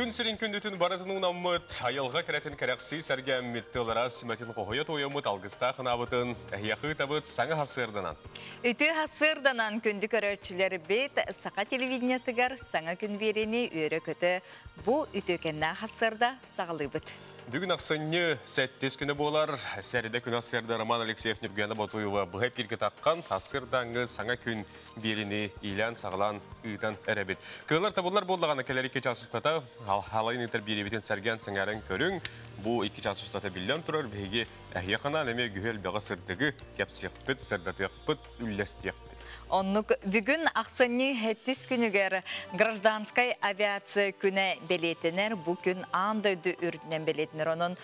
Күн сирин күндүтүн барытын уунаммыт, айылҕа кэрэтин кэрэхсии сэргээммит, тыл араас сүмэтин хоһуйа туойаммыт алгыстаах анаабытын эһиэхэ ыытабыт саҥа хассыарданан. Үтүө хассыарданан күндү көрөөччүлэрбит Саха телевидениетыгар саҥа күн биэриини үөрэ-көтө бу үтүөкэннээх хассыарда саҕалыыбыт. Бүгүн ахсынньы сэттис күнэ буолар. Сэрэдэ күн ассыарда Роман Алексеев Ньургуяна Ботуева быһа эпииргэ таххан ассыардааҥҥы саҥа күн биэриини иилээн-саҕалаан ыытан эрэбит. Кыаллар табыллар буоллаҕына кэлэр 2 чаас устата халайын ыытар биэриибитин сэргээн сэҥээрэн көрүҥ. Бу 2 чаас устата биллэн турар биһиги эһиэхэ анаан эмиэ үгүһү элбэҕи сырдыгы кэпсиэхпит, сырдатыахпыт, үллэстиэхпит. Оннук бүгүн ахсынньы сэттис күнүгэр гражданскай авиация күнэ бэлиэтэнэр. Бу күн аан дойду үрдүнэн бэлиэтэнэр. Онон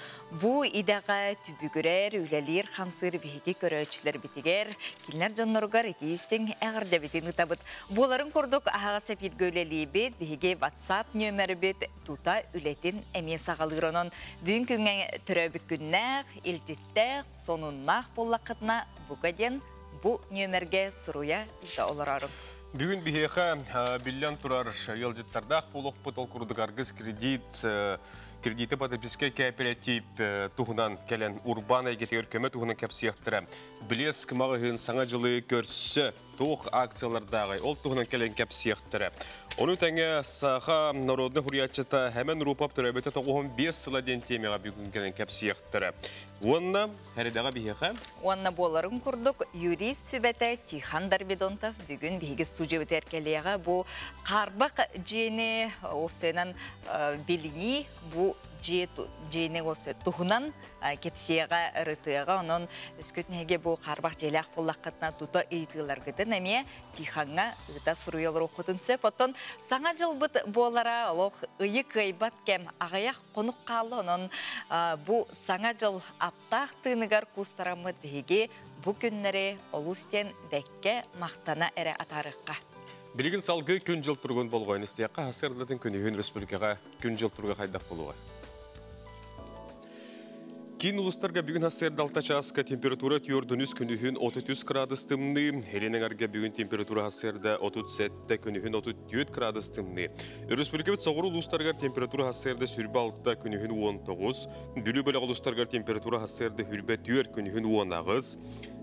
бу идэҕэ түбүгүрэр, үлэлиир, хамсыыр биһиги көрөөччүлэрбитигэр, кинилэр дьонноругар итии-истиҥ эҕэрдэбитин ыытабыт. Буоларын курдук аһаҕас эфиргэ үлэлиибит. Биһиги WhatsApp нүөмэрбит тута үлэтин эмиэ саҕалыыр. Онон бүгүн күҥҥэ төрөөбүт күннээх, илдьиттээх, сонуннаах буоллаххытына бука диэн бу нүөмэргэ суруйа ыыта олорорум. Бүгүн биһиэхэ биллэн турар ыалдьыттардаах буолуохпут. Ол курдук Аргыс кредит, кредиты потребительскай кооператив туһунан кэлэн урбаан эйгэтигэр көмө туһунан кэпсиэхтэрэ. Блеск маҕаһыын саҥа дьылы көрсө туох акциялардааҕый ол туһунан кэлэн кэпсиэхтэрэ. Ону тэҥэ Саха народнай суруйааччыта Хэмэн Рупов төрөөбүтэ 95 сыла диэн тиэмэҕэ бүгүн кэлэн кэпсиэхтэрэ. Уонна Эридэҕэ биһиэхэ. Уонна буоларын курдук юрист сүбэтэ Тихон Дорбидонтов бүгүн биһиги студиябытыгар кэлиэҕэ. Бу хаарбах дьиэни уопсайынан билинии бу дьиэ дьиэни туһунан кэпсиэҕэ, ырытыаҕа. Онон өскөтүн эһиги бу хаарбах дьиэлээх буоллаххытына тута ыйытыыларгытын эмиэ Тихоҥҥа ыыта суруйа олоруоххутун сөп. Оттон саҥа дьылбыт буолара олох ыйы кыайбат кэм аҕыйах хонук хаалла. Онон бу саҥа дьыл аптаах тыыныгар куустараммыт биһиги бу күннэри олус диэн бэккэ махтана эрэ атаарыахха. Билигин салгыы күн-дьыл туругун болҕойон истиэххэ, сарсыардатын күнүһүн республикаҕа күн-дьыл туруга хайдах буолуоҕа? Киин улуустарга бүгүн сарсыарда 6 чааска температура 43 күнүһүн 33 градус тымныы, Илин эҥэргэ бүгүн температура сарсыарда 37 күнүһүн 34 градус тымныы. Өрөспүүбүлүкэбит соҕуруу улуустарыгар температура сарсыарда 26 күнүһүн 19, Бүлүү бөлөх улуустарыгар температура сарсыарда 24 күнүһүн 18,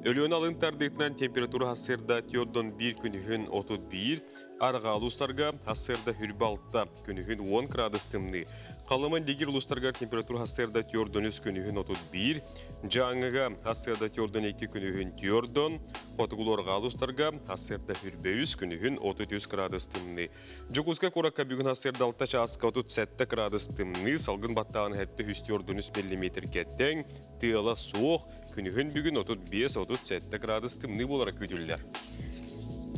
Өлүөнэ алын тардыытынан температура сарсыарда 41 күнүһүн 31, Арҕаа улуустарга сарсыарда 26 күнүһүн 10 градус тымныы. Халыма Индигир улуустарыгар температура сарсыарда 43 күнүһүн 31, Дьааҥыга сарсыарда 42 күнүһүн 4, Хотугулуу арҕаа улуустарга сарсыарда 23 күнүһүн 33 градус тымныы. Дьокуускай куоракка бүгүн сарсыарда 6 чааска 37 градус тымныы, салгын баттааҕын 703 миллиметргэ тэҥ, тыала суох, күнүһүн бүгүн 35-37 градус тымныы буолара күүтүллэр.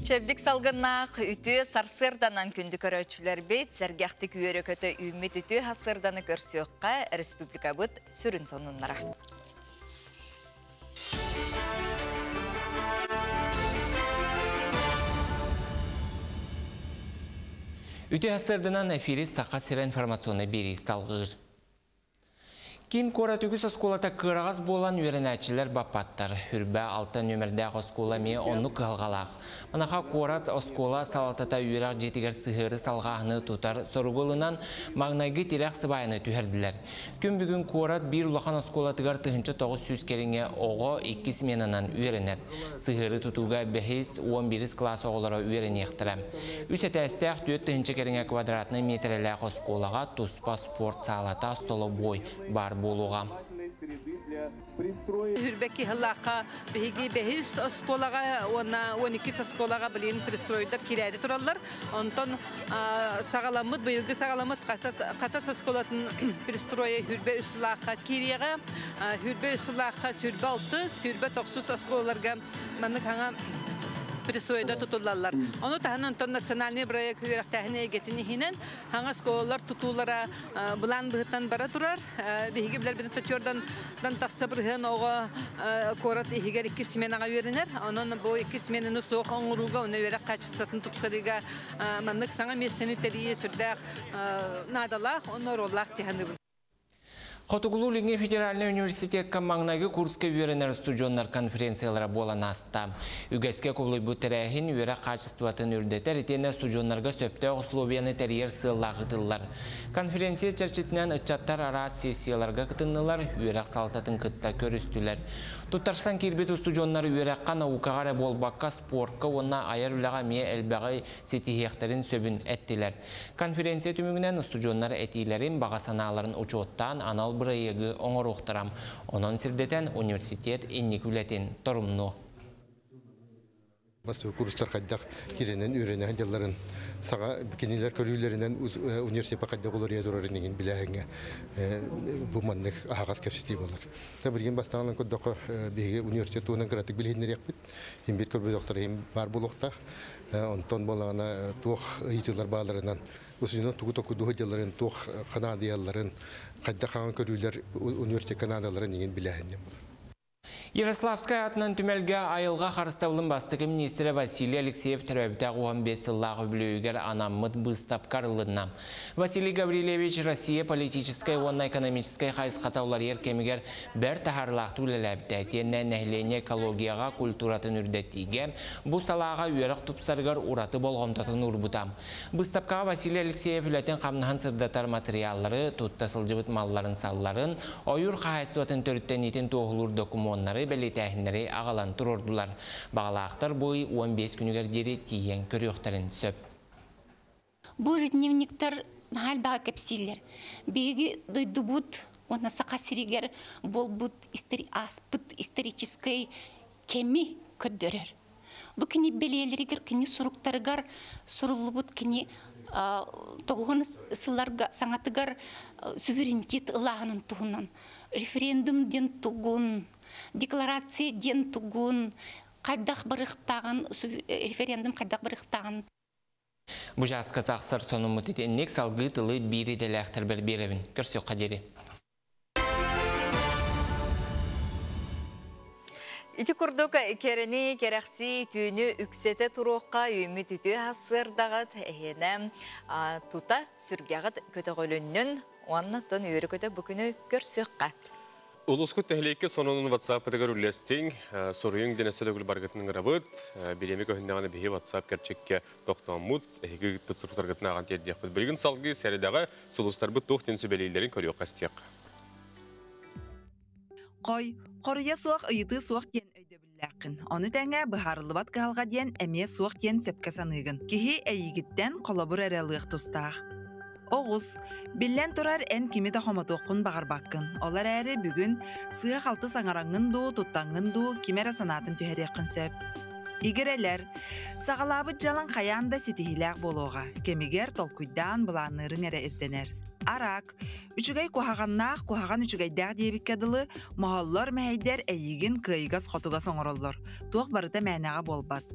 Чэбдик салгыннаах үтүө сарсыарданан күндү көрөөччүлэрбит, сэргэхтик үөрэ-көтө үүммүт үтүө сарсыарданы көрсүөххэ республикабыт сүрүн сонуннара. Үтүө сарсыарданан эфири Саха сирэ информационнай биэрии салгыыр. Киин куорат үгүс оскуолата кыараҕас буолан үөрэнээччилэр баппаттар. Үрбэ 6 нүөмэрдээх оскуола эмиэ оннук кыһалҕалаах. Маныаха куорат оскуола салалтата үөрэх дьиэтигэр сыһыары салҕааһыны тутар соругу ылынан маҥнайгы тирэх сыбаайаны түһэрдилэр. Күн бүгүн куорат биир улахан оскуолатыгар 1900 кэриҥэ оҕо икки сменанан үөрэнэр. Сыһыары тутууга бэһис, 11 кылаас оҕолоро үөрэниэхтэрэ. Үс этээстээх 4000 кэриҥэ квадратнай миэтэрэлээх оскуолаҕа туспа спорт саалата, столобуой баар буолуоҕа. Хүрбэки хыллаахха биһиги бэһис оскуолаҕа уонна 12 оскуолаҕа билигин пристройдар кирээри тураллар. Онтон саҕаламмыт, быйылгы саҕаламмыт Хатас оскуолатын пристройа хүрбэ үс сылаахха киириэҕэ. Хүрбэ үс сылаахха сүрбэ алты, сүрбэ тохсус оскуолаларга маннык хаҥа пристройда тутуллаллар. Ону таһынан онтон национальный проект үөрэхтээһин эйгэтин иһинэн хаҥа оскуолалар тутуулара былаан быһыттан бара турар. Биһиги билэрбитин төтүөрдэн тахса бырыһыан оҕо куорат иһигэр икки сменаҕа үөрэнэр. Онон бу икки сменаны суох оҥорууга, уонна үөрэх хаачыстыбатын тупсарыыга маннык саҥа миэстэни тэрийии сүрдээх наадалаах, онно оруоллаах дии саныыбын. Хотугулуу-Илиҥҥи федеральнай университекка маҥнайгы курска үөрэнэр устудьуоннар конференциялара буолан ааста. Үгэскэ кубулуйбут тэрээһин үөрэх хаачыстыбатын үрдэтэр итиэннэ устудьуоннарга сөптөөх условияны тэрийэр сыаллаах ыытыллар. Конференция чэрчитинэн ыччаттар араас сессияларга кытыннылар, үөрэх салалтатын кытта көрүстүлэр. Туттарсан киирбит устудьуоннар үөрэххэ, наукаҕа эрэ буолбакка, спортка уонна айар үлэҕэ эмиэ элбэҕи ситиһиэхтэрин сөбүн эттилэр. Конференция түмүгүнэн устудьуоннар этиилэрин, баҕа санааларын учуоттаан анал бырайыагы оҥоруохтара. Онон сирдэтэн университет инники үлэтин торумнуо. Бастакы курстар хайдах киринэн үөрэнэһин дьылларын саҕа кинилэр көрүүлэринэн университетка хайдах уларыйа турарын иҥин билээһиҥҥэ бу маннык аһаҕас кэпсэтии буолар. Билигин бастаан көрдөххө биһиги университет туһунан кыратык билиһиннэриэхпит. Иһин биир көрбөтөхтөр иһин баар буолуохтаах. Онтон буоллаҕына туох ыйытыылар бааларынан устудьуоннар тугу токуйдуу сылдьалларын, туох ханаадыйалларын, хайдах хаҥан көрүүлэр университекка наадаларын иҥин билээһиннэн буолар. Ярославскай аатынан түмэлгэ айылҕа харыстабылын бастакы миниистирэ Василий Алексеев төрөөбүтэ 15 сыллаах үбүлүөйүгэр анаммыт быыстапка арыллынна. Василий Гаврильевич Россия политическай уонна экономическай хайысхата уларыйар кэмигэр бэрт таһаарыылаахтык үлэлээбитэ. Итиэннэ нэһилиэнньэ экологияҕа культуратын үрдэтиигэ, бу салааҕа үөрэх тупсарыгар ураты болҕомтотун уурбута. Быыстапкаҕа Василий Алексеев үлэтин-хамнаһын сырдатар матырыйааллары, тутта сылдьыбыт малларын-салларын, ойуур хаһаайыстыбатын төрүттэниитин туоһулуур докумуоннары, бэлиэтээһиннэри аҕалан туруордулар. Баҕалаахтар бу ый 15 күнүгэр диэри тиийэн көрүөхтэрин сөп. Бу ежедневниктар наһаа элбэҕи кэпсииллэр. Биһиги дойдубут уонна Саха сиригэр буолбут ааспыт историческай кэми көрдөрөр. Бу кини бэлиэлэригэр, кини суруктарыгар суруллубут кини тоҕуһун сылларга саҥатыгар суверенитет ылааһынын туһунан референдум диэн тугун, декларация диэн тугун, хайдах барыахтааҕын, референдум хайдах барыахтааҕын. Бу чааска тахсар сонуммут итинник салгыы тылы биир идэлээхтэрбэр биэрэбин. Көрсүөххэ диэри. Ити курдук кэрэни кэрэхсии түүнү үксэтэ туруохха үүммүт үтүө сарсыардаҕыт эһиэнэ тута сүргэҕит көтөҕүлүннүн уонна тон үөрэ-көтө бу күнү көрсүөххэ. Улускут нэһилиэккэ сонунун WhatsApp-ытыгар үллэстиҥ, суруйуҥ диэн өссө төгүл баргытын ыҥырабыт. Бириэмэ көһүннэҕинэ биһи WhatsApp кэрчиккэ тохтооммут, эһиги ыыппыт суруктаргытын ааҕан тиэрдиэхпит. Билигин салгыы сэрэдэҕэ сулустарбыт туох диэн сүбэлииллэрин көрүөххэ-истиэххэ. Хой, хоруйа суох ыйытыы суох диэн өйдөбүллээххин. Ону тэҥэ быһаарыллыбат кыһалҕа диэн эмиэ суох диэн сөпкө саныыгын. Киһи эйигиттэн холобур эрэ ылыах тустаах. Оҕус, биллэн турар эн кими да хомотуоххун баҕарбаккын. Ол эрээри бүгүн сыа-халты саҥараҥҥын дуу, туттаҥҥын дуу ким эрэ санаатын түһэриэххин сөп. Игирэлэр, саҕалаабыт дьыалаҥ хайаан да ситиһиилээх буолуоҕа. Кэмигэр толкуйдаан былаанныырыҥ эрэ ирдэнэр. Араак, Үчүгэй куһаҕаннаах, куһаҕан үчүгэйдээх диэбиккэ дылы, моһоллор, мэһэйдэр эйигин кыайыгас-хотугас оҥороллор. Туох барыта мээнэҕэ буолбат.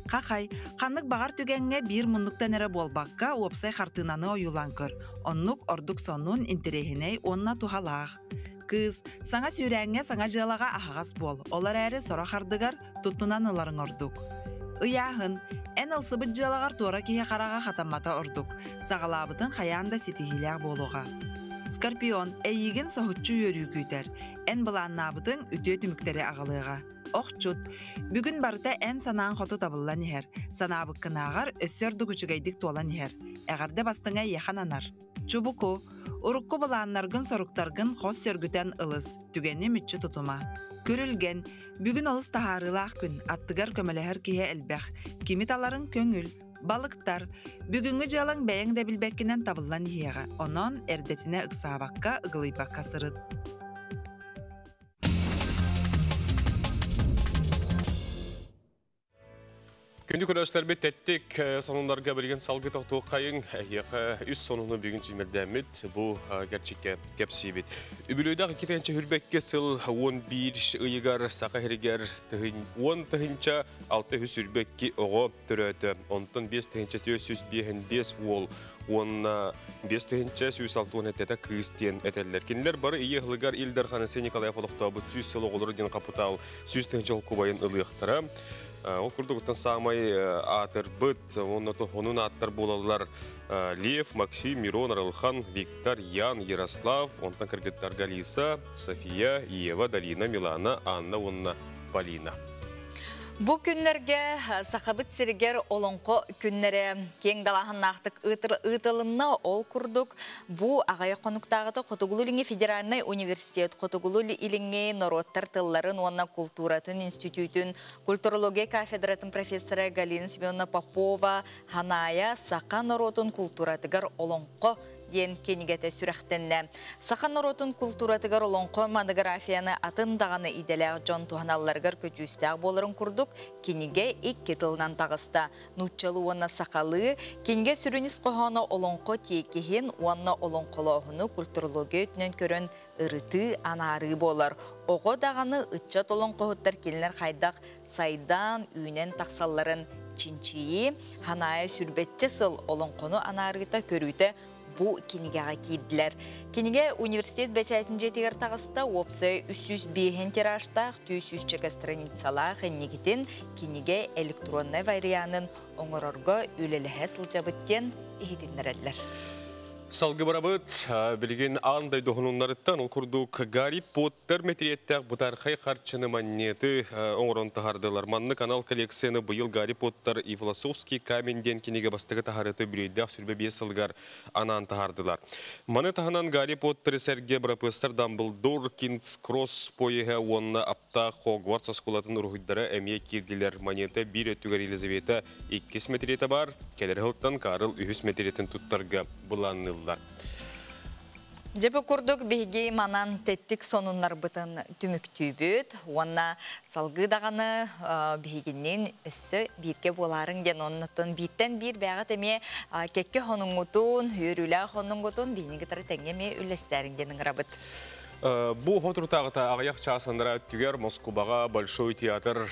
Хахай, ханнык баҕар түгэҥҥэ биир муннуктан эрэ буолбакка, уопсай хартыынаны ойуулаан көр. Оннук ордук сонун, интэриэһинэй уонна туһалаах. Кыыс, саҥа сүүрээҥҥэ саҥа дьыалаҕа аһаҕас буол, ол эрээри сорох ардыгар туттунан ыларыҥ ордук. Ыйааһын, эн ылсыбыт дьыалаҕар туора киһи хараҕа хатаммата ордук, саҕалаабытыҥ хайаан да ситиһиилээх буолуоҕа. Скорпион, эйиигин соһуччу үөрүү күүтэр. Эн былааннаабытыҥ үтүө түмүктэри аҕалыаҕа. Охчут, бүгүн барыта эн санааҥ хоту табыллан иһэр. Санаабыккынааҕар өссө ордук үчүгэйдик туолан иһэр. Эҕэрдэ бастыҥа эйиэхэ ананар. Чубуку, урукку былааннаргын-соруктаргын хос сөргүтэн ылыс, түгэни мүччү тутума. Күрүлгэн, бүгүн олус таһаарыылаах күн, аттыгар көмөлөһөр киһи элбэх. Кими таларыҥ көҥүл. Балыктар, бүгүҥҥү дьыалаҥ бэйэҥ да билбэккинэн табыллан иһиэҕэ, онон эрдэтинэ ыксаабакка, ыгылыйбакка сырыт. Күндү көрөөччүлэрбит тэттик сонуннарга билигин салгы тохтуоххайыҥ. Эһиэхэ үс сонуну бүгүн сүүмэрдээммит бу кэрчиккэ кэпсиибит. Үбүлүөйдээх икки хүрбэккэ сыл 11 ыйыгар Саха сиригэр 10 тыһынча 622 оҕо төрөөтө. Онтон 5 тыһынча 455 уол. уонна 5167-тэ кыыс диэн этэллэр. Кинилэр бары ийэ ыһылыгар Ил Дархан Айсен Николаев олохтообут 100 сыл оҕолору диэн хапытаал 100 тыһыынча холкубайын ылыахтара. Ол курдук саамай аатырбыт уонна тоһонун ааттар буолаллар Лев, Максим, Мирон, Арылхан, Виктор, Ян, Ярослав, онтон кыргыттар Галиса, София, Ева, Далина, Милана, Анна уонна Полина. Бу күннэргэ Сахабыт сиригэр Олоҥхо күннэрэ киэҥ далааһыннаахтык ыытылынна. Ол курдук, бу аҕыйах хонуктааҕыта Хотугулуу-Илиҥҥи федеральнай университет Хотугулуу-Илиҥҥи норуоттар тылларын уонна култууратын институтун культурология кафедратын профессора Галина Семеновна Попова Ханаайа саха норуотун култууратыгар олоҥхо диэн кинигэтэ сүрэхтэннэ. Саха норуотун култууратыгар олоҥхо монографияны атын даҕаны идэлээх дьон туһаналларыгар көдьүүстээх буоларын курдук кинигэ икки тылынан таҕыста. Нууччалыы уонна сахалыы кинигэ сүрүн ис хоһооно олоҥхо тиэкиһин уонна олоҥхолооһуну культурология өттүнэн көрөн ырытыы, анаарыы буолар. Оҕо даҕаны ыччат олоҥхоһуттар кинилэр хайдах сайдан, үүнэн тахсалларын чинчийии, Ханаайа сүрбэччэ сыл олоҥхону анаарыыта көрүүтэ бу кинигэҕэ киирдилэр. Кинигэ университет бэчээтин дьиэтигэр таҕыста, уопсай 305 тиражтаах, 200 страницалаах иннигитин кинигэ электроннай варианын оҥорорго үлэлэһэ сылдьабыт диэн иһитиннэрэллэр. Салгы барабыт, билигин аан дойду хонуннарыттан ол курдук Гарри Поттер мэтириэттээх бытархай харчыны манньыаты оҥорон таһардылар. Маннык анал коллекцияны быйыл Гарри Поттер и философский камень диэн кинигэ бастакы таһарыты үбүлүөйдээх 25 сылыгар анаан таһардылар. Маны таһынан Гарри Поттеры сэргэ бырапыассар Дамблдор, Кингс Кросс поеһа уонна аптаах Хогвартс оскуолатын уруһуйдара эмиэ киирдилэр. Монета биир өттүгэр Елизавета иккис мэтириэтэ баар, кэлэр сылтан Карл үһүс мэтириэтин туттарга былаанныыллар. Дьэ бу курдук биһиги манан тэттик сонуннарбытын түмүктүүбүт уонна салгыы даҕаны биһигинниин өссө бииргэ буолаарыҥ диэн оннуттан бииртэн биир бэйэҕит эмиэ кэккэ хонуҥҥутун, үөрүүлээх хонуҥҥутун биһини кытары тэҥҥэ эмиэ үллэстээриҥ диэн ыҥырабыт. Бу соторутааҕыта аҕыйах чаас анараа өттүгэр Москубаҕа Большой театр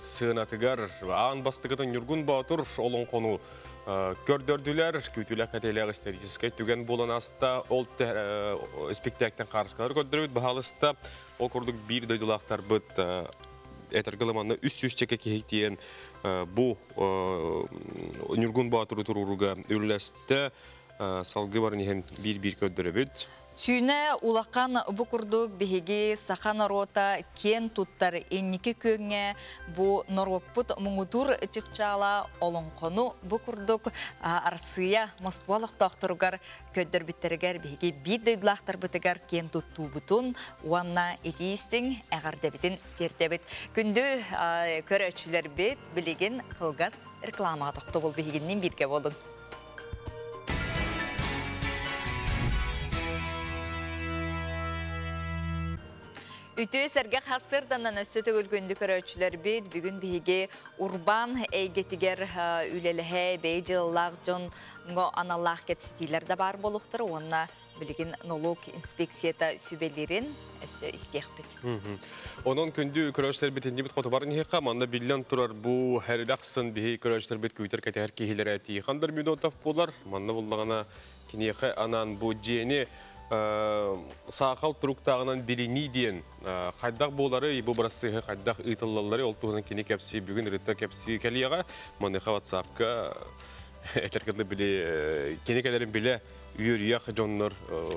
сыанатыгар аан бастакытын Ньургун Боотур олоҥхону көрдөрдүлэр. Күүтүүлээх кэтээлээх историческай түгэн буолан аста. Ол спектакльтан хаарыскалары көрдөрөбүт баһаалыста. Ол курдук биир дойдулаахтарбыт этэргэ манна 300 чеке киһи тиийэн бу Ньургун Боотуру туруоруга үллэстэ. Салгыы баран иһэн биир-биир көрдөрөбүт. Сүүнэ улахан бу курдук биһиги саха норуота киэн туттар инники күөҥҥэ бу норуоппут муҥутуур чыпчаала олоҥхону бу курдук Арассыыйа Москва олохтоохторугар көрдөрбүттэригэр биһиги биир дойдулаахтарбытыгар киэн туттуубутун уонна итии истиҥ эҕэрдэбитин тиэрдэбит. Күндү көрөөччүлэрбит билигин кылгас рекламаҕа тохтобул биһигинниин бииргэ буолуҥ. Үтүө сэргэх сарсыарданан өссө төгүл күндү көрөөччүлэрбит бүгүн биһиги урбаан эйгэтигэр үлэлэһэ бэйэ дьыалалаах дьоҥҥо аналлаах кэпсэтиилэр да баар буолуохтара уонна билигин нолуок инспекцията сүбэлиирин өссө истиэхпит. Онон күндү көрөөччүлэрбит иннибит хоту баран иһиэххэ, манна биллэн турар бу хэрилэхсын биһи көрөөччүлэрбит күүтэр кэтэһэр киһилэрэ Тихон Дормидонтов буолар. Манна буллаҕына киниэхэ анаан бу дьиэни саахал туруктааҕынан билинии диэн хайдах буолары, бу бырассыыһы хайдах ыытыллаллары ол туһунан кини кэпсии бүгүн ырытта кэпсии кэлиэҕэ. Маныаха WhatsApp-ка этэргэ били кини кэлэрин билэ үөрүйэх дьоннор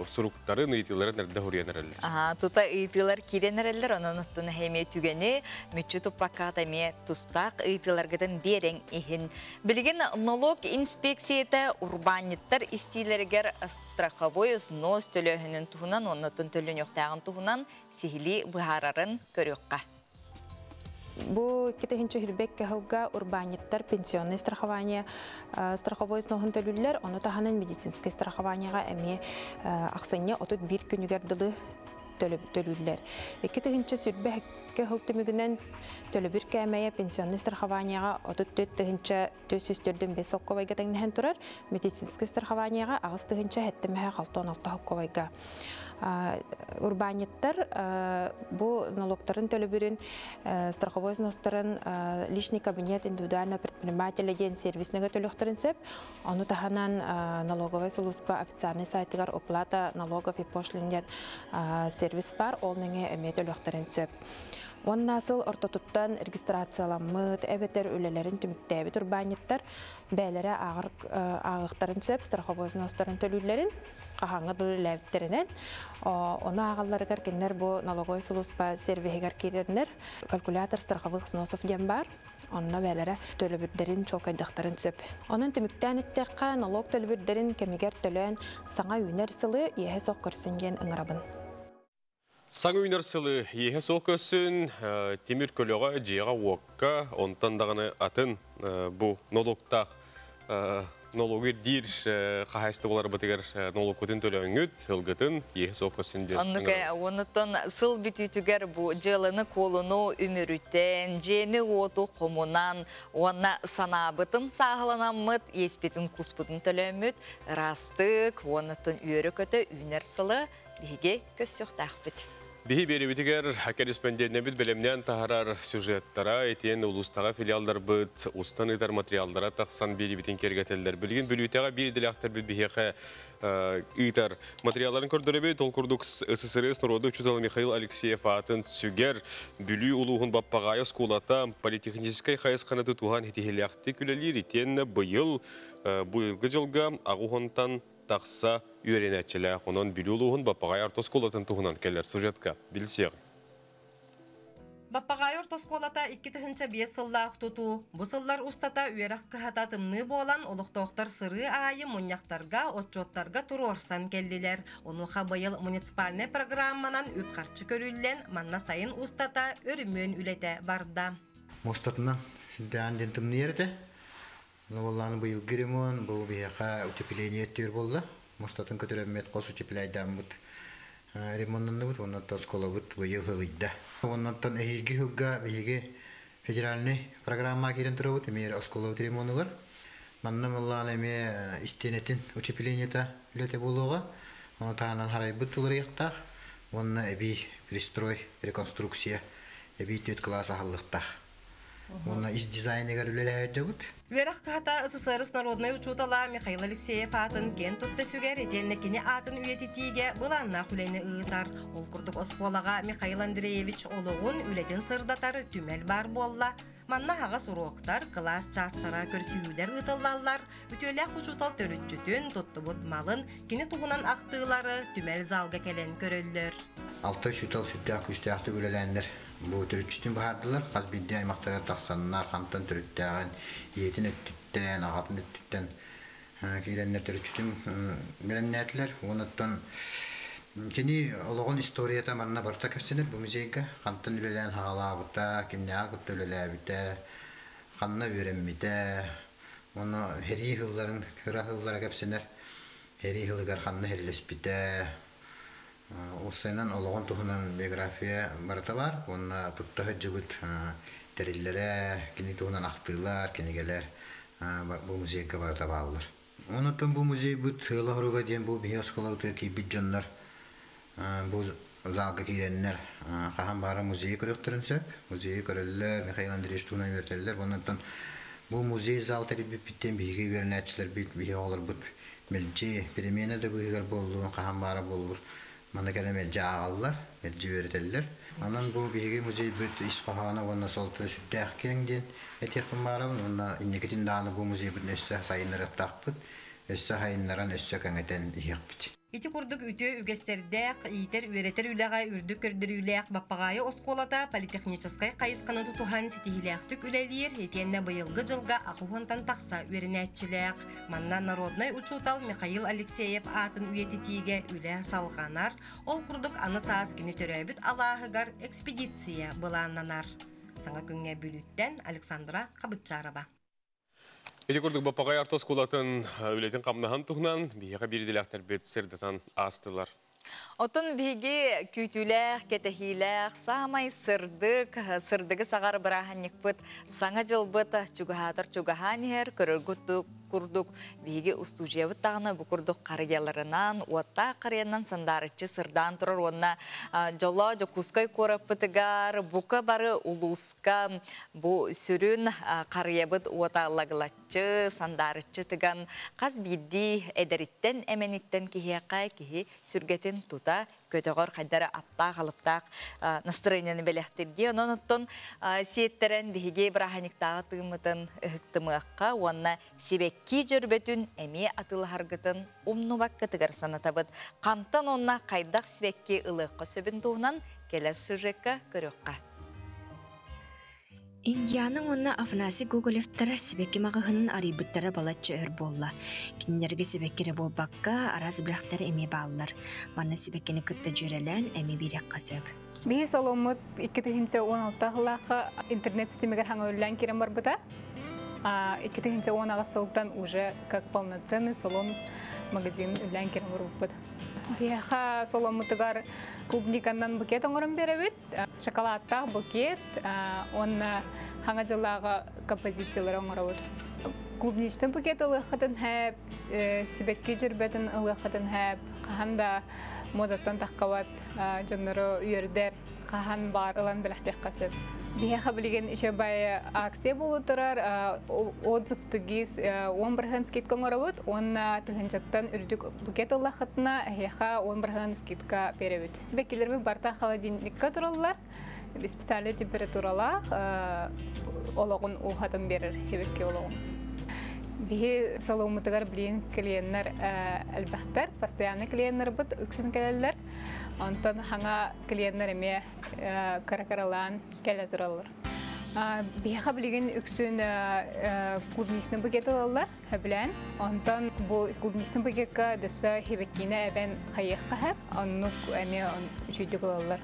суруктарын, ыйытыыларын эрдэ хуруйан эрэллэр. Аха, тута ыйытыылар киирэн эрэллэр, онон оттон эмиэ түгэни мүччү туппакка эмиэ тустаах ыйытыыларгытын биэрэҥ иһин. Билигин нолуок инспекцията урбаанньыттар истиилэригэр страховой взнос төлөөһүнүн туһунан оннотун төлөнүөхтээҕин туһунан сиһилии быһаарарын көрүөххэ. Бу 2021 сылга урбаанньыттар пенсионный страхование страховой взноһун төлүүллэр, ону таһынан медицинскэй страхованияҕа эмиэ ахсынньы 31 күнүгэр дылы төлүүллэр. 2022 сыл түмүгүнэн төлөбүр кээмэйэ пенсионный страхованияҕа 34 тыһыынча 445 солкуобайга тэҥнэһэн турар, медицинскэй страхованияҕа 8 тыһыынча 76 солкуобайга. Урбаанньыттар бу налогтарын төлөбүрүн, страховой взностарын личный кабинет индивидуального предпринимателя диэн сервис нөҥүө төлүөхтэрин сөп. Ону таһынан налоговай сулууспа официальный сайтыгар уплата налогов и пошлин диэн сервис бар, ол нөҥүө эмиэ төлүөхтэрин сөп. Уонна сыл ортотуттан регистрацияламмыт, эбэтэр үлэлэрин түмүктээбит урбаанньыттар бэйэлэрэ ааҕар ааҕыахтарын сөп страховой взностарын төлүүллэрин хаһааҥҥа дылы үлэлээбиттэринэн. Ону ааҕалларыгар кинилэр бу налоговай сулууспа сервиһигэр киирэннэр калькулятор страховых взносов диэн баар. Онно бэйэлэрэ төлөбүрдэрин чуолкайдыахтарын сөп. Онон түмүктээн эттэххэ, налог төлөбүрдэрин кэмигэр төлөөн саҥа үүнэр сылы иэһэ суох көрсүн диэн ыҥырабын. Саҥа үүнэр сылы иэһэ суох көрсүн, тимир көлөҕө, дьиэҕэ-уокка, онтон даҕаны атын бу нолуктаах нолугу ирдиир хаһаайыстыбаларбытыгар нолуккутун төлөөҥҥүт, ылгытын иэһэ суох көрсүн диэн. Оннук онуттан сыл бүтүүтүгэр бу дьыаланы-куолуну үмүрүтэн, дьиэни-уоту хомунан уонна санаабытын сааһыланаммыт, иэспитин куспутун төлөөммүт, ыраастык, уоннаттан үөрэ-көтө үүнэр сылы биһиги көссүөхтээхпит. Биһи биэрибитигэр корреспондентнэбит бэлэмнээн таһарар сюжеттара, итиэн улуустаҕа филиалларбыт устан ыытар материаллара тахсан биэрибитин киэргэтэллэр. Билигин Бүлүүтэҕэ биир идэлээхтэрбит биһиэхэ ыытар материалларын көрдөрөбүт. Ол курдук СССР норуоду учуутала Михаил Алексеев аатын сүгэр Бүлүү улууһун Баппаҕаайы оскуолата политехническай хайысханы тутуһан ситиһиилээхтик үлэлиир. Итиэннэ быйыл быйылгы дьылга аҕыс тахса үөрэнээччилээх. Онон Бүлүү улууһун Баппаҕай орто оскуолатын туһунан кэлэр сюжетка билсиэҕиҥ. Баппаҕаайы орто оскуолата 2005 сыллаах тутуу. Бу сыллар устата үөрэх кыһата тымныы буолан, олохтоохтор сырыы аайы мунньахтарга, отчуоттарга туруорсан кэллилэр. Онуоха быйыл муниципальнай программанан үп-харчы көрүллэн, манна сайын устата өрөмүөн үлэтэ барда. Муостатынан сүрдээн диэн тымныйар этэ. Буоллааны быйылгы ремонт бу биһиэхэ утепление өттүгэр буолла. Муостатын көтүрэммит хос утепляйдааммыт ремоннанныбыт, оннуттан оскуолабыт быйыл ылыйда. Оннуттан эһиилги сылга биһиги федеральный программа киирэн турабыт, эмиэ оскуолабыт ремонугар. Манна мыллаан эмиэ истиэнэтин утеплениета үлэтэ буолуоҕа. Ону таһынан харайбыт уларыйыахтаах. Уонна эбии пристрой, реконструкция, эбии түөрт кылаас аһыллыахтаах. Уонна ис дизайныгар үлэлэһэр дьабыт. Үөрэх кыһата СССР народнай учуутала Михаил Алексеев аатын киэн тутта сүгэр, итиэннэ кини аатын үйэтитиигэ былааннаах үлэни ыытар. Ол курдук оскуолаҕа Михаил Андреевич олоҕун, үлэтин сырдатар түмэл баар буолла. Манна аһаҕас уруоктар, кылаас чаастара, көрсүһүүлэр ыытыллаллар. Үтүөлээх учуутал төрүччүтүн, туттубут малын, кини туһунан ахтыылары түмэл залга кэлэн көрөллөр. Алта учуутал сүрдээх күүстээхтик үлэлээннэр бу төрүччүтүн быһаардылар. Хас биирдии аймахтара тахсаннар, хантан төрүттээҕин, ийэтин өттүттэн, аҕатын өттүттэн киирэннэр төрүччүтүн бэлэмнээтилэр. Онуттан кини олоҕун историята манна барыта кэпсэнэр бу музейга. Хантан үлэлээн хаҕалаабыта, кимнээҕи кытта үлэлээбитэ, ханна үөрэммитэ, уонна сэрии сылларын кыра сыллара кэпсэнэр. Сэрии сылыгар ханна сэриилэспитэ, уопсайынан олоҕун туһунан биография барыта баар. Уонна тутта сылдьыбыт тэриллэрэ, кини туһунан ахтыылар, кинигэлэр бу музейга барыта бааллар. Онуттан бу музейбыт сыала-соруга диэн бу биһиги оскуолабытыгар киирбит дьоннор бу залга киирэннэр хаһан баара музейы көрүөхтэрин сөп. Музейы көрөллөр, Михаил Андреевич туһунан үөрэтэллэр. Оннуттан бу музей зал тэрийбиппиттэн биһиги үөрэнээччилэрбит, биһиги оҕолорбут мэлдьи перемена да быыһыгар буоллун, хаһан баара буоллур, манна кэлэн мэлдьи ааҕаллар, мэлдьи үөрэтэллэр. Онон бу биһиги музейбыт ис хоһооно уонна суолта сүрдээх киэҥ диэн этиэхпин баарабын. Уонна инникитин даҕаны бу музейбытын өссө сайыннарыахтаахпыт, өссө сайыннаран, өссө кэҥэтэн иһиэхпит. Ити курдук үтүө үгэстэрдээх, иитэр-үөрэтэр үлэҕэ үрдүк көрдөрүүлээх Баппаҕаайы оскуолата политехническай хайысханы тутуһан ситиһиилээхтик үлэлиир, итиэннэ быйылгы дьылга аҕыс тахса үөрэнээччилээх. Манна народнай учуутал Михаил Алексеев аатын үйэтитиигэ үлэ салҕанар. Ол курдук аны саас кини төрөөбүт алааһыгар экспедиция былааннанар. Саҥа күҥҥэ Бүлүүттэн Александра Хабытчарова. Ити курдук Баппаҕай орто оскуолатын үлэтин хамнаһын туһунан биһиэхэ биир идэлээхтэрбит сырдатан аастылар. Отон биһиги күүтүүлээх, кэтэһиилээх, саамай сырдык, сырдыгы саҕар бырааһынньыкпыт, саҥа дьылбыт чугаһаатар чугаһаан иһэр, көрөргүт. курдук биһиги устуудьуйабыт даҕаны бу курдук харыйаларынан, уоттаах харыйанан сандаарыччы сырдаан турар уонна дьоло Дьокуускай куораппытыгар бука бары улууска бу сүрүн харыйабыт уота лагылаччы, сандаарыччы тыган хас биирдии эдэриттэн эмэниттэн киһиэхэ киһи сүргэтин тута көтөҕөр хайдара аптаах-алыптаах настроениены бэлэхтирдии. Онон оттон сиэттэрэн биһиги бырааһынньыктааҕы тыыммытын ыһыктымыахха уонна сибэкки дьөрбөтүн эмиэ атыылаһаргытын умнубаккытыгар санатабыт. Хантан уонна хайдах сибэкки ылыахха сөбүн туһунан кэлэр сюжекка көрүөххэ. Индиана уонна Афанасий Гоголевтар сибэкки маҕаһыынын арыйбыттара балачча өр буолла. Кинилэргэ сибэкки эрэ буолбакка, араас бэлэхтэр эмиэ бааллар. Манна сибэккини кытта дьүөрэлээн эмиэ биэриэххэ сөп. Биһи саломмут 2016 сыллаахха интернет ситимигэр хаҥа үллээн киирэн барбыта. 2018 сылтан уже как полноценный салон магазин үллээн киирэн барбыппыт. Биһиэхэ саломмутугар клубниканнан букет оҥорон биэрэбит. Шоколадтаах букет уонна хаҥа дьыллааҕы композициялары оҥоробут. Клубничный букет ылыаххытын хэп, сибэкки дьөрбөтүн ылыаххытын хэп, хаһан да модаттан таххабат дьоннору үөрдэр, хаһан баар ылан бэлэхтиэххэ сөп. Биһиэхэ билигин үчүгэй акция буолу турар, отзыв тугис 10% скидка оҥоробут уонна тыһыынчаттан үрдүк букет ыллаххытына эһиэхэ 10% скидка биэрэбит. Сибэккилэрбит барыта холодильникка тураллар, специальный температуралаах олоҕун уухатын биэрэр сибэкки олоҕун. Биһи саломмутугар билигин клиеннэр элбэхтэр, постоянный клиеннэрбит үксүн кэлэллэр. Онтон хаҥа клиеннэр эмиэ кыра-кыралаан кэлэ тураллар. Биһиэхэ билигин үксүн клубничный букет ылаллар, сөбүлээн. Онтон бу клубничный букетка дөссө хибеккине эбэн хайыахха сөп, оннук эмиэ үчүйдүк ылаллар.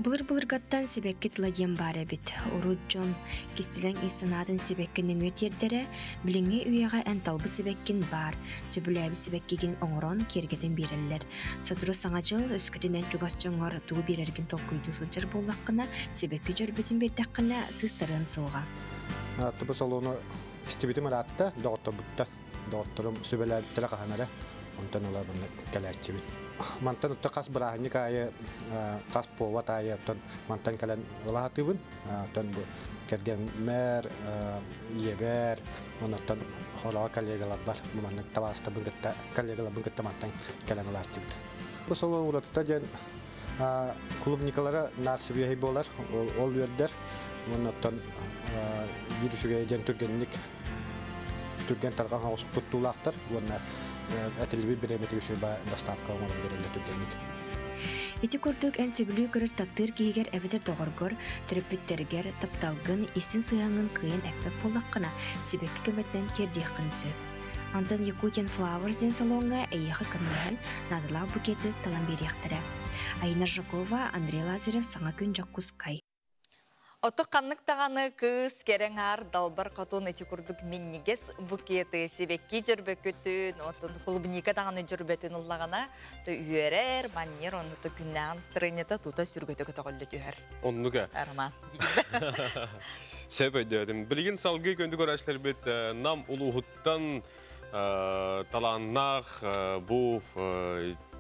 Былыр-былыргаттан сибэкки тыла диэн баар эбит. Урут дьон кистэлэҥ ис санаатын сибэкки нөҥүө тиэрдэрэ, билиҥҥи үйэҕэ эн талбыт сибэккин баар, сөбүлээбит сибэккигин оҥорон киэргэтэн биэрэллэр. Сотору Саҥа дьыл өскөтүнэн чугас дьоҥҥор тугу биэрэргин толкуйдуу сылдьар буоллаххына, сибэкки дьөрбөтүн биэрдэххинэ, сыыстарыан суоҕа. Тупу салону истибитим ыраатта, доҕотторбуттар. Доҕотторум сүбэлээбиттэрэ хаһан эрэ, онтон ыла манна кэлээччибин. Мантан отто хас бырааһынньык аайы, хас повод аайы оттон мантан кэлэн ылаатыыбын. Оттон бу кэргэммэр, ийэбэр, оннуттан холоҕо коллегаларбар бу маннык табаарыстарбын кытта, коллегаларбын кытта мантан кэлэн ылааччыбыт. Бу салон уратыта диэн клубникалара наар сибиэһэй буолар, ол үөрдэр. Оннуттан биир үчүгэй диэн түргэнник түргэн тарҕан оҕус туттуулаахтар уонна этиллибит бириэмэтигэр үчүгэй доставка оҥорон биэрэллэр түргэнник. Ити курдук эн сөбүлүү көрөр таптыыр киһигэр эбэтэр доҕоргор, төрөппүттэргэр тапталгын, истиҥ сыһыаҥҥын кыайан эппэт буоллаххына, сибэкки көмөтүнэн тиэрдиэххин сөп. Онтон Якутиan Flowers диэн салоҥҥа эйиэхэ көмөлөһөн, наадалаах букеты талан биэриэхтэрэ. Айна Жакова, Андрей Лазарев, Саҥа күн Дьокуускай. Оту ханнык даҕаны кыыс кэрэҥ аар далбар хотун ити курдук минньигэс букеты сибэкки дьөрбөкүтүн, оттон клубника даҕаны дьөрбөтүн ыллаҕына, то үөрэр, манньыр, онну то күннээҕин настроениета тута сүргөтө көтөҕүллэ түһэр. Оннуга. Роман. Сөп өйдөөтүм. Билигин салгыы көндү көрөөччүлэрбит Нам улууһуттан талааннаах бу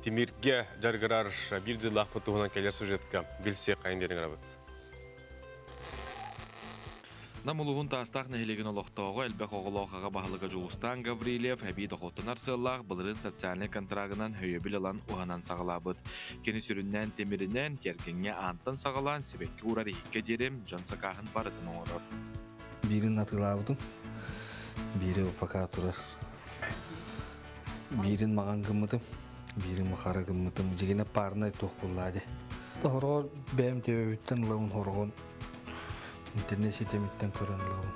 тимиргэ дьарыгырар биир дылаахпыт туһунан кэлэр сюжетка билсиэх хайын диэн ыҥырабыт. Нам улууһун Таастаах нэһилиэгин олохтооҕо элбэх оҕолоох аҕа баһылыга Дьулустаан Гаврильев эбии дохуоттанар сыаллаах былырыын социальнай контрагынан өйөбүл ылан уһанан саҕалаабыт. Кини сүрүннээн тимиринэн, тиэргэҥҥэ аантан саҕалаан сибэкки уурар иһиккэ диэри дьон сакааһын барытын оҥорор. Биирин атыылаабытым, биири пока турар. Биирин маҕан гыммытым, биирин махара гыммытым. Дьигинэ парнай туох буллаа ди. Хороҕор бэйэм төбөбүттэн ылабын хороҕон интернет ситимиттэн көрөн ылабын.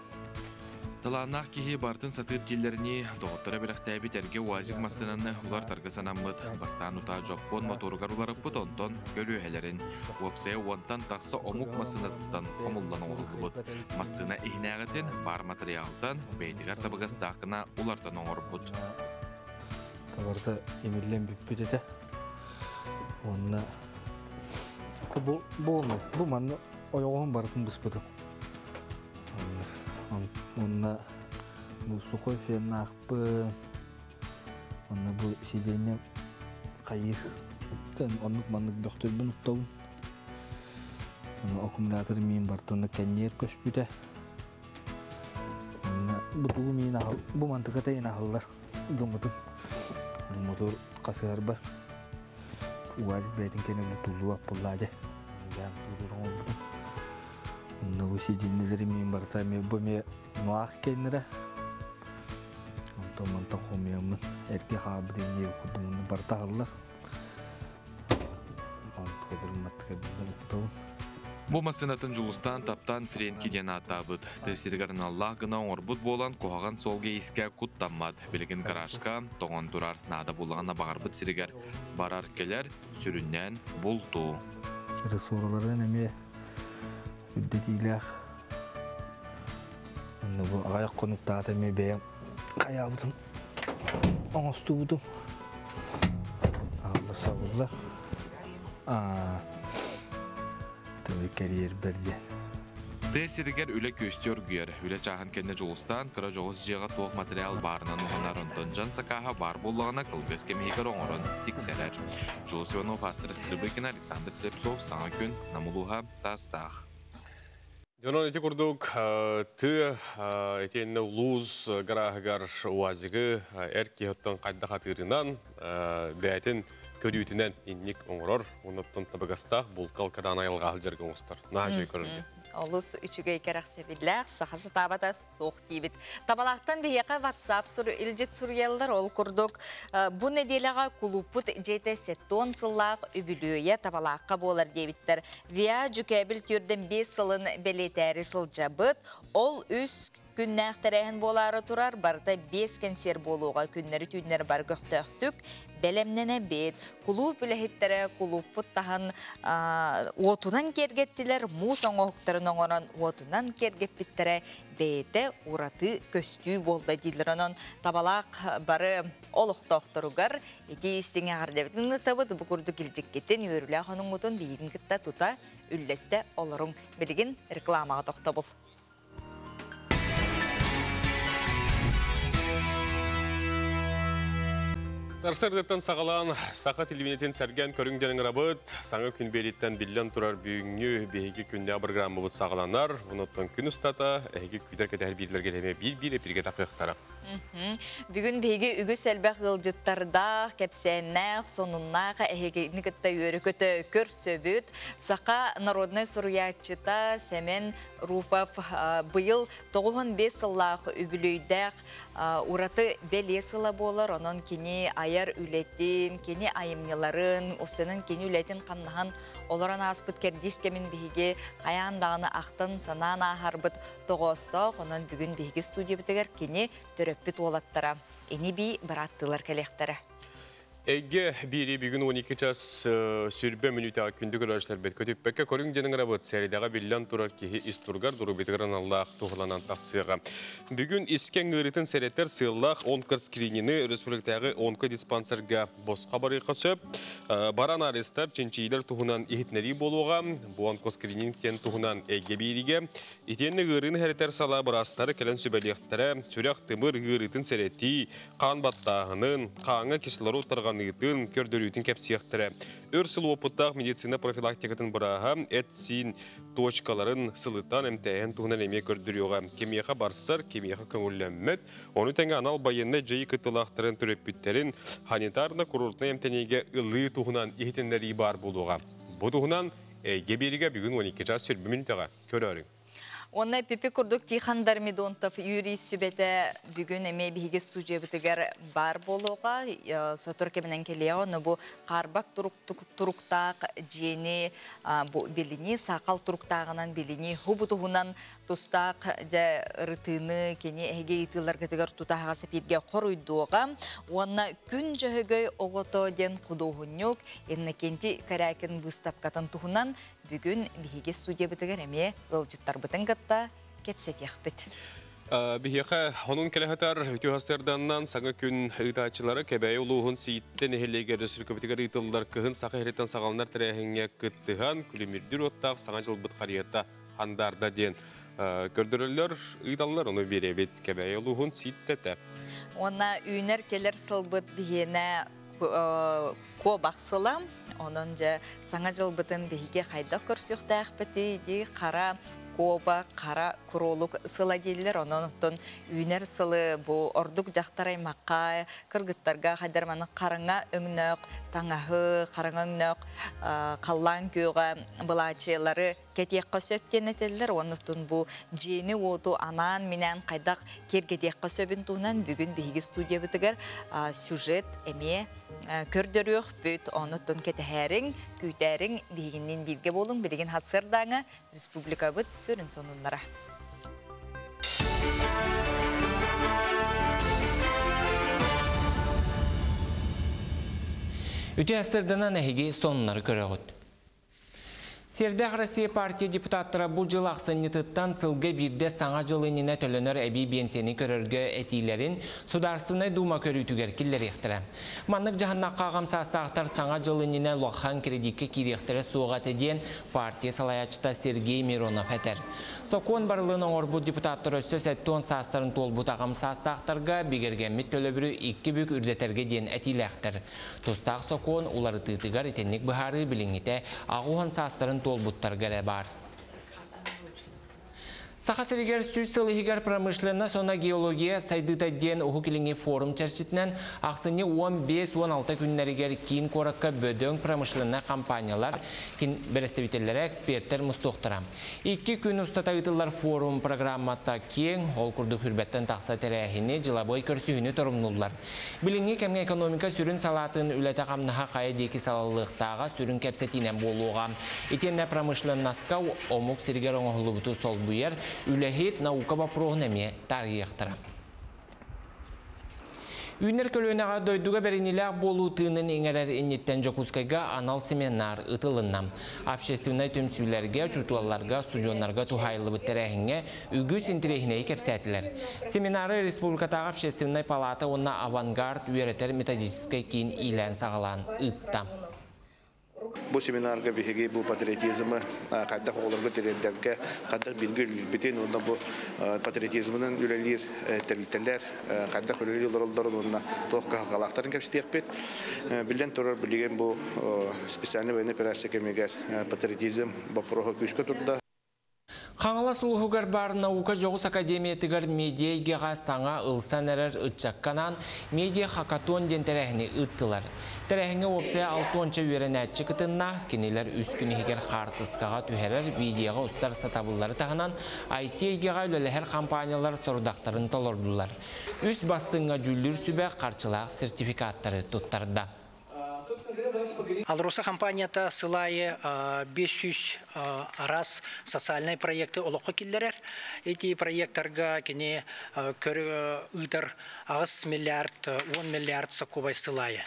Талааннаах киһи барытын сатыыр дииллэринии, доҕотторо бэлэхтээбит эргэ УАЗик массыынаны уларытарга санаммыт. Бастаан утаа дьоппуон мотуоругар уларыппыт, онтон көлүөһэлэрин. Уопсайа уонтан тахса омук массыынатыттан хомуллан оҥоһуллубут. Массыына иһинээҕитин баар матырыйаалтан бэйэтигэр табыгастаах гына уларытан оҥорбут. Барыта имиллэн бүппүт этэ. Уонна бу буолмай. Бу манна ойоҕоһун барытын быспытым. Онна Бу сухой феннаахпын. Онно бу сиденье хайыр. Оннук маннык бөхтөрбүн уктабын. Ону аккумулятор миин бартаны кэнниэр көспүтэ. Бу тугу миин ахыл, бу мантыка тайын ахыллар гыммытым. Мотор қасыарбар. УАЗик бэйтин кэнэ туллуу аппыллаады. Бэм турур оҥорбутум. Онно бу сиденьелери миин барта бу ме нуах кэннere. Онтон мантан хомуйаммын эрге хаалбыт инние курдумуну барта ахыллар. Бу массыынатын Дьулустаан таптаан Френки диэн ааттаабыт. Тыа сиригэр аналлаах гына оҥорбут буолан, куһаҕан суолга-иискэ куттаммат. Билигин гаражка тоҥон турар, наада буллаҕына баҕарбыт сиригэр барар-кэлэр, сүрүннээн бултуу. Ресураларын эмиэ үрдэтиилээх. Онно бу аҕыйах хонуктаата эмиэ бэйэм хайаабытым, оҥостубутум. Аалла сабыллар. Тылы кэриэрбэр диэн. Тыа сиригэр үлэ күөстүү оргуйар. Үлэ чааһын кэннэ Дьулустаан кыра дьоҕус дьиэҕэ туох материал баарынан уһанар, онтон дьон сакааһа баар буоллаҕына кылгас кэм иһигэр оҥорон тиксэрэр. Дьулус Иванов, Астра Скрыбыкина, Александр Слепцов, Саҥа күн, Нам улууһа, Таастаах. Дьонон ити курдук тыа итиэннэ улуус гарааһыгар УАЗигы эр киһи хайдах атыырынан бэйэтин көрүүтүнэн инник оҥорор, оннуттан табыгастаах булкал кадаан айылҕа сылдьарга оҥостор. Наһаа үчүгэй көрөргө. Олус үчүгэй кэрэхсэбиллээх, саха сатаабата суох диибит. Табалаахтан биһиэхэ WhatsApp илдьит суруйаллар. Ол курдук бу нэдиэлэҕэ кулууппут дьиэтэ 70 сыллаах үбүлүөйэ Табалаахха буолар диэбиттэр. ВИА Дьүкээбил түрдэн 5 сылын бэлиэтээри сылдьабыт. Ол үс күннээх тэрээһин буолаары турар, барыта 5 кэнсиэр буолуоҕа, күннэри түүннэр бар көхтөөхтүк бэлэмнэнэбит. Кулууп үлэһиттэрэ кулууппут таһын уотунан киэргэттилэр, муус оҥоһуктарын оҥорон уотунан киэргэппиттэрэ бэйэтэ ураты көстүү буолла дииллэр. Онон Табалаах бары олохтоохторугар ити истиҥ эҕэрдэбитин ыытабыт. Бу курдук илдьиккитин, үөрүүлээх онуҥҥутун биһигин кытта тута үллэстэ олоруҥ. Билигин рекламаҕа тохтобул. Сарсыардаттан саҕалаан саха телевидениетин сэргээн көрүҥ диэн ыҥырабыт. Саҥа күн биэрииттэн биллэн турар бүгүҥҥү биһиги күннээх программабыт саҕаланар. Онуттан күн устата эһиги күүтэр кэтэһэр биирлэргэ эмиэ биир-биир эпиргэ тахыахтара. Бүгүн биһиги үгүс элбэх ыалдьыттардаах, кэпсээннээх, сонуннаах эһигини кытта үөрэ-көтө көрсөбүт. Саха народнай суруйааччыта Сэмэн Руфов быйыл 95 сыллаах үбүлүөйдээх ураты бэлиэ сыла буолар. Онон кини айар үлэтин, кини айымньыларын, уопсайынан кини үлэтин хамнаһан олорон ааспыт кэрдиис кэмин биһиги хайаан даҕаны ахтан санаан ааһарбыт тоҕоостоох. Онон бүгүн биһиги студиябытыгар кини төрөппүт уолаттара ини-бии бырааттыылар кэлиэхтэрэ. Эйгэ биири бүгүн 12 час сүрбэ мүнүүтэҕэ күндү көрөөччүлэрбит көтүппэккэ көрүҥ диэн ыҥырабыт. Сэридэҕэ биллэн турар киһи ис туругар доруобуйатыгар аналлаах туһуланан тахсыаҕа. Бүгүн искэҥ ыарыытын сэрэтэр сыаллаах онкоскринины республикатааҕы онкодиспансерга босхо барыахха сөп. Бар анализтар, чинчийиилэр туһунан иһитиннэрии буолуоҕа. Бу онкоскрининг диэн туһунан эйгэ бииригэ итиэннэ ыарыыны сэрэтэр салаа быраастары кэлэн сүбэлиэхтэрэ. Сүрэх тымыр ыарыытын сэрэтии, хаан баттааһынын, хааҥҥа кислород тарҕаныытын, көрдөрүүтүн кэпсиэхтэрэ. Өр сыл уопуттаах медицина профилактикатын бырааһа эт-сиин точкаларын сылытан эмтээһин туһунан эмиэ көрдөрүөҕэ. Кимиэхэ барсар, кимиэхэ көҥүллэммэт. Ону тэҥэ анал байыаннай дьайыы кыттыылаахтарын төрөппүттэрин санитарно-курортнай эмтэниигэ ылыы туһунан иһитиннэрии баар буолуоҕа. Бу туһунан Эйгэ биэригэ бүгүн 12 час сүрбү мүнүүтэҕэ көрөөрүҥ. Онно Пипи курдук Тихон Дармидонтов юрист сүбэтэ бүгүн эмиэ биһиги студиябытыгар баар буолуоҕа, сотору кэминэн кэлиэҕэ. Онно бу хаарбах туруктаах дьиэни бу билини, саахал туруктааҕынан билини, хубу туһунан тустаах дьэ ырытыыны кини эһиги ыйытыыларгытыгар тутаһаҕа сапииргэ хоруйдуоҕа. Уонна күн дьөһөгөй оҕото диэн худуоһунньук Иннокентий Корякин выставкатын туһунан бүгүн биһиги студиябытыгар эмиэ ыалдьыттарбытын кытта кэпсэтиэхпит. Биһиэхэ онун кэлэ сытар үтүө сарсыарданнан саҥа күн ыытааччылара Кэбээйи улууһун Сииттэ нэһилиэгэр республикабытыгар ыытыллар кыһын саха иһиттэн саҕаланар тэрээһиҥҥэ кыттыһан күлүмүрдүүр уоттаах саҥа дьылбыт харыйата хандаарда диэн. Көрдөрөллөр, ыыталлар, ону биэрэбит Кэбээйи улууһун Сииттэтэ. Уонна үүнэр келер сылбыт биһиэнэ куобах сыла. Онон дьэ саҥа дьылбытын биһиги хайдах көрсүөхтээхпитий дии хара куоба, хара куролук сыла дииллэр. Онон оттон үүнэр сылы бу ордук дьахтар аймакка, кыргыттарга хайдар маны хараҥа өҥнөөх таҥаһы, хараҥа өҥнөөх халлаан күөҕэ былаачыйалары кэтиэххэ сөп диэн этэллэр. Оннуттан бу дьиэни-уоту анаан-минээн хайдах киэргэтиэххэ сөбүн туһунан бүгүн биһиги студиябытыгар сюжет эмиэ көрдөрүөхпүт. Оннуттан кэтэһээриҥ, күүтээриҥ, биһигинниин бииргэ буолуҥ. Билигин сарсыардааҥы республикабыт сүрүн сонуннара. Үтүө сырдынан эһиги сонуннары көрөҕүт. Сиэрдээх Россия партия депутаттара бу жыл ахсынньытыттан сылга биирдэ саҥа жыл иннинэ төлөнөр эбии биэнсийэни көрөргө этиилэрин Судаарыстыбаннай Дума көрүүтүгэр киллэриэхтэрэ. Маннык дьаһаннахха аҕам саастаахтар саҥа жыл иннинэ улахан кредиккэ киириэхтэрэ суоҕа этэ диэн партия салайааччыта Сергей Миронов этэр. Сокуон барылын оҥорбут депутаттар өссө 70 саастарын туолбут аҕам саастаахтарга бигэргэммит төлөбүрү икки бүк үрдэтэргэ диэн этиилээхтэр. Тустаах сокуон уларытыытыгар итинник быһаарыы билиҥҥитэ 80 саастарын туолбуттарга эрэ баар. Саха сиригэр 100 сыл иһигэр промышленность уонна геология сайдыыта диэн Уһук Илиҥҥи форум чэрчитинэн ахсынньы 15-16 күннэригэр киин куоракка бөдөҥ промышленнай компаниялар бэрэстэбиитэллэрэ, экспертэр мустуохтара. Икки күн устата ыытыллар форум программата киэҥ, ол курдук хүрбэттэн тахса тэрээһини, дьылабыай көрсүһүүнү торумнууллар. Билиҥҥи кэмҥэ экономика сүрүн салаатын үлэтэ-хамнаһа хайа диэки салаллыахтааҕа сүрүн кэпсэтиинэн буолуоҕа. Итиэннэ промышленноска омук сиригэр оҥоһуллубуту солбуйар үлэһит наука боппуруоһун эмиэ таарыйыахтара. Үүнэр көлүөнэҕэ дойдуга бэриниилээх буолуу тыынын иҥэрэр инниттэн Дьокуускайга анал семинар ыытылынна. Общественнай түмсүүлэргэ, учууталларга, студеннарга туһаайыллыбыт тэрээһиҥҥэ үгүс интэриэһинэйи кэпсээтилэр. Семинары Республикатааҕы общественнай палата уонна Авангард үөрэтэр методическай киин иилээн-саҕалаан ыытта. Бу семинарга биһиги бу патриотизмы хайдах оҕолорго тириэрдэргэ, хайдах бииргэ үлэлиирбитин уонна бу патриотизмынан үлэлиир тэрилтэлэр хайдах үлэлии олороллорун уонна туох кыһалҕалаахтарын кэпсэтиэхпит. Биллэн турар, билигин бу специальный военной операция кэмигэр патриотизм боппуруоһа күүскэ турда. Хаҥалас улууһугар баар наука дьоҕус академиятыгар медиа эйгэҕэ саҥа ылсан эрэр ыччакка анаан медиа хакатон диэн тэрээһини ыыттылар. Тэрээһиҥҥэ уопсайа алтуонча үөрэнээччи кытынна. Кинилэр үс күн иһигэр хаартыскаҕа түһэрэр, видеоҕа устар сатабыллары таһынан IT эйгэҕэ үлэлэһэр компаниялар сорудахтарын толордулар. Үс бастыҥҥа дьүүллүүр сүбэ харчылаах сертификаттары туттарда. Алроса компанията сыл аайы 500 араас социальнай проекты олоххо киллэрэр. Ити проекттарга кини ыытар 8 миллиард, 10 миллиард сокуобай сыл аайы.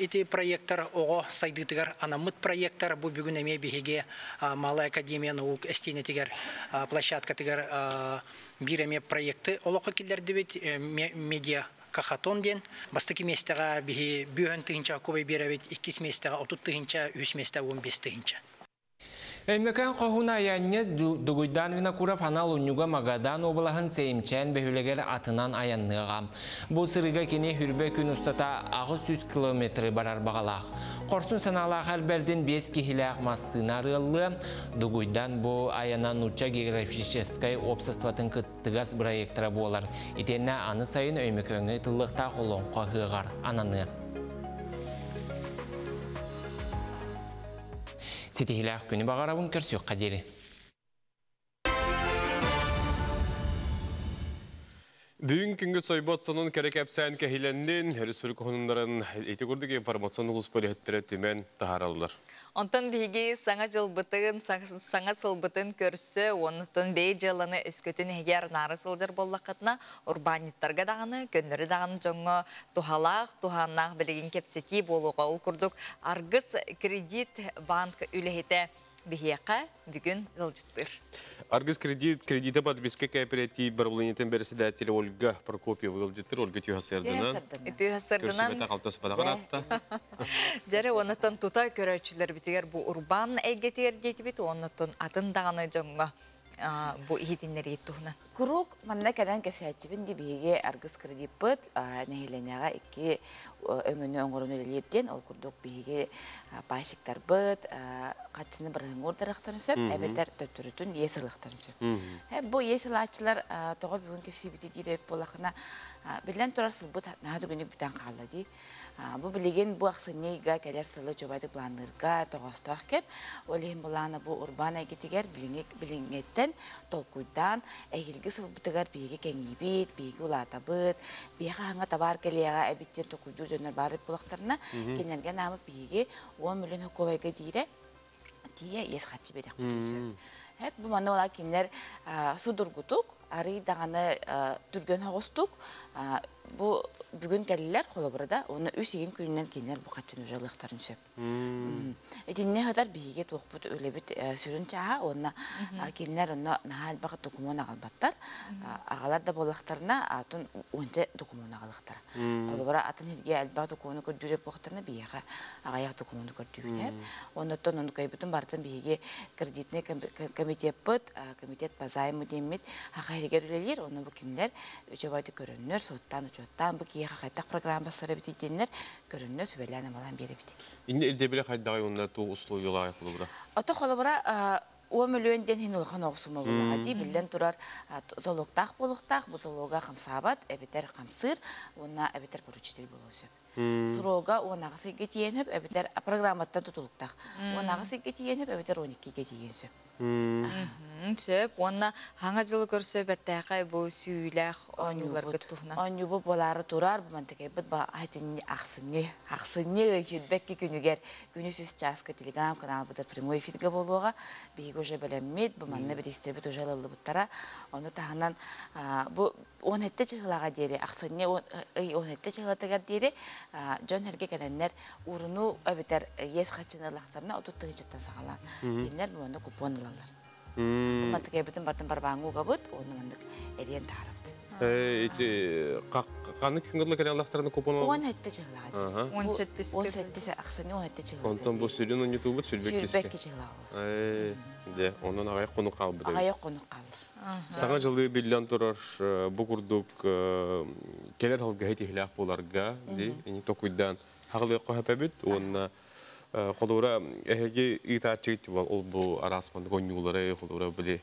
Ити проекттар оҕо сайдыытыгар анаммыт проекттар. Бу бүгүн эмиэ биһиги Малая академия наук эстиэнэтигэр площадкатыгар биир эмиэ проекты олоххо киллэрдибит медиа Кахатон диэн. Бастакы миэстэҕэ биһи бүөһүн тыһыынча кубай биэрэбит, иккис миэстэҕэ 30 тыһыынча, үһүс миэстэ 15 тыһыынча. Өймөкөөн хоһууна айанньыт Дугуйдаан Винокуров анал унньуга Магадан уобалаһын Сэйимчээн бөһүөлэгэр атынан айанныаҕа. Бу сырыыга кини хүрбэ күн устата 800 километры барар баҕалаах. Хорсун санаалаах эрбэрдин биэс киһилээх массыына арыаллыа. Дугуйдан бу айана Нуучча географическай уопсастыбатын кыттыгас бырайыактара буолар. Итиэннэ аны сайын Өймөкөөҥҥө ыытыллыахтаах олоҥхо ыһыаҕар ананыа. Ситиһиилээх күнү баҕарабын көрсүөххэ диэри. Бүгүн күнгүт сойбот сонун кэрэ кэпсээн кэһилэннин, республика хонуннарын ити курдук информацион улус полиһеттэрэ түмэн таһаараллар. Онтон биһиги саҥа дьылбытын, саҥа сылбытын көрсө, оннуттан бэйэ дьыаланы өскөтүн эһиги арнаары сылдьар буоллаххытына, урбаанньыттарга даҕаны, көннөрү даҕаны дьоҥҥо туһалаах, туһааннаах билигин кэпсэтии буолуоҕа. Ол курдук Аргыс кредит банк үлэһитэ биһиэхэ бүгүн ыалдьыттыыр. Аргыс кредит кредита подписка кооператив правлениетын председателя Ольга Прокопьева ыалдьыттыр. Ольга Тюхасердынан. Тюхасердынан. Дьэрэ оннуттан тута көрөөччүлэрбитигэр бу урбаан эйгэтигэр диэтибит, оннуттан атын даҕаны дьоҥҥо. Бу иһитиннэрии туһунан. Куруук манна кэлэн кэпсээччибин ди биһиги Аргыс кредиппыт нэһилиэнньэҕэ икки өҥөнү оҥорон үлэлиир диэн. Ол курдук биһиги пайщиктарбыт хаччыны бырыһыҥҥа уурдарыахтарын сөп, эбэтэр төттөрүтүн иэс ылыахтарын сөп. Бу иэс ылааччылар тоҕо бүгүн кэпсиибити диир эбит буоллахына, биллэн турар сылбыт наһаа түргэнник бүтэн хаалла дии. Бу билигин бу ахсынньы ыйга кэлэр сылы чобайдык планныырга тоҕоостоох кэм. Ол иһин былаана бу урбаан эйгэтигэр билиҥҥиттэн толкуйдаан эһиилги сылбытыгар биһиги кэҥиибит, биһиги улаатабыт, биһиэхэ хаһыҥҥа табаар кэлиэҕэ эбит диэн толкуйдуур дьоннор баар буоллахтарына, кинилэргэ анаабыт биһиги 10 миллион хокуобайга диирэ тиийэ иэс харчы биэриэхпитин сөп. Эп бу манна буолаа кинилэр судургутук, арый даҕаны түргэн соҕустук бу бүгүн кэллилэр холобура да, уонна үс игин күнүнэн кинилэр бу хаччыны уже ылыахтарын сөп. Итиннэ сытар биһиги туохпут үлэбит сүрүн чааһа уонна кинилэр онно наһаа элбэх докумуон аҕалбаттар. Аҕалар да буоллахтарына атын уонча докумуон аҕалыахтара. Холобура атын сиргэ элбэх докумуону көрдүүр буоллахтарына биһиэхэ аҕыйах докумуону көрдүүбүт. Оннуттан ону кыайбытын барытын биһиги кредитный комитеппыт, комитет по займу диэммит хаха иһигэр үлэлиир. Онно бу кинилэр үчүгэйдик көрөннөр, суоттаан учуоттаан бу киһиэхэ хайдах программа сара эбитий диэннэр көрөннөр сүбэлээн амалаан биэрэбит. Инне ирдэбилэ хайдаҕай уонна туу условиялаах холобура? Ото холобура 10 миллион диэн иһин улахан оҕусума буллаҕа дии биллэн турар залогтаах буолуохтаах, бу залога хамсаабат, эбэтэр хамсыыр уонна эбэтэр поручитель буолуон сөп. Срога 18 ыйга тиийэн сөп, эбэтэр программаттан тутулуктаах. 18 ыйга тиийэн сөп, эбэтэр 12-ге тиийэн сөп. Сөп. Уонна хаҥа дьылы көрсө бэртээхэй бу сүүлээх оонньууларгыт туһунан. Оонньуубу буолаары турар, бу мантыкайбыт ба ахсынньы ахсынньы сүүрбэкки күнүгэр күнүс үс чааска телеграм-каналбытыгар прямой эфиргэ буолуоҕа. Биһиги уже бэлэммит, бу манна бириистэрбит уже ылыллыбыттара. Ону таһынан бу 17 чыһылаҕа диэри, ахсынньы ый 17 чыһылатыгар диэри дьон эргэ кэлэннэр ууруну эбэтэр иэс хаччыны ыллахтарына 30 тыһыынчаттан саҕалаан кинилэр бу манна купон ылаллар. Бу мантыкайбытын бартын барбааҥҥа угабыт уонна маннык эриэн таарабыт. Ити ханнык күн кэлэ ыллахтарына купон ылаллар? 17 чыһылаҕа диэри. 17 17 ахсынньы 17 чыһылата. Онтон бу сүрүн онньутуубут сүрбэкки Сүрбэкки чыһылаҕа буолар. Де, онон аҕай хонук хаалбыт. Аҕайах хонук хаалар. Саҥа дьылы биллэн турар бу курдук кэлэр халгаһы тиһилээх буоларга ди ини токуйдаан хаҕылыахха хөпөбүт уонна холуура эһиги ыытааччыгыт ол бу араас маннык онньуулары холуура били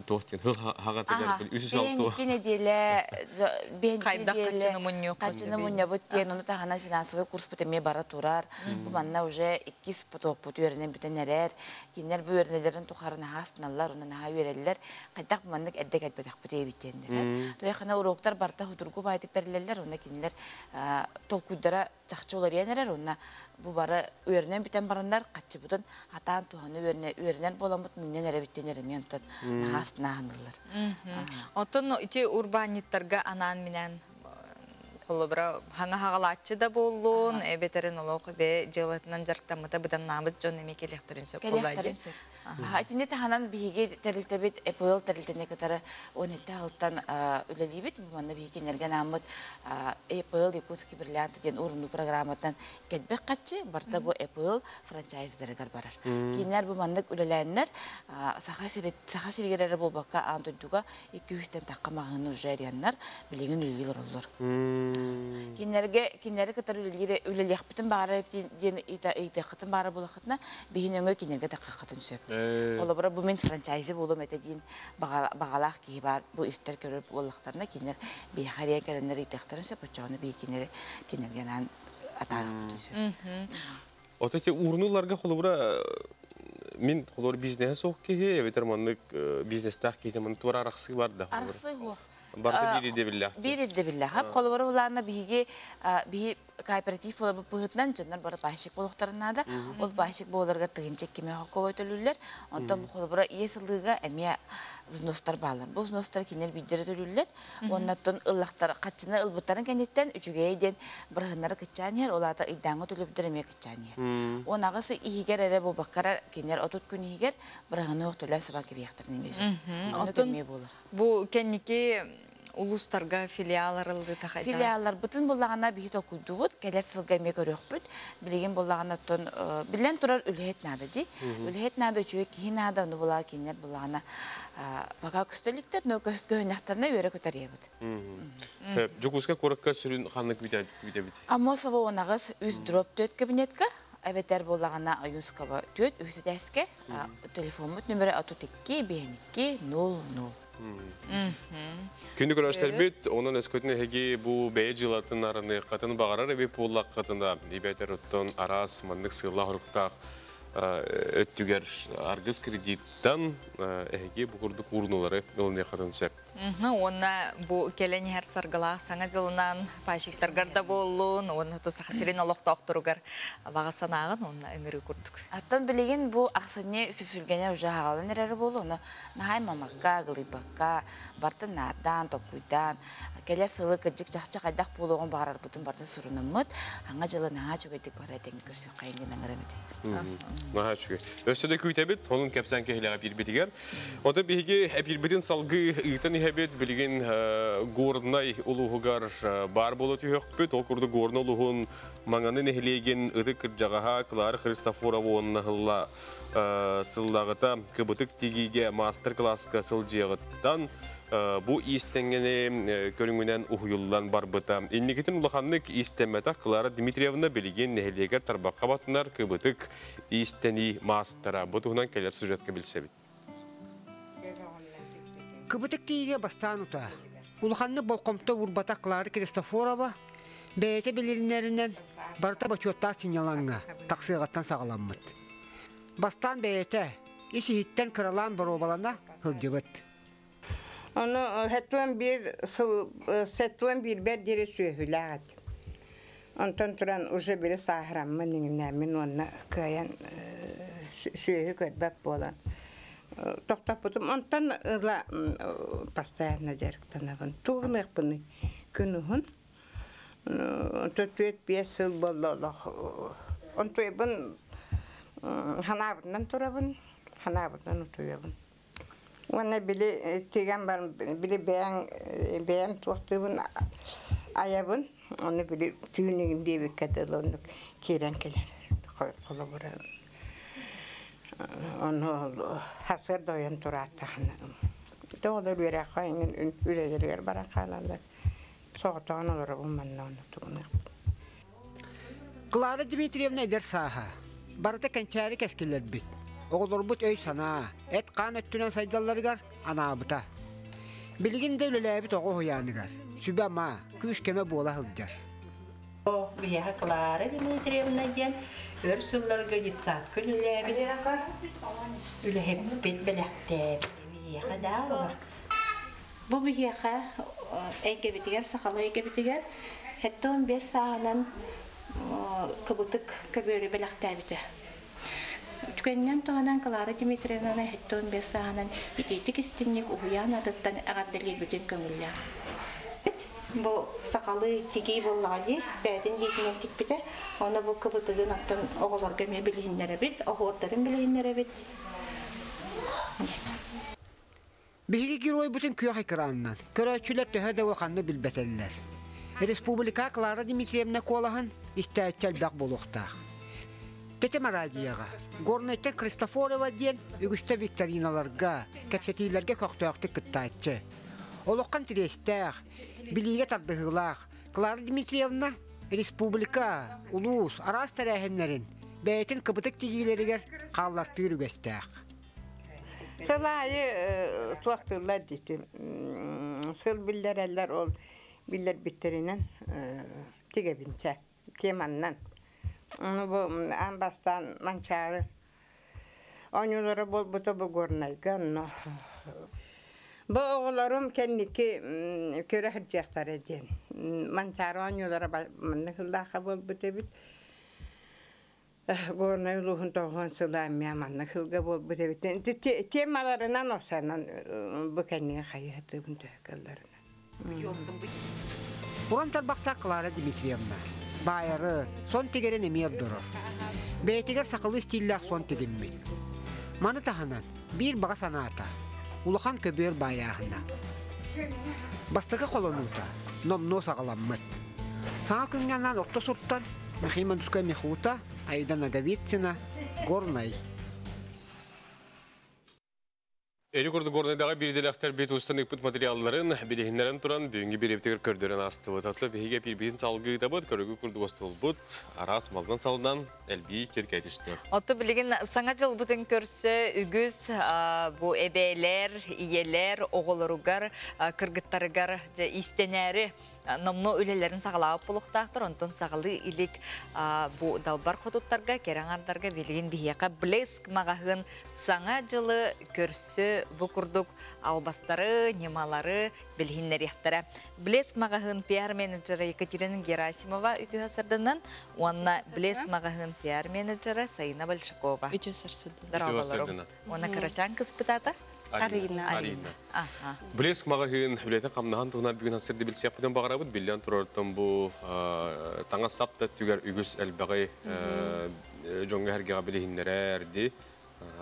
туох диэн хыл хаҕатыгар били үс алты икки нэдиэлэ хайдах хаччыны мунньуох хаччыны мунньабыт диэн ону таһынан финансовый курспут эмиэ бара турар бу манна уже иккис потокпут үөрэнэн бүтэн эрэр Кинилэр бу үөрэнэллэрин тухары наһаа астыналлар, уонна наһаа үөрэллэр. Хайдах бу маннык эрдэ кэлбэтэхпит эбит диэннэр. Туйахына уроктар барыта худургу баайдык бэриллэллэр, уонна кинилэр толкуйдара чахчы уларыйан эрэр, уонна бу бары үөрэнэн бүтэн бараннар хаччыбытын атаан туһаны үөрэнэр буоламмыт мунньан эрэбит диэн эрэмиэн онтон наһаа астына аһыныллар. Оттон ити урбаанньыттарга анаан-минээн холобура хаҥа хаҕалааччы да буоллун, эбэтэрин олох бэйэ дьыалатынан дьарыктаммыта быданнаабыт дьон эмиэ кэлиэхтэрин сөп Кэлиэхтэрин сөп. Итини таһынан биһиги тэрилтэбит ЭПЛ тэрилтэни кытары 17 алтан үлэлиибит. Бу манна биһиги кинилэргэ анааммыт ЭПЛ Якутский бриллиант диэн урунуу программаттан кэлбэх хаччы барыта бу ЭПЛ франчайздарыгар барар. Кинилэр бу маннык үлэлээннэр Саха Саха сиригэр эрэ буолбакка аан дойдуга 200-тэн тахха маҕаһыыны уже арыйаннар билигин үлэлии олороллор. Кинилэргэ кинилэри кытары үлэлиир үлэлиэхпитин баҕарар диэн ыйытыаххытын баҕарар буоллаххытына биһин өҥө кинилэргэ таххаххытын сөп. Холобура бу мин франчайзи буолуом этэ диэн баҕалаах киһи баар бу истэр көрөр буоллахтарына кинилэр биһиэхэ эрийэн кэлэннэр ыйытыахтарын сөп оччоҕуна биһи кинилэри кинилэргэ анаан атаарыахпытын сөп. Ото ити уурунууларга холобура мин холобура бизнеһэ суох киһи эбэтэр маннык бизнестаах киһи маннык туора арахсыы бар да Арахсыы суох. Барыта биир ирдэбиллээх. Биир ирдэбиллээх. Холобура булаанна биһиги биһи кооператив буоларбыт быһыытынан дьоннор бары пайщик буолуохтарын наада. Ол пайщик буоларыгар тыһыынча икки мөһөккө төлүүллэр. Онтон бу холобура иэс ылыыга эмиэ взностар бааллар. Бу взностар кинилэр биирдэрэ төлүүллэр. Уоннаттан ыллахтар хаччыны ылбыттарын кэнниттэн үчүгэйэ диэн бырыһыннары кыччаан иһэр, ол аата ыйдааҥҥы төлөбүрдэр эмиэ кыччаан иһэр. 18 иһигэр эрэ буолбаккара кинилэр 30 күн иһигэр бырыһыны ох төлөөн сабан кэбиһиэхтэрин эмиэ сөп. Оннук эмиэ буолар. Бу кэнники Улуустарга филиал арыллыыта хайдаҕый? Филиалларбытын буллаҕына биһи толкуйдуубут, кэлэр сылга эмиэ көрүөхпүт. Билигин буллаҕына оттон биллэн турар үлэһит наада дии. Үлэһит наада, үчүгэй киһи наада, ону булаа кинилэр буллаҕына пока көстө иликтэр, но көһүннэхтэринэ үөрэ көтөрүөбүт. Дьокуускай куоракка сүрүн ханнык күүтэбит? Аммосова уонаҕыс үс дроп төрт кабинетка, эбэтэр буоллаҕына Аюнского төрт үһүс этээскэ телефоммут нөмірі 32 52 00. Күндү көрөөччүлэрбит, онон өскөтүн эһиги бу бэйэ дьыалатын арыныаххытын баҕарар эбит буоллаххытына, эбэтэр оттон араас маннык сыаллаах-соруктаах өттүгэр аргыс кредиттан эһиги бу курдук уурунулары ылыныаххытын сөп. Уонна бу кэлэн иһэр саргылаах саҥа дьылынан пайщиктаргар да буоллун, уонна Саха сирин олохтоохторугар баҕа санааҕын уонна ыҥырыы курдук. Оттон билигин бу ахсынньы сүпсүлгэнэ уже хаалан эрэр буолу, ону наһай мамакка, гылыйбакка, бартын наардаан, толкуйдаан, кэлэр сылы кырдьык чахчы хайдах буолуоҕун баҕарарбытын бартын сурунуммут, аҥа дьылы наһаа үчүгэйдик бара этэҥҥэ көрсүөххэйин диэн ыҥырабыт. Наһаа үчүгэй. Өссө да күүтэбит, сонун кэпсээн киһилэҕэ биирбитигэр. Ота биһиги эпиирбитин салгыы ыытан иһэбит. Билигин Горнай улууһугар баар буола түһүөхпүт. Ол курдук Горнай улууһун Маҥаны нэһилиэгин ытык кырдьаҕаһа Клара Христофорова уонна сылла сыллаҕыта кыбытык тигиигэ маастар-кылааска сылдьыаҕыттан бу иистэҥҥэни көрүҥүнэн уһуйуллан барбыта. Инникитин улаханнык иистэммэтэх Клара Дмитриевна билигин нэһилиэгэр тарбахха батынар кыбытык иистэнии маастара. Бу туһунан кэлэр сюжетка билсэбит. Кыбытык тиигэ бастаан утаа. Улаханнык болҕомто уурбатах Клара Христофорова бэйэтэ билинэринэн барыта бочуоттаах сынньалаҥҥа тахсыаҕыттан саҕаламмыт. Бастаан бэйэтэ ис-иһиттэн кыралаан боруобалана сылдьыбыт. Ону сеттуон биир сыл сеттуон биирбэр диэри сүөһүлээх этим. Онтон туран уже били сааһыраммын иҥнээммин уонна кыайан сүөһү көрбөт буолан тохтоппутум. Онтон ыла постоянно дьарыктанабын. Тугу гыныахпыный күн уһун. Онтон түөрт-биэс сыл буолла олох. Онтуйбун ханаабытынан турабын, ханаабытынан утуйабын. Уонна били тигэн баран били бэйэҥ бэйэм туохтуубун айабын. Ону били түүнүгүм диэбиккэ дылы оннук киирэн кэлэр. Холобура ону сарсыарда ойон турааттаҕына оҕолор үөрэххэ эҥин үлэлэригэр баран хаалаллар. Соҕотоҕун олоробун манна онно тугуныахпын. Клара Дмитриевна эдэр сааһа. Барыта кэнчээри кэскиллэрбит. Оҕолорбут өй-санаа, эт-хаан өттүнэн сайдалларыгар анаабыта. Билигин да үлэлээбит оҕо уһуйааныгар сүбэ-ама, күүс-көмө буола сылдьар. Биһиэхэ Клара Дмитриевна диэн өр сылларга детсадка үлэлээбит, үлэһиппит, бэлэхтээбит. Биһиэхэ да олор. Бу биһиэхэ эйгэбитигэр, сахалыы эйгэбитигэр 75 сааһынан кыбытык көбүөрү бэлэхтээбитэ. Түгэнинэн туһанан Клара Дмитриевнаны 75 сааһынан итиитик истиҥник уһуйаан атыттан эҕэрдэлиирбитин көҥүллээх. Бу сахалыы тигии буоллаҕа дии, бэйэтин илиитинэн тикпитэ. Ону бу кыбытыгын оттон оҕолорго эмиэ билиһиннэрэбит, оһуордарын билиһиннэрэбит. Биһиги геройбутун күөх экранынан көрөөччүлэр төһө да улаханнык билбэтэллэр. Республика Клара Дмитриевна куолаһын истээччи элбэх буолуохтаах. Тэтим араадьыйаҕа Горнайтан Христофорова диэн үгүстэ викториналарга, кэпсэтиилэргэ көхтөөхтүк кыттааччы. Олоххо интэриэстээх, билиигэ тардыһыылаах Клара Дмитриевна республика, улуус араас тэрээһиннэрин бэйэтин кыбытык тигиилэригэр хааллартыыр үгэстээх. Сыл аайы туохтууллар дии сыл биллэрэллэр ол биллэрбиттэринэн тигэбинчэ теманнан. Бу аан бастаан Манчаары оонньуулара буолбута бу Горнайга онно бу оҕолорум кэнники көрө сылдьыахтара диэн Манчаары оонньуулара маннык сыллаахха буолбут эбит. Горнай улууһун тоҕуһун сыла эмиэ маннык сылга буолбут эбит. Темаларынан осанан бу кэннигэ хайыһатыыбын төһө кыалларынан. Уран тарбахтаах Клара Дмитриевна баайары, сон тигэрин эмиэ ордорор. Бэйэтигэр сахалыы стиллээх сон тигиммит. Маны таһынан биир баҕа санаата улахан көбүөр баайааһына. Бастакы холонуута номнуо саҕаламмыт. Саҥа күҥҥэ анаан орто суртан Михаил Мандускай Михута, Аида Ноговицына, Горнай. Эли курдук Горнайдаҕа биирдэлэхтэр бит устан ыппыт материалларын билиһиннэрэн туран бүгүҥҥү бириэбитигэр көрдөрөн аастыбыт. Атлы биһиги эпиирбитин салгыытабыт, көрүгү курдук остуолбут, араас малдан салынан элбии киркэй түстэ. Отту билигин саҥа дьылбытын көрсө үгүс бу эбээлэр, ийэлэр оҕолоругар, кыргыттарыгар дьэ иистэнээри номнуо үлэлэрин саҕалаабыт буолуохтаахтар. Онтон саҕалыы илик бу далбар хотуттарга, кэрэ аҥардарга билигин биһиэхэ Блеск маҕаһыын саҥа дьылы көрсө бу курдук албастары, ньымалары билиһиннэриэхтэрэ. Блеск маҕаһыын пиар-менеджера Екатерина Герасимова үтүө сарданан уонна Блеск маҕаһыын пиар-менеджера Саина Большакова. Үтүө сарсыдан. Дорооболорум. Уонна кырачаан кыспытата Арина. Арина. Аха. Блеск маҕаһыын үлэтин хамнаһын туһунан бүгүн сирди билсиэхпитин баҕарабыт. Биллэн турартан бу таҥас сап да түгэр үгүс элбэҕи дьоҥҥо эргэҕэ билиһиннэрэр ди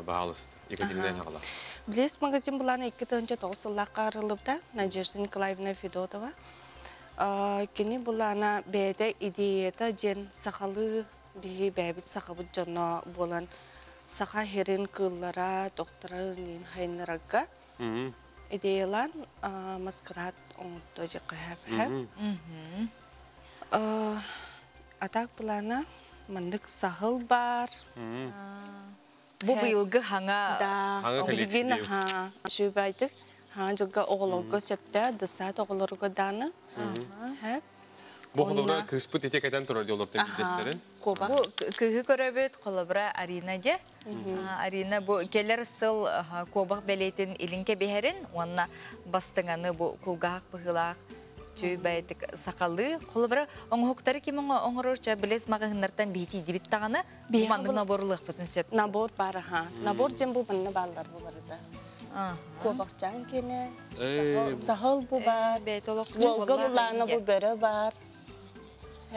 баһаалыст Екатерина Хаҕала. Блеск магазин булаана 2009 сыллаахха арыллыбыта Надежда Николаевна Федотова. Кини булаана бэйэтэ идеята диэн сахалыы биһи бэйэбит сахабыт дьоно буолан саха херин кыыллара, доктора хайыннарарга идеялаан маскарад оҥорто дьэ Атак булаана маннык саһыл бар. Бу быйылгы хаҥа Да, билигин шүүбайдык хаҥа жылга оҕолорго сөптө, дысаат оҕолорго дааны. Бу холобура кыыспыт ити кэтэн турар диолортан билдестерин. Бу кыыһы көрөбүт холобура Арина де. Арина бу келер сыл куобах бэлиэтин илин кэбиһэрин уонна бастыҥаны бу кулгаах быһыылаах чүй байтык сакалы холобура оҥоһуктары ким оҥорор ча билес маҕаһыннартан биһити дибит таҕаны бу маннык наборлыахпытын сөп. Набор бар аха. Набор дем бу манна баллар бу барыта. Куобахчаан кене, сахал бу бар, Волга булаана бу бөрө бар.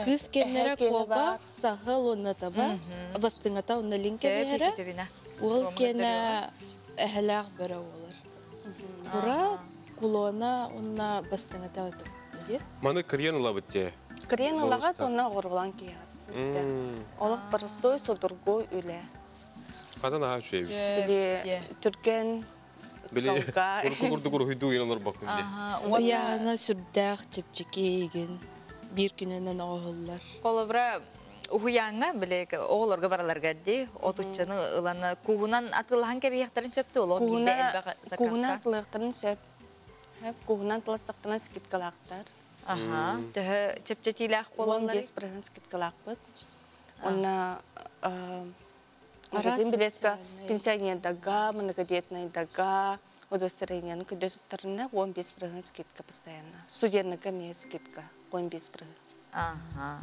Кыз кеннere куобах, сахал онна таба, бастыҥата онна линке бэһэрэ, уол кенэ эһэлээх бөрө олар. Бура кулона онна бастыҥата оту. Маны кырыян ылабыт те. Кырыян ылагат онна оҕуруулан киһат. Олох простой судургу үлэ. Хатан аха үчүгэй. Били түрген Били салга. Урку курдук уруһуйдуу ген олор баккын де. Уяна сүрдээх чэпчэки бир күнүнэн оҕоһуллар. Холобура уһуяңа биле оҕолорго бараларга ди отуччаны ыланы куһунан атылахан кэбиэхтэрин сөптү олон бирде элбэх Куһунан заказта. атылыахтарын сөп. Куһунан тыластақтана скидкалаахтар. Аха, төһө чэпчэтиилээх буолаллар. 15% скидкалаахпыт. Онна магазин билеска пенсионердага, многодетныйдага, удостоверениені күндө туттарына 15% скидка постоянно. Студентныга ме скидка 15%. Аха.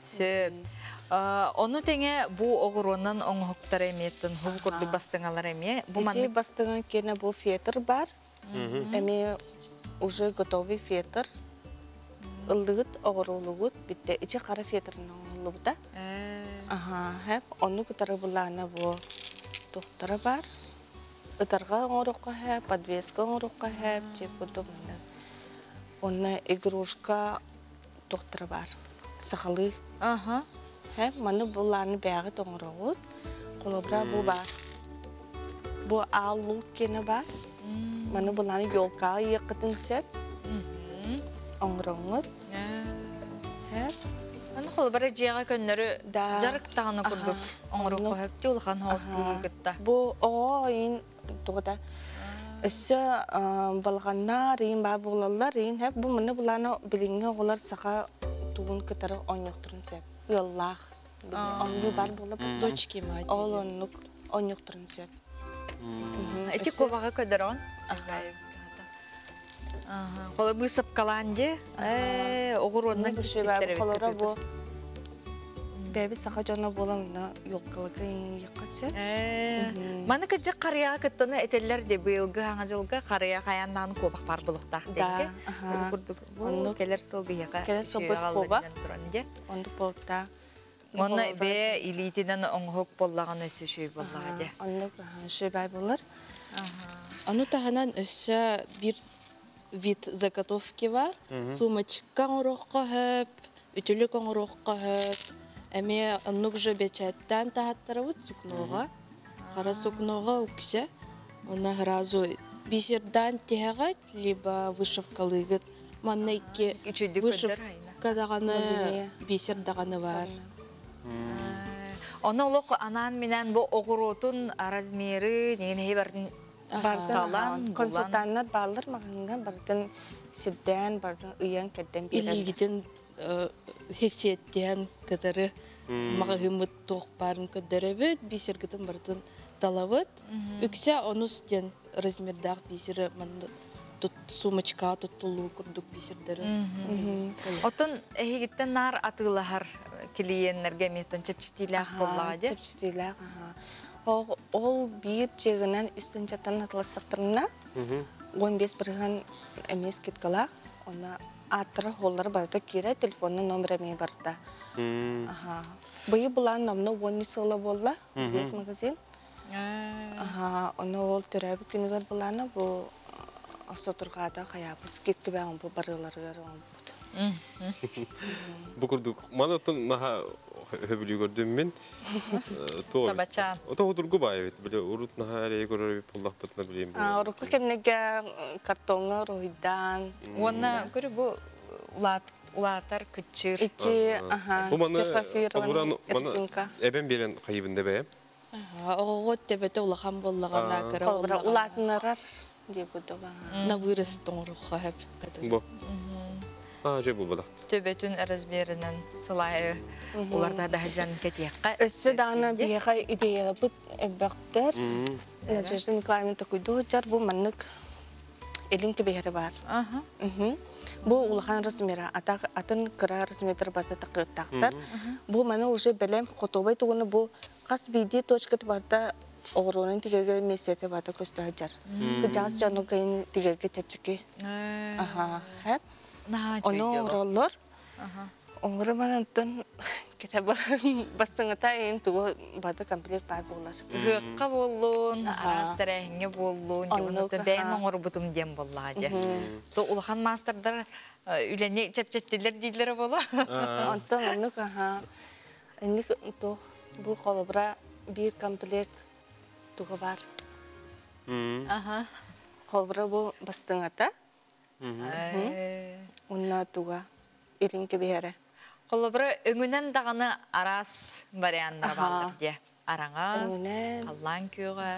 Сөп. Ону теңе бу оҕуруонан оҥоһуктар эмиэттэн хубу курдук бастыҥалар эмиэ. Бу Ити маннык бастыҥа кене бу фетр бар. Эми уже готовый фетр. Ыллыгыт, оҕуруулугут битте ичи қара фетрин оҥоһуллубута. Аха, хэп ону кытары булаана бу тухтара бар. Ытарга оҥорукка хэп, подвеска оҥорукка хэп, чеп курдук манна. Онна игрушка тухтара бар. Сахалы. Аха. Хэп, маны булааны бэҕи тоҥороҕут. Холобура бу бар. Бу ааллук кене бар. Маны булааны елкаға иэккытын сөп. Оҥороҥут. Хэп. Аны холбара жиэҕэ көннөрү жарыктаҕаны курдук оҥорукка хөптү улахан хоос кытта. Бу оҕо ыйын тугута өссө балҕаннар ыйын баа буолаллар ыйын хэп бу маны булаана билиҥҥи оҕолор саха тугун кытары оонньуохтарын сөп ыаллаах оонньуу бар буола Дочки мать. Ол оннук оонньуохтарын сөп. Ити куобаҕа көдөрөн. Холо быысапкалаан ди. Оҕуруоннан тиспиттэр Холора бу бэби саха дьоно буолан мына ёлкалыга иҥиэххэ сөп. Маны кыджы қарыяға кыттаны этеллер де быйылгы хаҥа жылга қарыя хаяннаан куобах бар булуктаах денке. Да, Курдук бу келер сыл биһиэхэ Келер сыл бут куобах. Оннук болта. Онно бе илиитинэн оҥоһук боллаҕын өссө шүй боллаҕа де. Оннук шүйбай болар. Аны таһынан өссө бир вид заготовки бар. Сумочка оҥоруохха сөп, үтүлүк оҥоруохха сөп. Эмиэ оннук же бэчээттэн таһаттарабыт сукноҕа. Хара сукноҕа уксе. Онно сразу бисердаан тиһэҕит, либо вышивкалыыгыт. Манна икки вышивка даҕаны, бисер даҕаны бар. Ону олох анаан-минээн бу оҕуруотун размеры нигин бардын талан, консультаннар бааллар маҕаһыыҥҥа барытын сирдээн, барытын ыйан кэрдэн биэрэллэр. Илиигитин хесиэттиһэн кытары маҕаһыыммыт туох баарын көрдөрөбүт, бисергытын барытын талабыт. Үксэ онус диэн размердаах бисери манна сумочкаҕа туттуллуу курдук бисердери. Оттон эһигиттэн наар атыылаһар клиеннэргэ эмиэ чэпчэтиилээх буоллаҕа дии? Чэпчэтиилээх, Ол биир чегинэн үстүнчаттан атыластахтарына 15% эмиэ скидкалаах. Онно ааттара, холлара барыта киирэ, телефонун номер эмиэ барыта. Быйыл булаан номно 13 сыла буолла, здесь магазин. Онно ол төрөөбүт күнүгэр булаана бу сотургаата хайаабыт скидка бэҕин бу барыларыгар оҥорбут. Бу курдук маны оттон наһаа хөбүлүү көрдүм мин. Табачаан. Ото худургу баай эбит. Биле урут наһаа эрэй көрөр эбит буоллахпытына билиим. Урукку кэмнэргэ картоҥҥа уруһуйдаан. Уонна көрү бу улаатар кыччыыр. Ичи, аха. Бу маны эбэн берен хайыбын да бэйэм. Оҕоҕо төбөтө улахан буоллаҕына кыра буоллаҕына. Улаатынарар дии буду. На вырос тоҥоруохха сөп. Бу. Аа, же бу Төбөтүн размеринэн сылайы уларда даһадьан кэтиэххэ. Өссө даҕаны биһиэхэ идеяларбыт элбэхтэр. Надежда Николаевна такуйдуу сылдьар бу маннык илин кэбиһэрэ баар. Бу улахан размера, атын кыра размердар барыта такыттаахтар. Бу маны уже бэлэм готовай тугуну бу хас биирдии точката барыта оҕуруонун тигэргэ мессиэтэ барыта көстө сылдьар. Кыдьаас дьону кыйын тигэргэ чэпчэки. Аха. Ону оҥороллор. Оҥоро баран оттон бастыҥата эйим тугу барыта комплект баар буолар. Ыһыахха буоллун, араас тэрээһиҥҥэ буоллун, дьонуттан бэйэм оҥорбутум диэн буоллаҕа дьэ. То улахан маастардар үлэни чэпчэттилэр дииллэрэ буола. Онтон оннук аха. Инник туох бу холобура биир комплект туга бар. Аха. Холобура бу бастыҥата. Уонна туга илин кэбиһэрэ. Холобура өҥүнэн даҕаны араас варианнар бааллар дии. Араҥас, халлаан күөҕэ,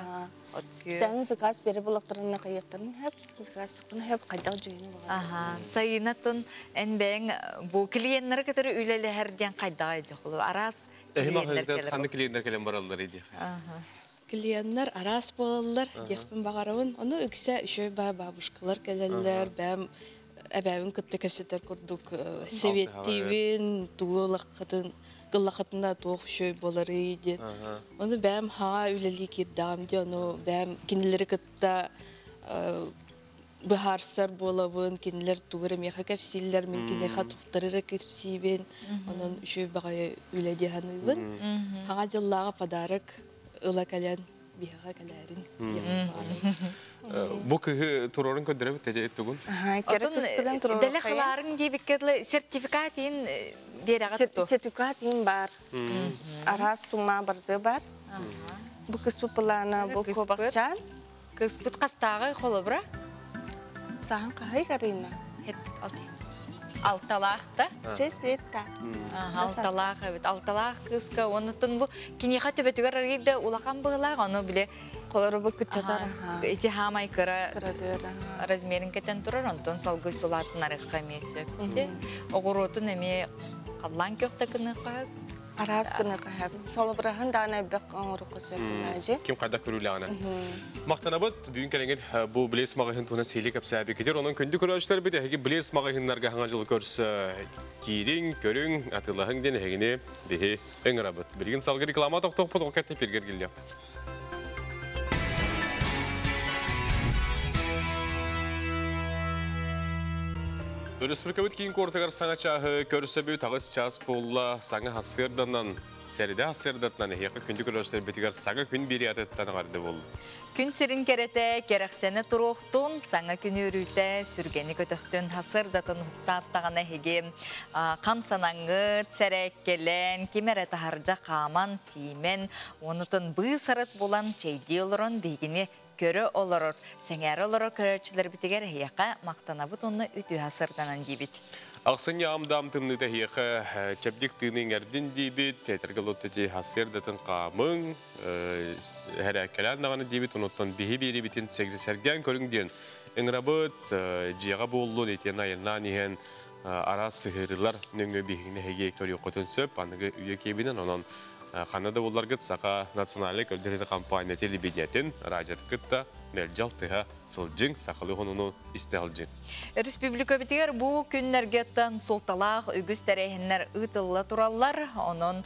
от күөх. Специально заказ бере булактарына кыйыктарын хэп, заказ хэп хайдах дьүһүнү буолар. Аха, сайынатын эн бэйэҥ бу клиеннары кытары үлэлэһэр диэн хайдаҕай дьохулу араас клиеннэр кэлэр. Ханны клиеннэр кэлэн бараллар иди. Клиеннэр араас буолаллар диэхпин баҕарабын. Ону үксэ үчүгэй баа бабушкалар кэлэллэр, бэйэм эбээбин кытта кэпсэтэр курдук сэбиэттиибин, тугу ылаххытын, гыллаххытына туох үчүгэй буоларый диэн. Ону бэйэм хаҥа үлэлии киирдэҕим дии, ону бэйэм кинилэри кытта быһаарсар буолабын, кинилэр тугу эрэ миэхэ кэпсииллэр, мин киниэхэ туохтары эрэ кэпсиибин. Онон үчүгэй баҕайы үлэ дии саныыбын. Хаҥа дьыллааҕы подарок ыла кэлэн биһиэхэ кэлээрин Бу кыһы турорун көрдөрөбүт эти тугун? Отун дэлэ хылаарыҥ диэбиккэ дылы сертификат иин биэрэҕит ту? Сертификат иин бар. Араас сумма барды бар. Бу кыспыт былаана бу куобахчаан. Кыспыт хастааҕы холобура? Саһан хаһый Карина? Алталаах да? 6 лет та. Алталаах эбит. Алталаах кыыска. Оннуттан бу киниэхэ төбөтүгэр арыйда да улахан быһылаах, ону биле Холору бу кыччатар. Ити хаамай кыра размерин кетен турар, онтон салгыы сулаатын арыхха эмиэ сөп. Оҕуруотун эмиэ халлаан көхтө кыныхха. Араас кыныхха. Солобураһын даана элбэх оҥорука сөп. Ким хайда көрүүлэҕинэ. Махтанабыт бүгүн кэлэҥҥит бу Блес маҕаһыын туһунан сиһилии кэпсээбиккитигэр. Онон күндү көрөөччүлэрбит эһиги Блес маҕаһыыннарга хаҥа дьылы көрсө киириҥ, көрүҥ, атыылаһыҥ диэн эһигини биһи ыҥырабыт. Билигин салгыы реклама тохтоохпут, ол кэннэ эфиргэ эргиллиэм. Өрөспүүбүлүкэбит киин куоратыгар саҥа чааһы көрсөбүт, аҕыс чаас буолла, саҥа сарсыарданан, сэридэ сарсыардатынан эһиэхэ күндү көрөөччүлэрбитигэр саҥа күн биэриятыттан эҕэрдэ буолла. Күн сирин кэрэтэ кэрэхсэнэ туруохтун, саҥа күн үөрүүтэ сүргэни көтөхтүн, сарсыардатын уһуктааттаҕына эһиги хамсанаҥҥыт, сэрээккэлэн, ким эрэ таһырдьа хааман, сиимэн, онутун быыс-арыт булан чэйдии олорон биһигини көрө олорор, сэҥээрэ олорор көрөөччүлэрбитигэр эһиэхэ махтанабыт уонна үтүө сарсыарданан диибит. Ахсынньы аам-даам тымныыта эһиэхэ чэбдик тыыны иҥэрдин диибит, этэргэ лоттати сарсыардатын хаамыҥ, һэрээккэлээн даҕаны диибит, онуттан биһи биэрибитин сэргээн көрүҥ диэн ыҥырабыт, дьиэҕэ буоллун, итиэнэ айаннаан иһэн араас сыһыарыылар нөҥүө биһигини эһиги көрүөххүтүн сөп, аныгы үйэ киэбинэн, онон ханна да булларгыт Саха национальнай көрдөрүүтэ компания телевидениетин радиотын кытта мэлдьи алтыһа сылдьыҥ, сахалыы хонуну истэ сылдьыҥ. Республикабытыгар бу күннэргеттан суолталаах үгүс тэрээһиннэр ыытылла тураллар. Онон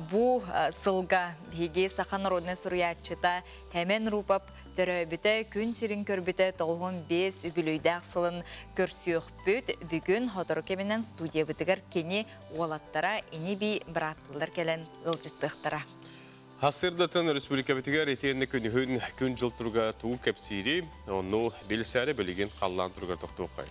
бу сылга биһиги саха народнай суруйааччыта Хэмэн Рупап төрөөбүтэ, күн сирин көрбүтэ 95 үбүлүйдээх сылын көрсүөхпүт. Бүгүн сотору кэминэн студиябытыгар кини уолаттара ини-бии бырааттыылар кэлэн ыалдьыттыахтара. Сарсыардатын республикабытыгар итиэннэ күнүһүн күн-дьыл туруга тугу кэпсиири, онну билсээри билигин халлаан туругар тохтуоххай.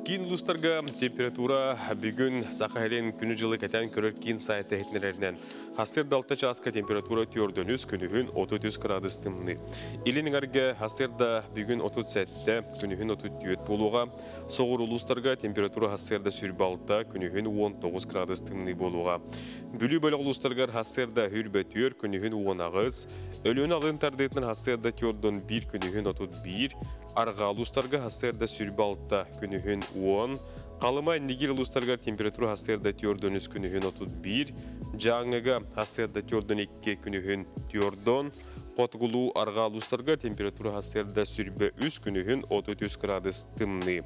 Киин улуустарга температура бүгүн Саха сирин күнү-дьылы кэтээн көрөр киин сайта иһитиннэрэринэн сарсыарда 6 чааска температура 43, күнүһүн 33 градус тымныы. Илин эҥэргэ сарсыарда бүгүн 37, күнүһүн 34 буолуоҕа. Соҕуруу улуустарга температура сарсыарда 26, күнүһүн 19 градус тымныы буолуоҕа. Бүлүү бөлөх улуустарыгар сарсыарда 24, күнүһүн 18, Өлүөнэ алын тардыытынан сарсыарда 41, күнүһүн 31, Арҕаа улуустарга сарсыарда 26, күнүһүн 10, Халыма Индигир улуустарыгар температура сарсыарда 43, күнүһүн 31, Дьааҥыга сарсыарда 42, күнүһүн 4, Хотугулуу арҕаа улуустарга температура сарсыарда 23, күнүһүн 33 градус тымныы.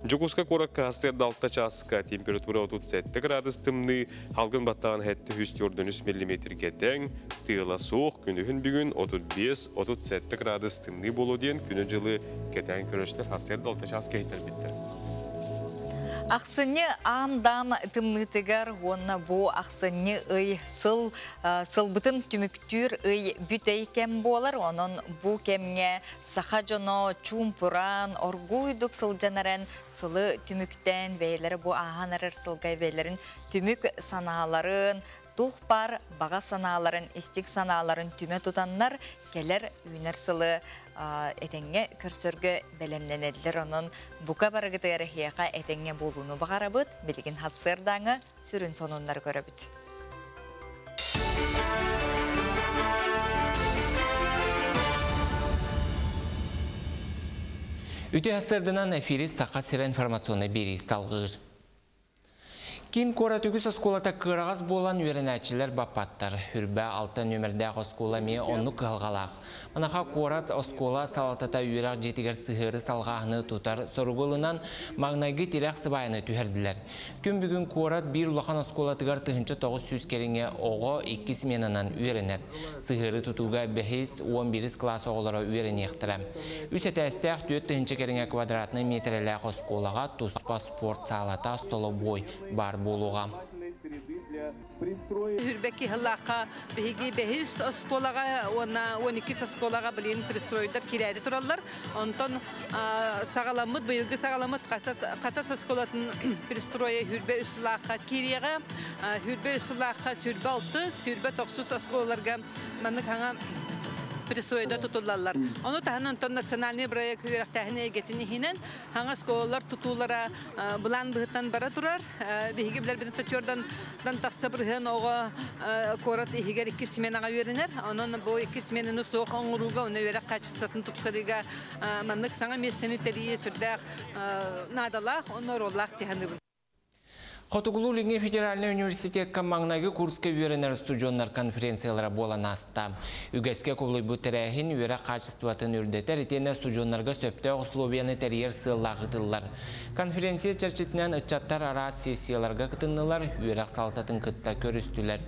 Дьокуускай куоракка сарсыарда 6 чааска температура 37 градус тымныы, халгын баттаҕын 743 миллиметргэ тэҥ, тыала суох, күнүһүн бүгүн 35-37 градус тымныы буолуо диэн күнү-дьылы кэтээн көрөөччүлэр сарсыарда 6 чааска иһиттэрбиттэр. Ахсынньы аам-даам тымныытыгар уонна бу ахсынньы ый сыл сылбытын түмүктүүр ый бүтэй кэм буолар. Онон бу кэмҥэ саха дьоно чуумпуран, оргууйдук сылдьан эрэн сылы түмүктээн бэйэлэрэ бу ааһан эрэр сылга бэйэлэрин түмүк санааларын, туох баар баҕа санааларын, истиҥ санааларын түмэ тутаннар кэлэр үүнэр сылы этэҥҥэ көрсөргө бэлэмнэнэллэр. Онон бука барыгытыгар эһиэхэ этэҥҥэ буолууну баҕарабыт. Билигин сарсыардааҥы сүрүн сонуннары көрөбүт. Үтүө сарсыарданан эфири Саха сирэ информационнай биэрии салгыыр. Киин куорат үгүс оскуолата кыараҕас буолан үөрэнээччилэр баппаттар. Үрбэ 6 нүөмэрдээх оскуола эмиэ оннук кыһалҕалаах. Маныаха куорат оскуола салалтата үөрэх дьиэтигэр сыһыары салҕааһыны тутар соругу ылынан маҥнайгы тирэх сыбаайаны түһэрдилэр. Күн бүгүн куорат биир улахан оскуолатыгар 1900 кэриҥэ оҕо икки сменанан үөрэнэр. Сыһыары тутууга бэһис, 11 кылаас оҕолоро үөрэниэхтэрэ. Үс этээстээх 4000 кэриҥэ квадратнай миэтэрэлээх оскуолаҕа туспа спорт саалата, столобуой баар буолуоҕа. Хүрбэки хыллаахха биһиги бэһис оскуолаҕа уонна 12 оскуолаҕа билигин пристройдар кирээри тураллар. Онтон саҕаламмыт, быйылгы саҕаламмыт Хатас оскуолатын пристройа хүрбэ үс сылаахха киириэҕэ. Хүрбэ үс сылаахха сүрбэ алты, сүрбэ тохсус оскуолаларга маннык хаҥа пристройда тутуллаллар. Ону таһынан онтон национальный проект үөрэхтээһин эйгэтин иһинэн хаҥа оскуолалар тутуулара былаан быһыттан бара турар. Биһиги билэрбитин төтүөрдэн тахса бырыһыан оҕо куорат иһигэр икки сменаҕа үөрэнэр. Онон бу икки сменаны суох оҥорууга, уонна үөрэх хаачыстыбатын тупсарыыга маннык саҥа миэстэни тэрийии сүрдээх наадалаах, онно оруоллаах тиһаныбын. Хотугулуу-Илиҥҥи федеральнай университекка маҥнайгы курска үөрэнэр устудьуоннар конференциялара буолан ааста. Үгэскэ кубулуйбут тэрээһин үөрэх хаачыстыбатын үрдэтэр итиэннэ устудьуоннарга сөптөөх условияны тэрийэр сыаллаах ыытыллар. Конференция чэрчитинэн ыччаттар араас сессияларга кытыннылар, үөрэх салалтатын кытта көрүстүлэр.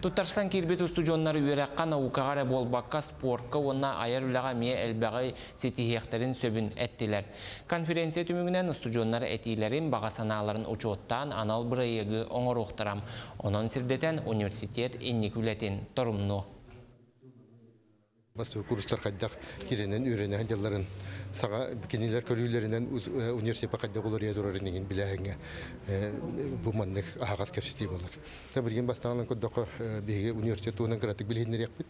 Туттарсан киирбит устудьуоннар үөрэххэ, наукаҕа эрэ буолбакка, спортка уонна айар үлэҕэ эмиэ элбэҕи ситиһиэхтэрин сөбүн эттилэр. Конференция түмүгүнэн устудьуоннар этиилэрин, баҕа санааларын учуоттаан анал бырайыагы оҥоруохтара. Онон сирдэтэн университет инники үлэтин торумнуо. Бастакы курстар хайдах киирэнэн үөрэнэн дьылларын саҕа кинилэр көрүүлэринэн университетка хайдах уларыйа турарын иҥин билээһиҥҥэ бу маннык аһаҕас кэпсэтии буолар. Билигин бастаан көрдөххө биһиги университет туһунан кыратык билиһиннэриэхпит.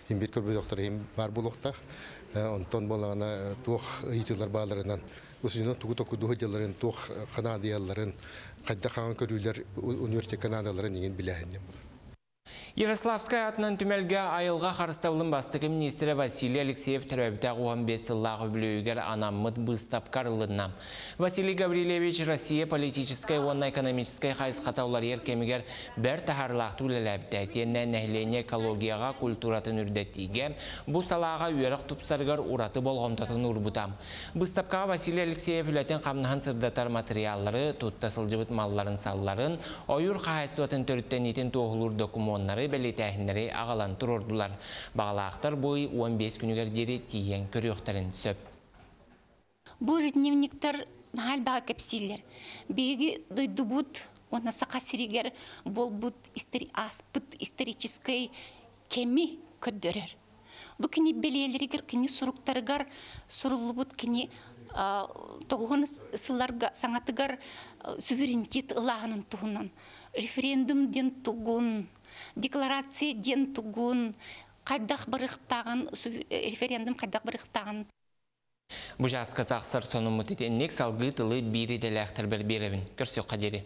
Иһин биир көрбөтөхтөр иһин баар буолуохтаах. Онтон буоллаҕына туох ыйытыылар бааларынан устудьуоннар тугу токуйдуу сылдьалларын, туох ханаадыйалларын, хайдах хаҥан көрүүлэр университекка наадаларын иҥин билээһиннэн буолар. Ярославскай атынан түмэлгэ айылҕа харыстабылын бастакы министрэ Василий Алексеев төрөөбүтэ 15 сыллаах үбүлүөйүгэр анаммыт быыстапка арыллынна. Василий Гаврильевич Россия политическай уонна экономическай хайысхата уларыйар кэмигэр бэрт таһаарыылаахтык үлэлээбитэ. Итиэннэ нэһилиэнньэ экологияҕа культуратын үрдэтиигэ, бу салааҕа үөрэх тупсарыгар ураты болҕомтотун уурбута. Быыстапкаҕа Василий Алексеев үлэтин-хамнаһын сырдатар матырыйааллары, тутта сылдьыбыт малларын-салларын, ойуур хаһаайыстыбатын төрүттэниитин туоһулуур докумуоннары, бэлиэтээһиннэри аҕалан туруордулар. Баҕалаахтар бу ый 15 күнүгэр диэри тиийэн көрүөхтэрин сөп. Бу ежедневниктар наһаа элбэҕи кэпсииллэр. Биһиги дойдубут уонна Саха сиригэр буолбут ааспыт историческай кэми көрдөрөр. Бу кини бэлиэлэригэр, кини суруктарыгар суруллубут кини тоҕуһун сылларга саҥатыгар суверенитет ылааһынын туһунан референдум диэн тугун, декларация диэн тугун, хайдах барыахтааҕын, референдум хайдах барыахтааҕын. Бу чааска тахсар сонуммут итинник салгыы тылы биир идэлээхтэрбэр биэрэбин. Көрсүөххэ диэри.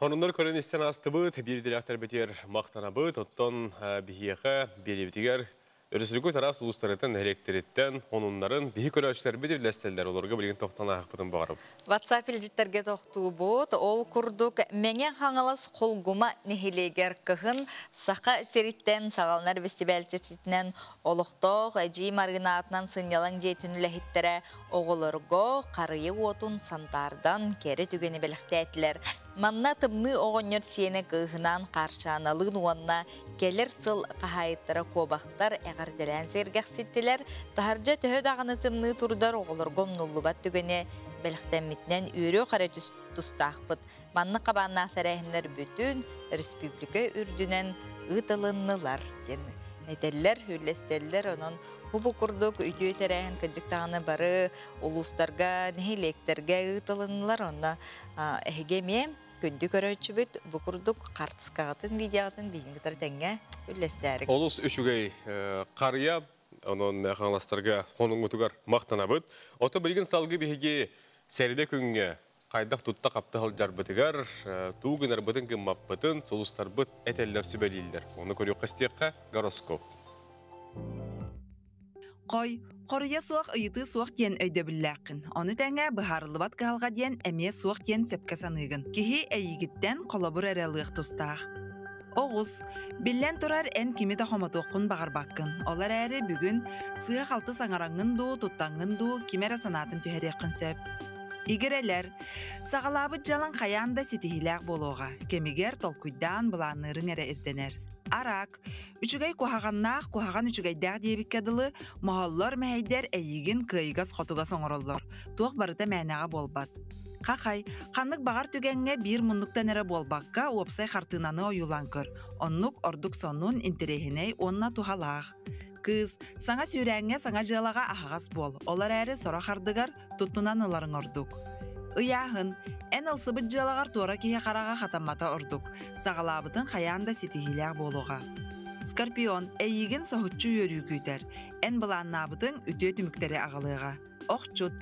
Онуннар көрөн истэн астыбыт, биир идэлээхтэрбитигэр махтанабыт, оттон биһиэхэ биэриибитигэр өрөспүүбүлүкэ тараас улуустарыттан, нэһилиэктэриттэн онуннарын биһи көрөөччүлэрбит үллэстэллэр, олорго билигин тохтон ааһыкпытын баҕарабыт. WhatsApp илдьиттэргэ тохтуубут. Ол курдук Мэҥэ Хаҥалас Холгума нэһилиэгэр кыһын Саха сириттэн саҕаланар бэстибээл чэрчитинэн олохтоох Эдьиий Марыына аатынан сынньалаҥ дьиэтин үлэһиттэрэ оҕолорго харыйа уотун сантаардан кэрэ түгэни бэлэхтээтилэр. Манна Тымныы оҕонньор сиэнэ кыыһынаан Хаарчааналыын уонна кэлэр сыл хаһаайыттара куобахтар эҕэрдэлээн сэргэхситтилэр. Таһырдьа төһө даҕаны тымныы турдар оҕолорго умнуллубат түгэни бэлэхтэммитинэн үөрүөх эрэ тустаахпыт. Маннык хабааннаах тэрээһиннэр бүтүн республика үрдүнэн ыытылыннылар диэн этэллэр, үллэстэллэр. Онон бу курдук үтүө тэрээһин кырдьык даҕаны бары улуустарга, нэһилиэктэргэ ыытылыннылар. Онно эһиги эмиэ күндү көрөөччүбүт бу курдук хартыскаҕытын, видеоҕытын биһигин кытары тэҥҥэ үллэстээрик. Олус үчүгэй харыйа, онон хаҥаластарга хонуҥҥутугар махтанабыт. Ото билигин салгыы биһиги сэридэ күҥҥэ хайдах тутта-хапта сылдьарбытыгар, туу гынарбытын гыммаппытын сулустарбыт этэллэр сүбэлииллэр. Ону көрүөххэ истиэххэ гороскоп. Хой, хоруйа суох ыйытыы суох диэн өйдөбүллээххин. Ону тэҥэ быһаарыллыбат кыһалҕа диэн эмиэ суох диэн сөпкө саныыгын. Киһи эйигиттэн холобур эрэ ылыах тустаах. Оҕус, биллэн турар эн кими да хомотуоххун баҕарбаккын. Ол эрээри бүгүн сыа-халты саҥараҥҥын дуу, туттаҥҥын дуу ким эрэ санаатын түһэриэххин сөп. Игирэлэр, саҕалаабыт дьыалаҥ хайаан да ситиһиилээх буолуоҕа. Кэмигэр толкуйдаан былаанныырыҥ эрэ ирдэнэр. Араак, үчүгэй куһаҕаннаах, куһаҕан үчүгэйдээх диэбиккэ дылы, моһоллор, мэһэйдэр эйигин кыайыгас-хотугас оҥороллор. Туох барыта мээнэҕэ буолбат. Хахай, ханнык баҕар түгэҥҥэ биир муннуктан эрэ буолбакка, уопсай хартыынаны ойуулаан көр. Оннук ордук сонун, интэриэһинэй уонна туһалаах. Кыыс, саҥа сүүрээҥҥэ саҥа дьыалаҕа аһаҕас буол, ол эрээри сорох ардыгар туттунан ыларыҥ ордук. Ыйааһын, эн ылсыбыт дьыалаҕар туора киһи хараҕа хатаммата ордук, саҕалаабытыҥ хайаан да ситиһиилээх буолуоҕа. Скорпион, эйиигин соһуччу үөрүү күүтэр. Эн былааннаабытыҥ үтүө түмүктэри аҕалыаҕа. Охчут,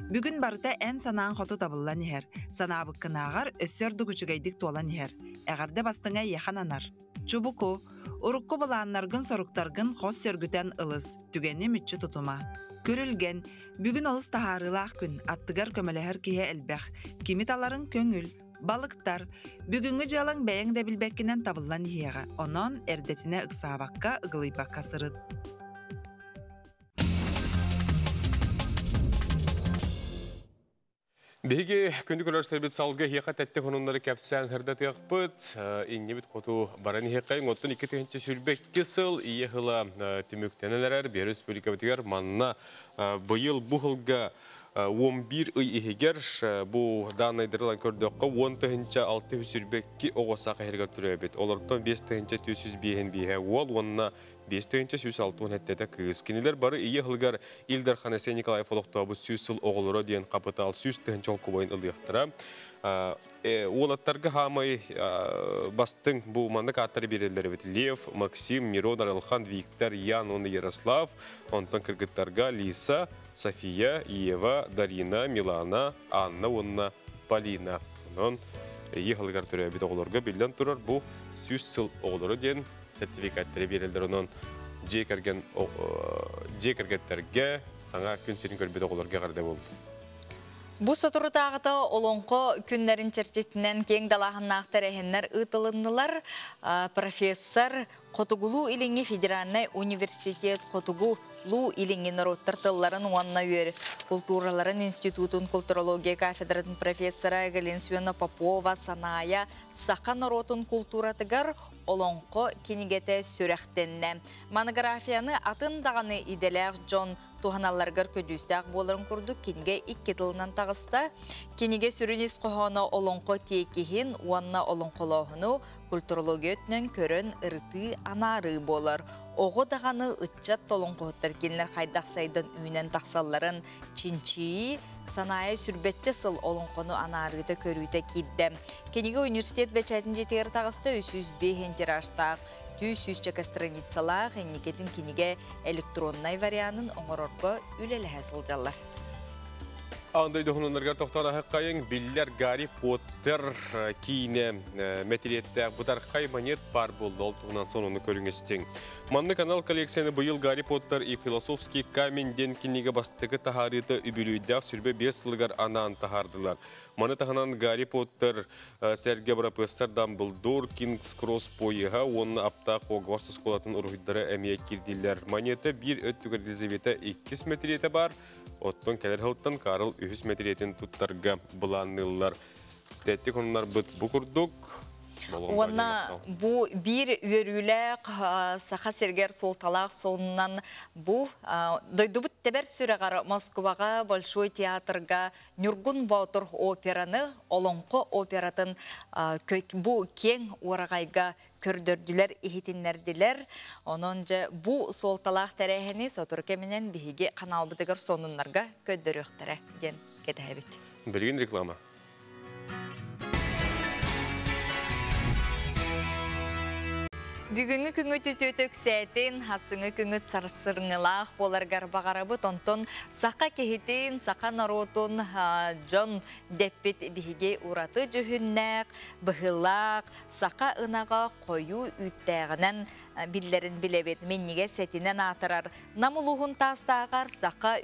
бүгүн барыта эн санааҥ хоту табыллан иһэр. Санаабыккынааҕар өссө ордук үчүгэйдик туолан иһэр. Эҕэрдэ бастыҥа эйиэхэ ананар. Чубуку, урукку былааннаргын-соруктаргын хос сөргүтэн ылыс, түгэни мүччү тутума. Күрүлгэн, бүгүн олус таһаарыылаах күн, аттыгар көмөлөһөр киһи элбэх. Кими таларыҥ көҥүл. Балыктар, бүгүҥҥү дьыалаҥ бэйэҥ да билбэккинэн табыллан иһиэҕэ, онон эрдэтинэ ыксаабакка, ыгылыйбакка сырыт. Биһиги күндү көрөрсөрбүт салгы эһиэхэ тэттик хонуннары кэпсээн сырдатыахпыт. Иннибит хоту баран иһиэххэйиҥ. Оттон 2022 сыл ийэ сыла түмүктэнэн эрэр. Биһи республикабытыгар манна быйыл бу сылга 11 ый иһигэр бу дааннайдары ылан көрдөххө, 10 тыһыынча 622 оҕо Саха сиригэр төрөөбүт. Олортон 5 тыһыынча 405 биэһэ уол уонна 5467-тэ кыыс. Кинилэр бары ийэ сылыгар Ил Дархан Айсен Николаев олохтообут 100 сыл оҕолоро диэн хапытаал 100 тыһыынча солкуобайын ылыахтара. Уолаттарга хаамай бастыҥ бу маннык ааттары биэрэллэр эбит. Лев, Максим, Мирон, Арылхан, Виктор, Ян уонна Ярослав. Онтон кыргыттарга Лиса, София, Ева, Дарина, Милана, Анна уонна Полина. Онон ийэ сылыгар төрөөбүт оҕолорго биллэн турар бу 100 сыл оҕолоро диэн сертификаттары биэрэллэр. Онон дьиэ кэргэн дьиэ кэргэттэргэ саҥа күн сирин көрбүт оҕолорго эҕэрдэ буоллун. Бу соторутааҕыта Олоҥхо күннэрин чэрчитинэн киэҥ далааһыннаах тэрээһиннэр ыытылыннылар. Профессор Хотугулуу-Илиҥҥи федеральнай университет Хотугулуу-Илиҥҥи норуоттар тылларын уонна үөр култуураларын институтун культурология кафедратын профессора Галина Семеновна Попова Санаайа саха норуотун култууратыгар олоҥхо кинигэтэ сүрэхтэннэ. Монографияны атын даҕаны идэлээх дьон туһаналларыгар көдьүүстээх буоларын курдук кинигэ икки тылынан таҕыста. Кинигэ сүрүн ис хоһооно олоҥхо тиэкиһин уонна олоҥхолооһуну культурология өттүнэн көрөн ырытыы анаарыы буолар. Оҕо даҕаны ыччат олоҥхоһуттар кинилэр хайдах сайдан үүнэн тахсалларын чинчийии, Санаайа сүрбэччэ сыл олоҥхону анаарыыта көрүүтэ киирдэ. Кинигэ университет бэчээтин дьиэтигэр таҕыста 305 тиражтаах түү сүүсчэкэ страницалаах инникитин кинигэ электроннай варианын оҥорорго үлэлэһэ сылдьаллар. Аан дойду сонуннарыгар тохтоон аһыккайыҥ биллэр Гарри Поттер киинэ мэтириэттээх бытархай монет баар буолла. Ол туһунан сонуну көрүҥ истиҥ. Маннык анал коллекцияны быйыл Гарри Поттер и философский камень диэн кинигэ бастакы таһаарыыта үбүлүөйдээх 25 сылыгар анаан таһаардылар. Маны таһынан Гарри Поттер сэргэ бырапыассар Дамблдор, Кингс Кросс поеһа уонна аптаах Хогвартс оскуолатын уруһуйдара эмиэ киирдилэр. Монета биир өттүгэр Елизавета иккис мэтириэтэ баар, оттон кэлэр сылтан Карл үһүс мэтириэтин туттарга былаанныыллар. Тэттик оннарбыт бу курдук. Уонна бу биир үөрүүлээх Саха сиригэр суолталаах сонунан бу дойдубут тэбэр сүрэҕэр Москваҕа Большой театрга Ньургун Боотур операны, Олоҥхо оператын бу киэҥ уораҕайга көрдөрдүлэр, иһитиннэрдилэр. Онон дьэ бу суолталаах тэрээһини сотору кэминэн биһиги ханаалбытыгар сонуннарга көрдөрүөхтэрэ диэн кэтэһэбит. Билигин реклама. Бүгүҥҥү күҥҥүт үтүөтэ үксээтин, сарсыҥҥы күҥҥүт сарсырҥылаах буоларгар баҕарабыт. Онтон саха киһитин, саха норуотун дьон дэппит биһиги ураты дьүһүннээх, быһыылаах, саха ынаҕа хойуу үүттээҕинэн биллэрин билэбит. Минньигэс сэтинэн аатырар Нам улууһун Таастааҕар саха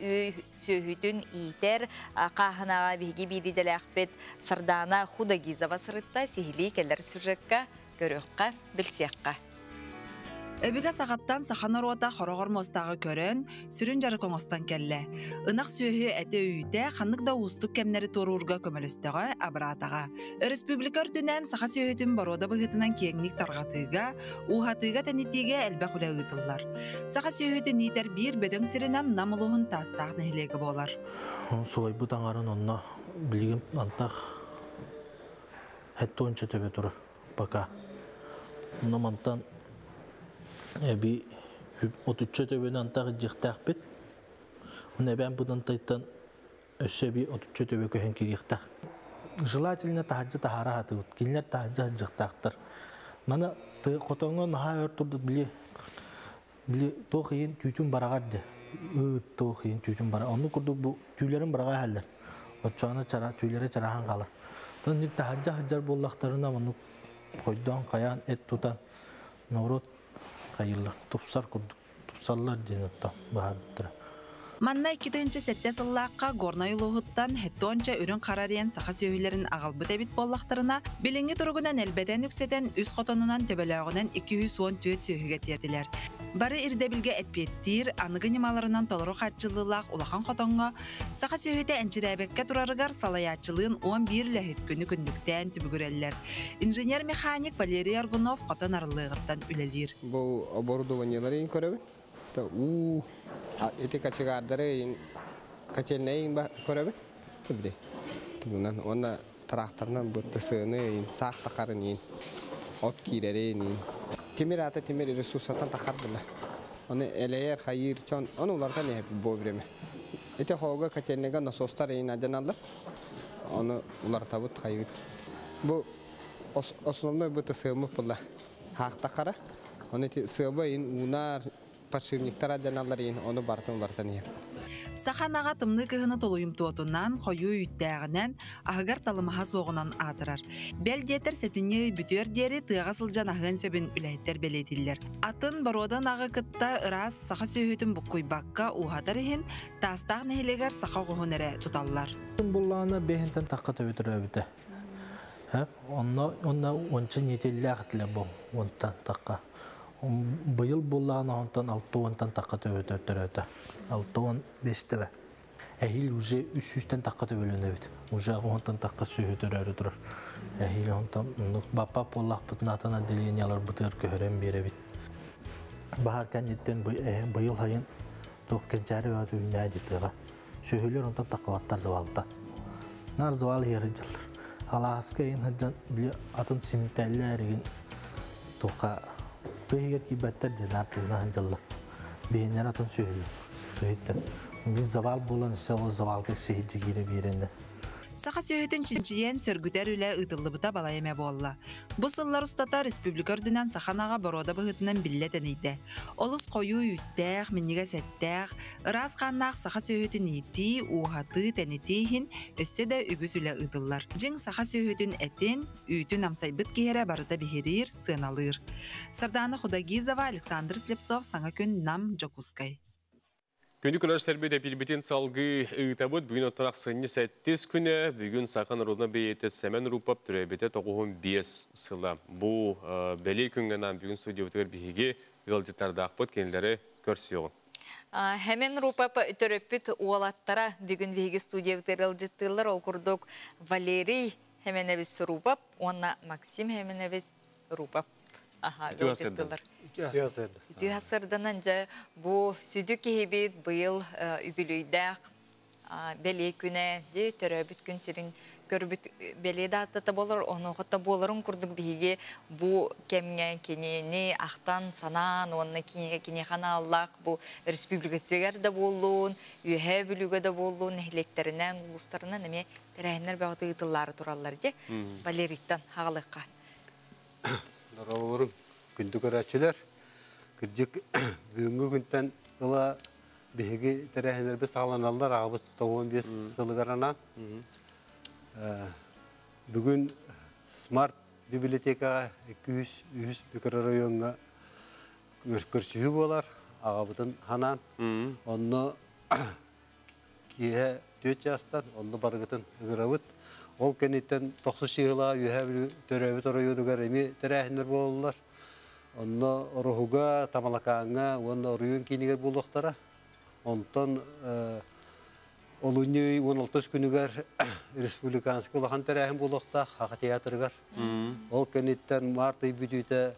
сүөһүтүн иитэр хааһынаҕа биһиги биир идэлээхпит Сардаана Худогизова сырытта сиһилии кэлэр сюжекка көрүөххэ, билсиэххэ. Өбүгэ саҕаттан саха норуота хороҕор муостааҕы көрөн, сүрүн дьарык оҥостон кэллэ. Ынах сүөһү этэ-үүтэ ханнык да уустук кэмнэри туоруурга көмөлөстөҕө, абыраатаҕа. Өрөспүүбүлүкэ үрдүнэн саха сүөһүтүн боруода быһыытынан киэҥник тарҕатыыга, ууһатыыга-тэнитиигэ элбэх үлэ ыытыллар. Саха сүөһүтүн иитэр биир бөдөҥ сиринэн Нам улууһун Таастаах нэһилиэгэ буолар. Сулайбыт аҥарын онно билигин антах хэттуонча төбө турар пока. Онно мантан эби отучча төбөнү антах илдьиэхтээхпит. Уну эбээн быдантайтан өссө эби отучча төбө көһөн кириэхтээх. Желательно таһырдьа таһаара сатыыбыт. Кинилэр таһырдьа сылдьыахтаахтар. Маны хотоҥҥо наһаа өр турдут били били туох иһин түүтүн бараҕар дьэ ыыт туох иһин түүтүн бара оннук курдук бу түүлэрин быраҕа иһэллэр. Оччоҕуна чара түүлэрэ чараһан хаалар. Тон таһырдьа сылдьар буоллахтарына оннук хойдоон хайаан эт тутан норуот хайыыллар тупсар курдук тупсаллар диэн оттон быһаарбыттара. Манна 2007 сыллаахха Горнай улууһуттан хеттонча үрүҥ хара диэн саха сүөһүлэрин аҕалбыт эбит буоллахтарына, билиҥҥи туругунан элбэтэн үксэтэн үс хотонунан төбөлөөҕүнэн 214 сүөһүгэ тиэрдилэр. Бары ирдэбилгэ эппиэттиир, аныгы ньымаларынан толору хааччыллыылаах улахан хотоҥҥо саха сүөһүтэ энчирээбэккэ турарыгар салайааччылыын 11 үлэһит күнү-күннүктээн түбүгүрэллэр. Инженер-механик Валерий Аргунов хотон арыллыаҕыттан үлэлиир. Бу оборудованиеларын көрөбүн. Уу, ити кочегардары Котельнайын көрөбүт. Били. Тугунан уонна тракторынан бу тысыны саах тахарын от киирэрин. Тимир ата тимир ресурсатан тахар була. Оны элейер хайыр чон оны улардан не бу время. Ите хога котельныйга насостар ин аденалар. Оны улар табыт хайыр. Бу основной бу тысымы була. Хаак тахара. Оны сыба ин унар подшипниктар аденалар ин оны бартын улардан не. Саха тымны кыһыны толуйумтуотунан, хойуу үүттээҕинэн, аһыгар талымаһа суоҕунан аатырар. Бэл диэтэр сэтинньи бүтүөр диэри тыаҕа сылдьан аһыан сөбүн үлэһиттэр бэлиэтииллэр. Атын боруода ынаҕы кытта ыраас саха сүөһүтүн буккуйбакка ууһатар иһин Таастаах нэһилиэгэр саха оҕуһун эрэ туталлар. Буллаҕына бэһинтэн тахха төбөтөрөөбүтэ. Онно онно онча ниэтиллээх этилэр бу онтан тахха. Быйыл буллаҕына онтон 60-тан тахха төбөтөрөөтө. 65 төбө. Эһиил уже 300-тэн тахха төбөлөнөбүт. Уже онтон тахха сүөһү төрөөрү турар. Эһиил онтон баппап буоллахпытын атын отделениялар бытыар көһөрөн биэрэбит. Баһаар кэнниттэн быйыл хайын туох кэнчээри бөҕөтө үүннээ дитыга. Сүөһүлэр онтон таххыбаттар завалта. Нар завал иһэр дьыллар. Алааска иһин сылдьан били атын симтэллэр игин туохха тыһыгар киирбэттэр диэн наар тугуна сылдьаллар. Биһиннэр атын сүөһүлэр тыһыттан. Бин завал буолан өссө ол завалга сиһирдьи киирэ биэрэннэр. Саха сүөһүтүн чинчийэн сөргүтэр үлэ ыытыллыбыта балай эмэ буолла. Бу сыллар устата республика үрдүнэн саха ынаҕа боруода быһыытынан биллэ тэнийдэ. Олус хойуу үүттээх, минньигэс эттээх, ыраас хааннаах саха сүөһүтүн иитии, ууһатыы, тэнитии иһин өссө да үгүс үлэ ыытыллар. Дьиҥ саха сүөһүтүн этин, үүтүн амсайбыт киһи эрэ барыта биһириир, сыаналыыр. Сардаана Худогизова, Александр Слепцов, Саҥа күн, Нам, Дьокуускай. Күндү көрөөччүлэрбит эпиирбитин салгыы ыытабыт. Бүгүн оттон ахсынньы сэттис күнэ. Бүгүн саха народна бэйиэтэ Сэмэн Рупап төрөөбүтэ 95 сыла. Бу бэлиэ күҥҥэ анаан бүгүн студиябытыгар биһиги ыалдьыттардаахпыт кинилэри көрсүөҕүҥ. Хэмэн Рупап төрөппүт уолаттара бүгүн биһиги студиябытыгар ыалдьыттыыллар. Ол курдук Валерий Хэмэнэбис Рупап уонна Максим Хэмэнэбис Рупап. Аха, ыалдьыттылар. Үтүө сарсыарданан дьэ бу сүдү киһибит быйыл үбүлүйдээх бэлиэ күнэ ди төрөөбүт күн сирин көрбүт бэлиэ даатата болор онуохата буоларын курдук биһиги бу кэмҥэ кинини ахтан санаан уонна кинигэ киниэхэ аналлаах бу республикатыгар да буоллун Үөһээ Бүлүүгэ да буоллун нэһилиэктэринэн улуустарынан эмиэ тэрээһиннэр бөҕөтө ыытыллаары тураллар ди Валерийтан хаҕалыахха. Дорооболорун, күндү көрөөччүлэр. Кырдьык, бүгүҥҥү күнтэн ыла биһиги тэрээһиннэрбит саҕаланаллар, аҕабыт 95 сылыгар анаан. Бүгүн Смарт библиотекаҕа 203 микрорайоҥҥа көрсүһүү буолар, аҕабытын ханаан. Онно киэһэ 4 чаастан онно барыгытын ыҥырабыт. Ол кэнниттэн тохсус чыыһылаах Үөһээ Бүлүү төрөөбүт оройуонугар эмиэ тэрээһиннэр буолаллар. Онно Ороһуга, Тамалакааҥҥа уонна оройуон киинигэр буолуохтара. Онтон олунньу ый 16 күнүгэр республиканскай улахан тэрээһин буолуохтаах Саха театрыгар. Ол кэнниттэн март ый бүтүүтэ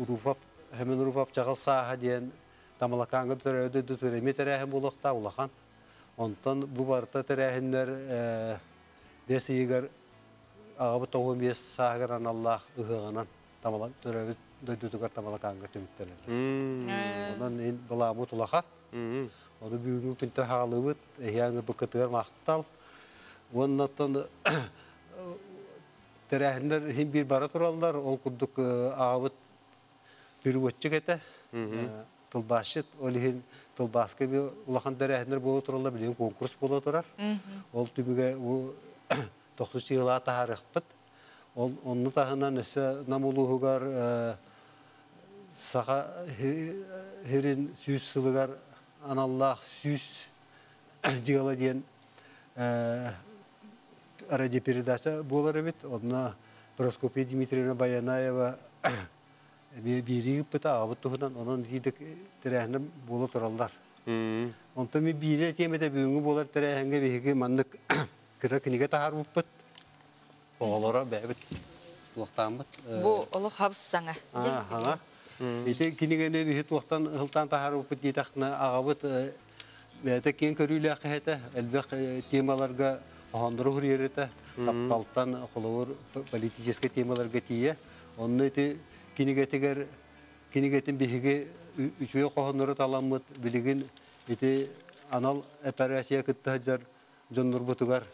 Руфов, Хэмин Руфов Чаҕыл сааһа диэн Тамалакааҥҥа төрөөбүт эмиэ тэрээһин буолуохтаах улахан. Онтон бу барыта тэрээһиннэр бэс ыйыгар аҕабыт 95 сааһыгар аналлаах ыһыаҕынан төрөөбүт дойдутугар Тамалакааҥҥа түмүктэнэллэр. Онон ин былааммыт улахан. Ону бүгүҥҥү күнтэн хаалыыбыт, эһиэҥ ырбыккытыгар махтал. Уонна оттон тэрээһиннэр иһин биир бара тураллар. Ол курдук аҕабыт переводчик этэ, тылбаасчыт. Ол иһин тылбааска эмиэ улахан тэрээһиннэр буола тураллар, билигин конкурс буола турар. Ол түмүгэ бу тохсус чыһылаа таһаарыахпыт. Ол онну таһынан өссө Нам улууһугар саха сирин 100 сылыгар аналлаах 100 дьыала диэн радиопередача буолар эбит. Онно Прокопья Дмитриевна Баянаева эмиэ биэрии ыыппыта аҕабыт туһунан, онон итиитик тэрээһиннэр буола тураллар. Онтон мин биирэ этиэм этэ бүгүҥҥү буолар тэрээһиҥҥэ биһиги маннык кыра кинигэ таһаарбыппыт. Оҕолоро бэйэбит туохтааммыт. Бу олох хабыс саҥа. Хаҥа. Ити кинигэни биһи туохтан ыһылтаан таһаарбыппыт диэтэххинэ аҕабыт Бэйэтэ киэҥ көрүүлээх киһи элбэх темаларга хоһооннору суруйар этэ. Тапталтан холобур политическай темаларга тиийэ. Онно ити кинигэтигэр кинигэтин биһиги үчүгэй хоһооннору таламмыт билигин ити анал операция кытта сылдьар дьоннорбутугар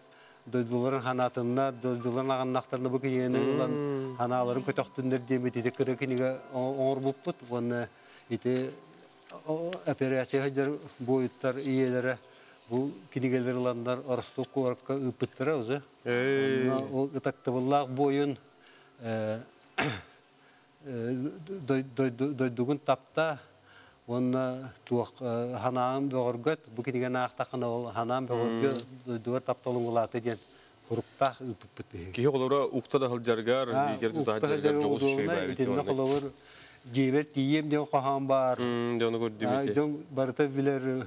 дойдуларын ханаатыннар, дойдуларын аҕыннахтарына бу кинигэни ылан ханааларын көтөхтүннэр диэммит ити кыра кинигэ оҥорбуппут уонна ити операция сылдьар буойуттар ийэлэрэ бу кинигэлэр ыланнар Ростов куоракка ыыппыттара уже. Онно ол ытыктабыллаах буойун дойдугун тапта уонна туох ханаан бөҕөргөт бу кинигэни аахтаххына ол ханаан бөҕөргө дойдугар тапталыҥ улаата диэн хуруктаах ыыппыппыт биһиги. Киһи холобура укта да сылдьаргар, биигэр тута сылдьаргар дьоҕус үчүгэй Итиннэ холобур дьиэбэр тиийиэм диэн хоһоон баар. Дьону көрдүбүт. Дьон барыта билэр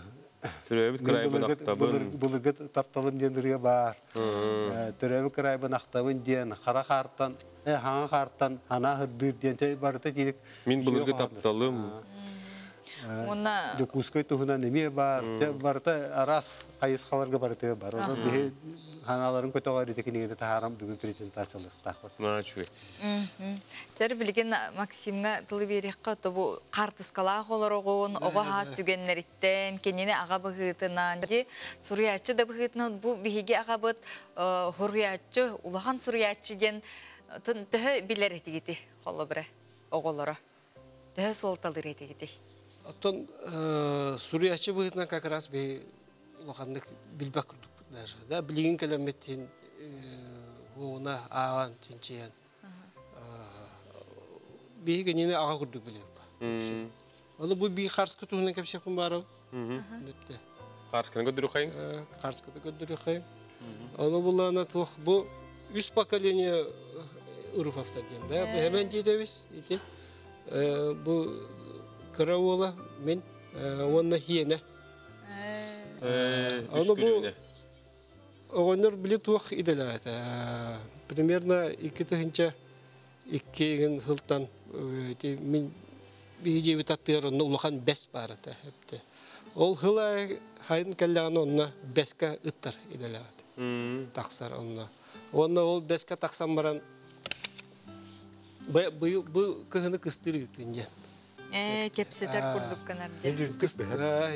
Төрөөбүт кыраайбын ахтабын. Былыргы тапталым диэн ырыа баар. Төрөөбүт кыраайбын ахтабын диэн хара хаартан, хаҥа хаартан анаа хырдыыр диэн барыта тиирик. Мин былыргы тапталым. Уонна Дьокуускай туһунан эмиэ баар. Барыта араас хайысхаларга барыта бар. Онон биһи ханааларын көтөҕөр ити кинигэни таһааран бүгүн презентациялыахтаахпыт. Наачуй. Тер билигин Максимҥа тылы биэриэххэ тобу хаартыскалаах олороҕун, оҕо хаас түгэннэриттэн, кинини аҕа быһыытынан, ди суруйааччы да быһыытынан бу биһиги аҕабыт суруйааччы, улахан суруйааччы диэн төһө билэр этигити холобура оҕолоро? Төһө суолталыыр этигити? Оттон суруйааччы быһыытынан как раз биһи улаханнык билбэт курдукпут даже. Да, билигин кэлэммит уона ааҕан чинчийэн биһи кинини аҕа курдук билиэп. Оны бу би харска туһунан кэпсиэхпин баарабын. Депте. Харсканы көрдөрүхайын? Харсканы көрдөрүхайын. Оны булана туох бу үс поколение Уруповтар диэн да. Бу hemen диэтэбис ити. Бу кыра уола мин уонна хиэнэ. Оны бу оҕонньор били туох идэлээх этэ. Примерно 2002 сылтан мин биһиги аттыгар онно улахан бэс баар этэ. Ол хыла хайын кэллэҕинэ онно бэскэ ыттар идэлээх этэ. Тахсар онно. Онно ол бэскэ тахсан баран бу кыһыны кыстыыр үппүн диэн. Кэпсэтэр курдук гынар диэн.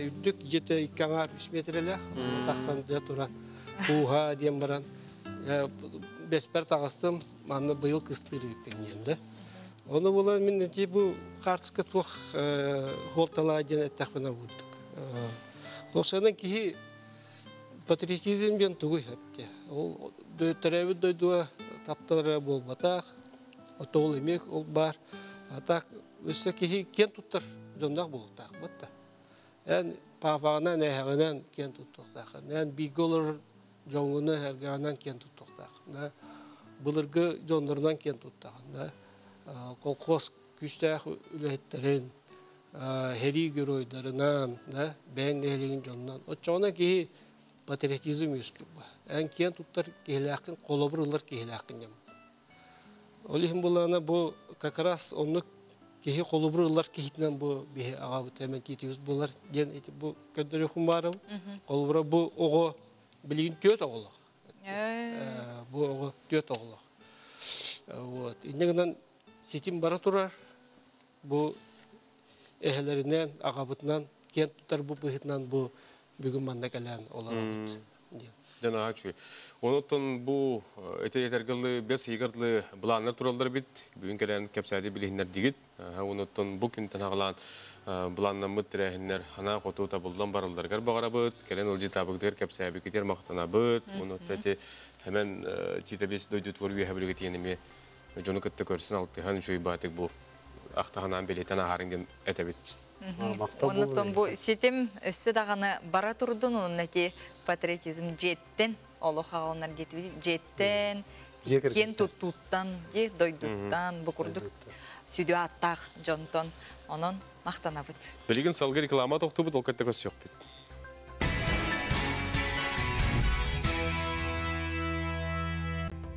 Үрдүк где-то 2,3 метрелээх тахсан дьэ туран кууһа диэн баран бэспэр таҕыстым манна быйыл кыстыыр үппүн диэн да. Ону булан мин ити бу хаартыска туох хуолталаа диэн эттэхпинэ бурдук. Лосанан киһи патриотизм диэн тугуй эпте. Ол төрөөбүт дойдуга тапталара буолбатах, отоол эмиэ ол бар. А так өссө киһи киэн туттар дьонноох буолуохтаах батта. Эн паапаҕынан, эһэҕинэн киэн туттуохтааххын. Эн бииргэ олорор дьоҥҥунан, эргэҕинэн киэн туттуохтааххын. Былыргы дьоннорунан киэн туттаҕын. Да? Колхоз күүстээх үлэһиттэрин, херии геройдарынан, да, бэйэҥ нэһилиэгин дьонунан. Оччоҕуна киһи патриотизм үөскүүр. Эн киэн туттар киһилээххин, холобур ылар киһилээххин диэн. Ол иһин булаана бу как раз оннук киһи холобур ылар киһитинэн бу биһи аҕабыт эмэн тиитибис булар диэн ити бу көрдөрүөхүм баарым. Холобура бу оҕо билигин түөрт оҕолоох. Бу оҕо түөрт оҕолоох. Вот. Инне гынан ситим бара турар. Бу эһэлэринэн, аҕабытынан, киэн туттар бу быһыытынан бу бүгүн манна кэлэн олоробут. Дьэ наһаа үчүгэй. Онон бу эти этэргэлы бэс ыйгарлы былааннар тураллар бит. Бүгүн кэлэн кэпсээди билиһиннэрдигит. Онон бу күнтэн аҕалаан былааннаммыт тэрээһиннэр ханаа хоту табыллан баралларыгар баҕарабыт. Кэлэн ылдьытаабыгытыгар кэпсээбикитигэр махтанабыт. Онон эти хэмэн тиитэбис дойдутугар үөһэ билигэ тиэнеми дьону кытта көрсөн алтыһан үчүгэй баатык бу ахтаһанаан билетен аһарын кем этэбит. Оннуттан бу ситим өссө даҕаны бара турдун онно ти патриотизм дьиэттэн олох аҕалынар диэтибит дьиэттэн киэн туттууттан ди дойдуттан бу курдук сүдү ааттаах дьонтон онон махтанабыт. Билигин салгы реклама тохтубут ол кытта көрсүөхпүт.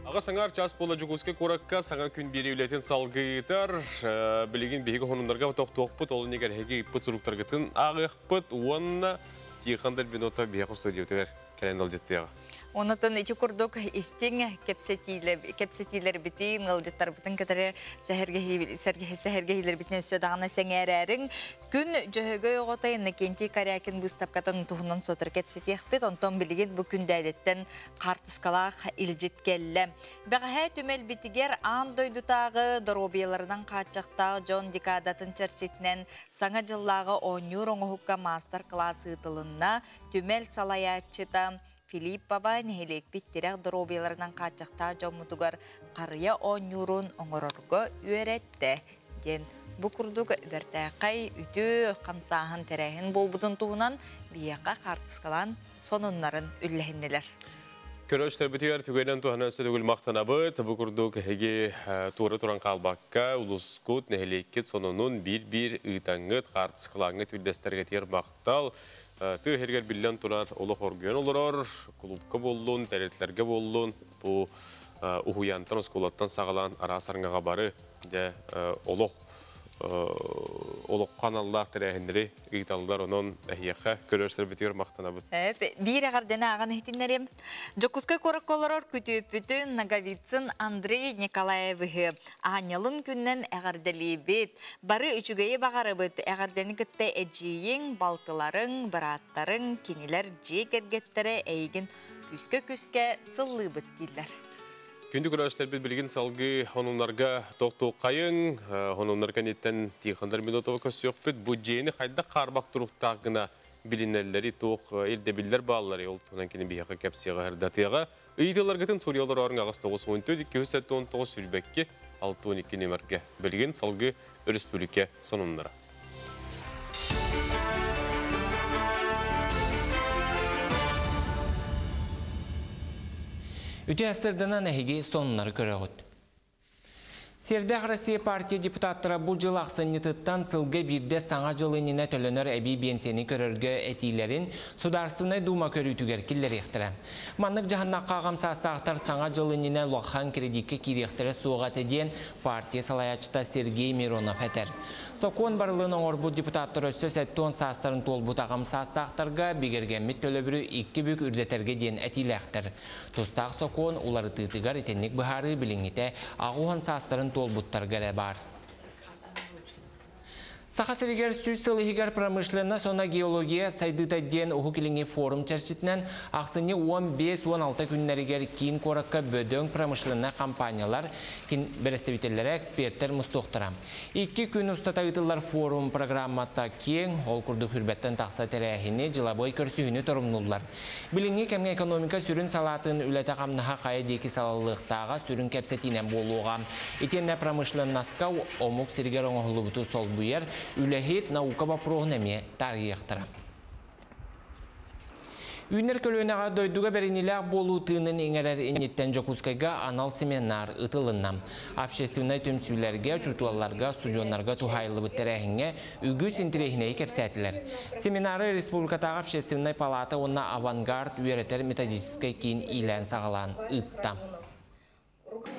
Аға саңар час бола Жукускай куракка саңа күн бири үлетин салгыйтар. Билигин биһиги хонундарга тоқтуақпыт, ол негер хеги иппыт суруктаргытын ағықпыт, уонна Тихон Дальбинотов биһиэхэ студиябытыгар кэлэн ыалдьыттыаҕа. Онотон ити курдук истиҥ кэпсэтиилэрбитин, ыалдьыттарбытын кытары сэһэргэһиилэрбитин өссө даҕаны сэҥээрээриҥ. Күн Дьөһөгөй оҕото Иннокентий Корякин быыстапкатын туһунан сотору кэпсэтиэхпит. Онтон билигин бу күндээдэттэн хаартыскалаах илдьит кэллэ. Бэҕэһээ түмэлбитигэр аан дойдутааҕы доруобуйаларынан хааччахтаах дьон декадатын чэрчитинэн Саҥа дьыллааҕы оонньуур оҥоһукка маастар-кылаас ыытылынна. Түмэл салайааччыта Филиппова нэһилиэкпит тирэх доруобуйаларынан хааччахтаах дьоммутугар харыйа оонньуурун оҥорорго үөрэттэ диэн бу курдук бэртээхэй үтүө хамсааһын тэрээһин буолбутун туһунан биһиэхэ хаартыскалаан сонуннарын үллэһиннилэр. Көрөөччүлэрбитигэр түгэнэн туһанан сөтөгүл махтанабыт. Бу курдук эһиги туора туран хаалбакка, улускут, нэһилиэккит сонунун биир-биир ыытаҥҥыт, хаартыскалааҥҥыт үрдэстэргэтигэр махтал. Тыа иһигэр биллэн турар олох оргуйан олорор, клубка буоллун, тэрилтэлэргэ буоллун, бу уһуйаантан, оскуолаттан саҕалаан араас арыҥаҕа бары дьэ олох олоххо аналлаах тэрээһиннэри ыыталлар. Онон эһиэхэ көрөр махтанабыт. Биир эҕэрдэни ааҕан иһитиннэриэм. Дьокуускай куоракка олорор күтүөппүтүн Ноговицын Андрей Николаевиһы аанньалын күнүнэн эҕэрдэлиибит. Бары үчүгэйи баҕарабыт. Эҕэрдэни кытта эдьиийиҥ, балтыларыҥ, бырааттарыҥ, кинилэр дьиэ кэргэттэрэ эйигин күүскэ-күүскэ сыллыыбыт дииллэр. Күндү көрөөччүлэрбит билигин салгыы хонуннарга тохтуоххайыҥ, хонуннар кэнниттэн Тихондар Минутова көрсүөхпүт. Бу дьиэни хайдах хаарбах туруктаах гына билинэллэри, туох ирдэбиллэр бааллары, ол туһунан кини биһиэхэ кэпсиэҕэ ырдатыаҕа. Ыйытыыларгытын суруйалар орун аҕыс 94 279 22 612 нөмерге. Билигин салгыы өрөспүүбүлүкэ сонуннара. Үтүө сырдынан эһиги сонуннары көрөҕүт. Сиэрдээх Россия партия депутаттара бу жыл ахсынньытыттан сылга биирдэ саҥа жыл иннинэ төлөнөр эбии биэнсийэни көрөргө этиилэрин Сударственнай Дума көрүүтүгэр киллэриэхтэрэ. Маннык дьаһаннахха аҕам саастаахтар саҥа жыл иннинэ улахан кредиккэ киириэхтэрэ суоҕа этэ диэн партия салайааччыта Сергей Миронов этэр. Сокуон барылын оҥорбут депутаттар өссө 70 саастарын туолбут аҕам саастаахтарга бигэргэммит төлөбүрү икки бүк үрдэтэргэ диэн этиилээхтэр. Тустаах сокуон уларытыытыгар итинник быһаарыы билиҥҥитэ аҕыс уон саастарын туолбуттарга эрэ баар. Саха сиригэр 100 сыл иһигэр промышленность уонна геология сайдыыта диэн Уһук Илиҥҥи форум чэрчитинэн ахсынньы 15-16 күннэригэр киин куоракка бөдөҥ промышленнай компаниялар бэрэстэбиитэллэрэ, экспертэр мустуохтара. Икки күн устата ыытыллар форум программата киэҥ, ол курдук хүрбэттэн тахса тэрээһини, дьылабыай көрсүһүүнү торумнууллар. Билиҥҥи кэмҥэ экономика сүрүн салаатын үлэтэ-хамнаһа хайа диэки салаллыахтааҕа сүрүн кэпсэтиинэн буолуоҕа. Итиэннэ промышленноска омук сиригэр оҥоһуллубуту солбуйар үлэһит наука боппуруоһун эмиэ таарыйыахтара. Үүнэр көлүөнэҕэ дойдуга бэриниилээх буолуу тыынын иҥэрэр инниттэн Дьокуускайга анал семинар ыытылынна. Общественнай түмсүүлэргэ, учууталларга, устудьуоннарга туһаайыллыбыт тэрээһиҥҥэ үгүс интэриэһинэйи кэпсээтилэр. Семинары Республикатааҕы общественнай палата уонна Авангард үөрэтэр методическай киин иилээн-саҕалаан ыытта.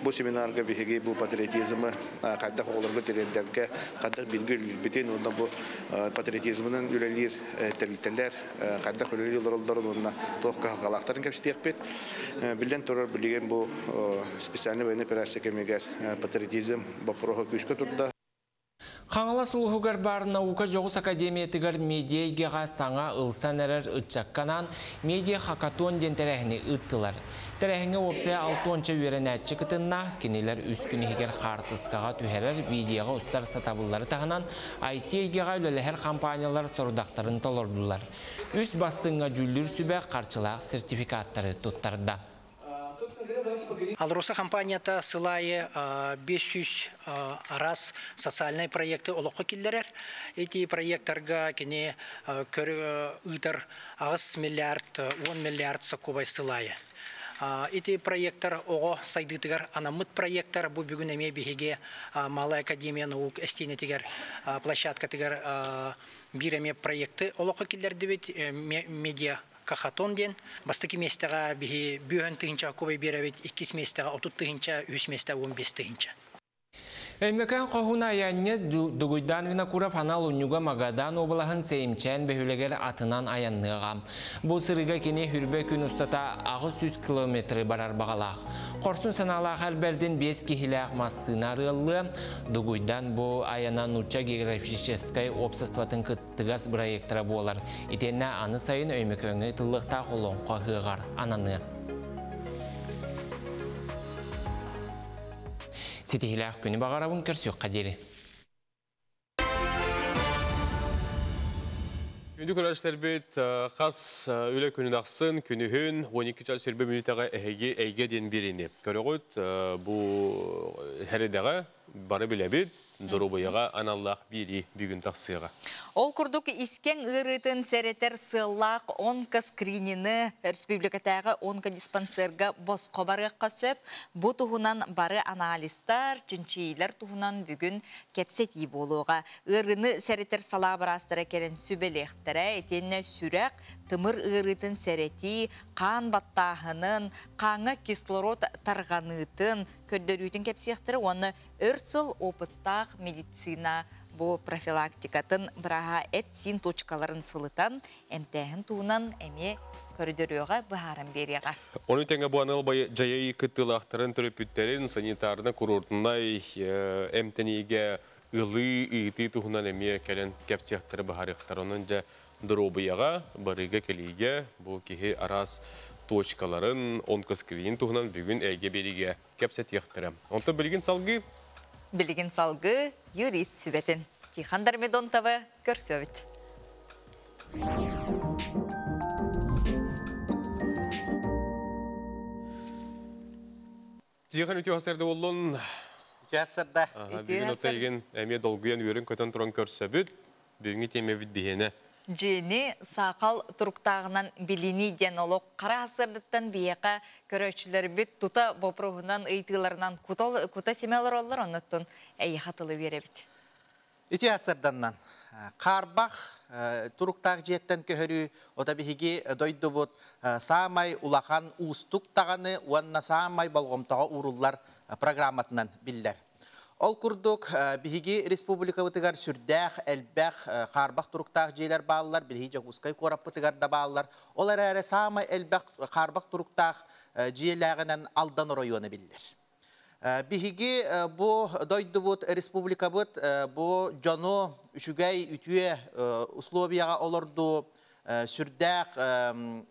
Бу семинарга биһиги бу патриотизмы хайдах оҕолорго тириэрдэргэ, хайдах бииргэ үлэлиирбитин уонна бу патриотизмынан үлэлиир тэрилтэлэр хайдах үлэлии олороллорун уонна туох кыһалҕалаахтарын кэпсэтиэхпит. Биллэн турар, билигин бу специальный военной операция кэмигэр патриотизм боппуруоһа күүскэ турда. Хаҥалас улууһугар баар наука дьоҕус академиятыгар медиа эйгэҕэ саҥа ылсан эрэр ыччакка анаан медиа хакатон диэн тэрээһини ыыттылар. Тэрээһиҥҥэ уопсайа алтуонча үөрэнээччи кытынна, кинилэр үс күн иһигэр хаартыскаҕа түһэрэр, видеоҕа устар сатабыллары таһынан IT эйгэҕэ үлэлэһэр компаниялар сорудахтарын толордулар. Үс бастыҥҥа дьүүллүүр сүбэ харчылаах сертификаттары туттарда. Алроса компанията сыл аайы 500 араас социальнай проекты олоххо киллэрэр. Ити проекттарга кини ыытар 8 миллиард, 10 миллиард сокуобай сыл аайы. Ити проекттар оҕо сайдыытыгар анаммыт проекттар. Бу бүгүн эмиэ биһиги Малая академия наук эстиэнэтигэр площадкатыгар биир эмиэ проекты олоххо киллэрдибит медиа Кахатон диэн. Бастакы миэстэҕэ биһи 5 тыһыынча кубай биэрэбит, иккис миэстэҕэ 30 тыһыынча, үһүс миэстэ 15 тыһыынча. Өймөкөөн хоһууна айанньыт Дугуйдаан Винокуров анал унньуга Магадан уобалаһын Сэйимчээн бөһүөлэгэр атынан айанныаҕа. Бу сырыыга кини хүрбэ күн устата 800 километры барар баҕалаах. Хорсун санаалаах эр бэрдин 5 киһилээх массыына арыаллыа. Дугуйдаан бу айана Нуучча географическай уопсастыбатын кыттыгас бырайыактара буолар. Итиэннэ аны сайын Өймөкөөҥҥө ыытыллыахтаах Олоҥхо ыһыаҕар ананыа. Ситиһиилээх күнү баҕарабын, көрсүөххэ диэри. Күндү көрөөччүлэрбит, хас үлэ күнүн ахсын күнүһүн 12 час 20 мүнүүтэҕэ эһиги Эйгэ диэн биэриини көрөҕүт. Бу сэрэдэҕэ бары билэбит, доруобуйаҕа аналлаах биэрии бүгүн тахсыаҕа. Ол курдук искэн ыарыытын сэрэтэр сыаллаах онкоскринины республикатааҕы онкодиспансерга босхо барыахха сөп. Бу туһунан бары анализтар, чинчийиилэр туһунан бүгүн кэпсэтии буолуоҕа. Ыарыыны сэрэтэр салаа быраастара кэлэн сүбэлиэхтэрэ, итиэннэ сүрэх, тымыр ыарыытын сэрэтии, хаан баттааһынын, хааҥҥа кислород тарҕаныытын, көрдөрүүтүн кэпсиэхтэрэ уонна өр сыл опыттаах медицина бу профилактикатын бырааһа эт-сиин точкаларын сылытан, эмтээһин туһунан эмиэ көрдөрүөҕэ, быһааран биэриэҕэ. Ону тэҥэ бу анал дьайыы кыттыылаахтарын төрөппүттэрин санитарно-курортнай эмтэниигэ ылыы, ыытыы туһунан эмиэ кэлэн кэпсиэхтэрэ, быһаарыахтара. Онон дьэ доруобуйаҕа, барыыга кэлиигэ бу киһи араас точкаларын, онкоскрининг туһунан бүгүн Эйгэ биэриигэ кэпсэтиэхтэрэ. Онтон билигин салгыы Билигин салгыы юрист сүбэтин Тихон Дормидонтовы көрсөбүт. Тихон, үтүө сарсыарда буоллун. Үтүө сарсыарда. Бүгүн оттон эйигин эмиэ долгуйан үөрэн көтөн туран көрсөбүт. Бүгүҥҥү тиэмэбит биһиэнэ. Дьиэни саахал туруктааҕынан билинии диэн олох хара сарсыардаттан биһиэхэ көрөөччүлэрбит тута боппуруоһунан, ыйытыыларынан кута симэ олороллор, оннуттан эйиэхэ тылы биэрэбит. Үтүө сарсыарданнан. Хаарбах туруктаах дьиэттэн көһөрүү ота биһиги дойдубут саамай улахан уустук даҕаны уонна саамай болҕомтоҕо ууруллар программатынан биллэр. Ол курдук биһиги республикабытыгар сүрдээх элбэх хаарбах туруктаах дьиэлэр бааллар, биһиги Дьокуускай куораппытыгар да бааллар. Ол эрээри саамай элбэх хаарбах туруктаах дьиэлээҕинэн Алдан оройуона биллэр. Биһиги бу дойдубут, республикабыт бу дьону үчүгэй үтүө условияҕа олордуу сүрдээх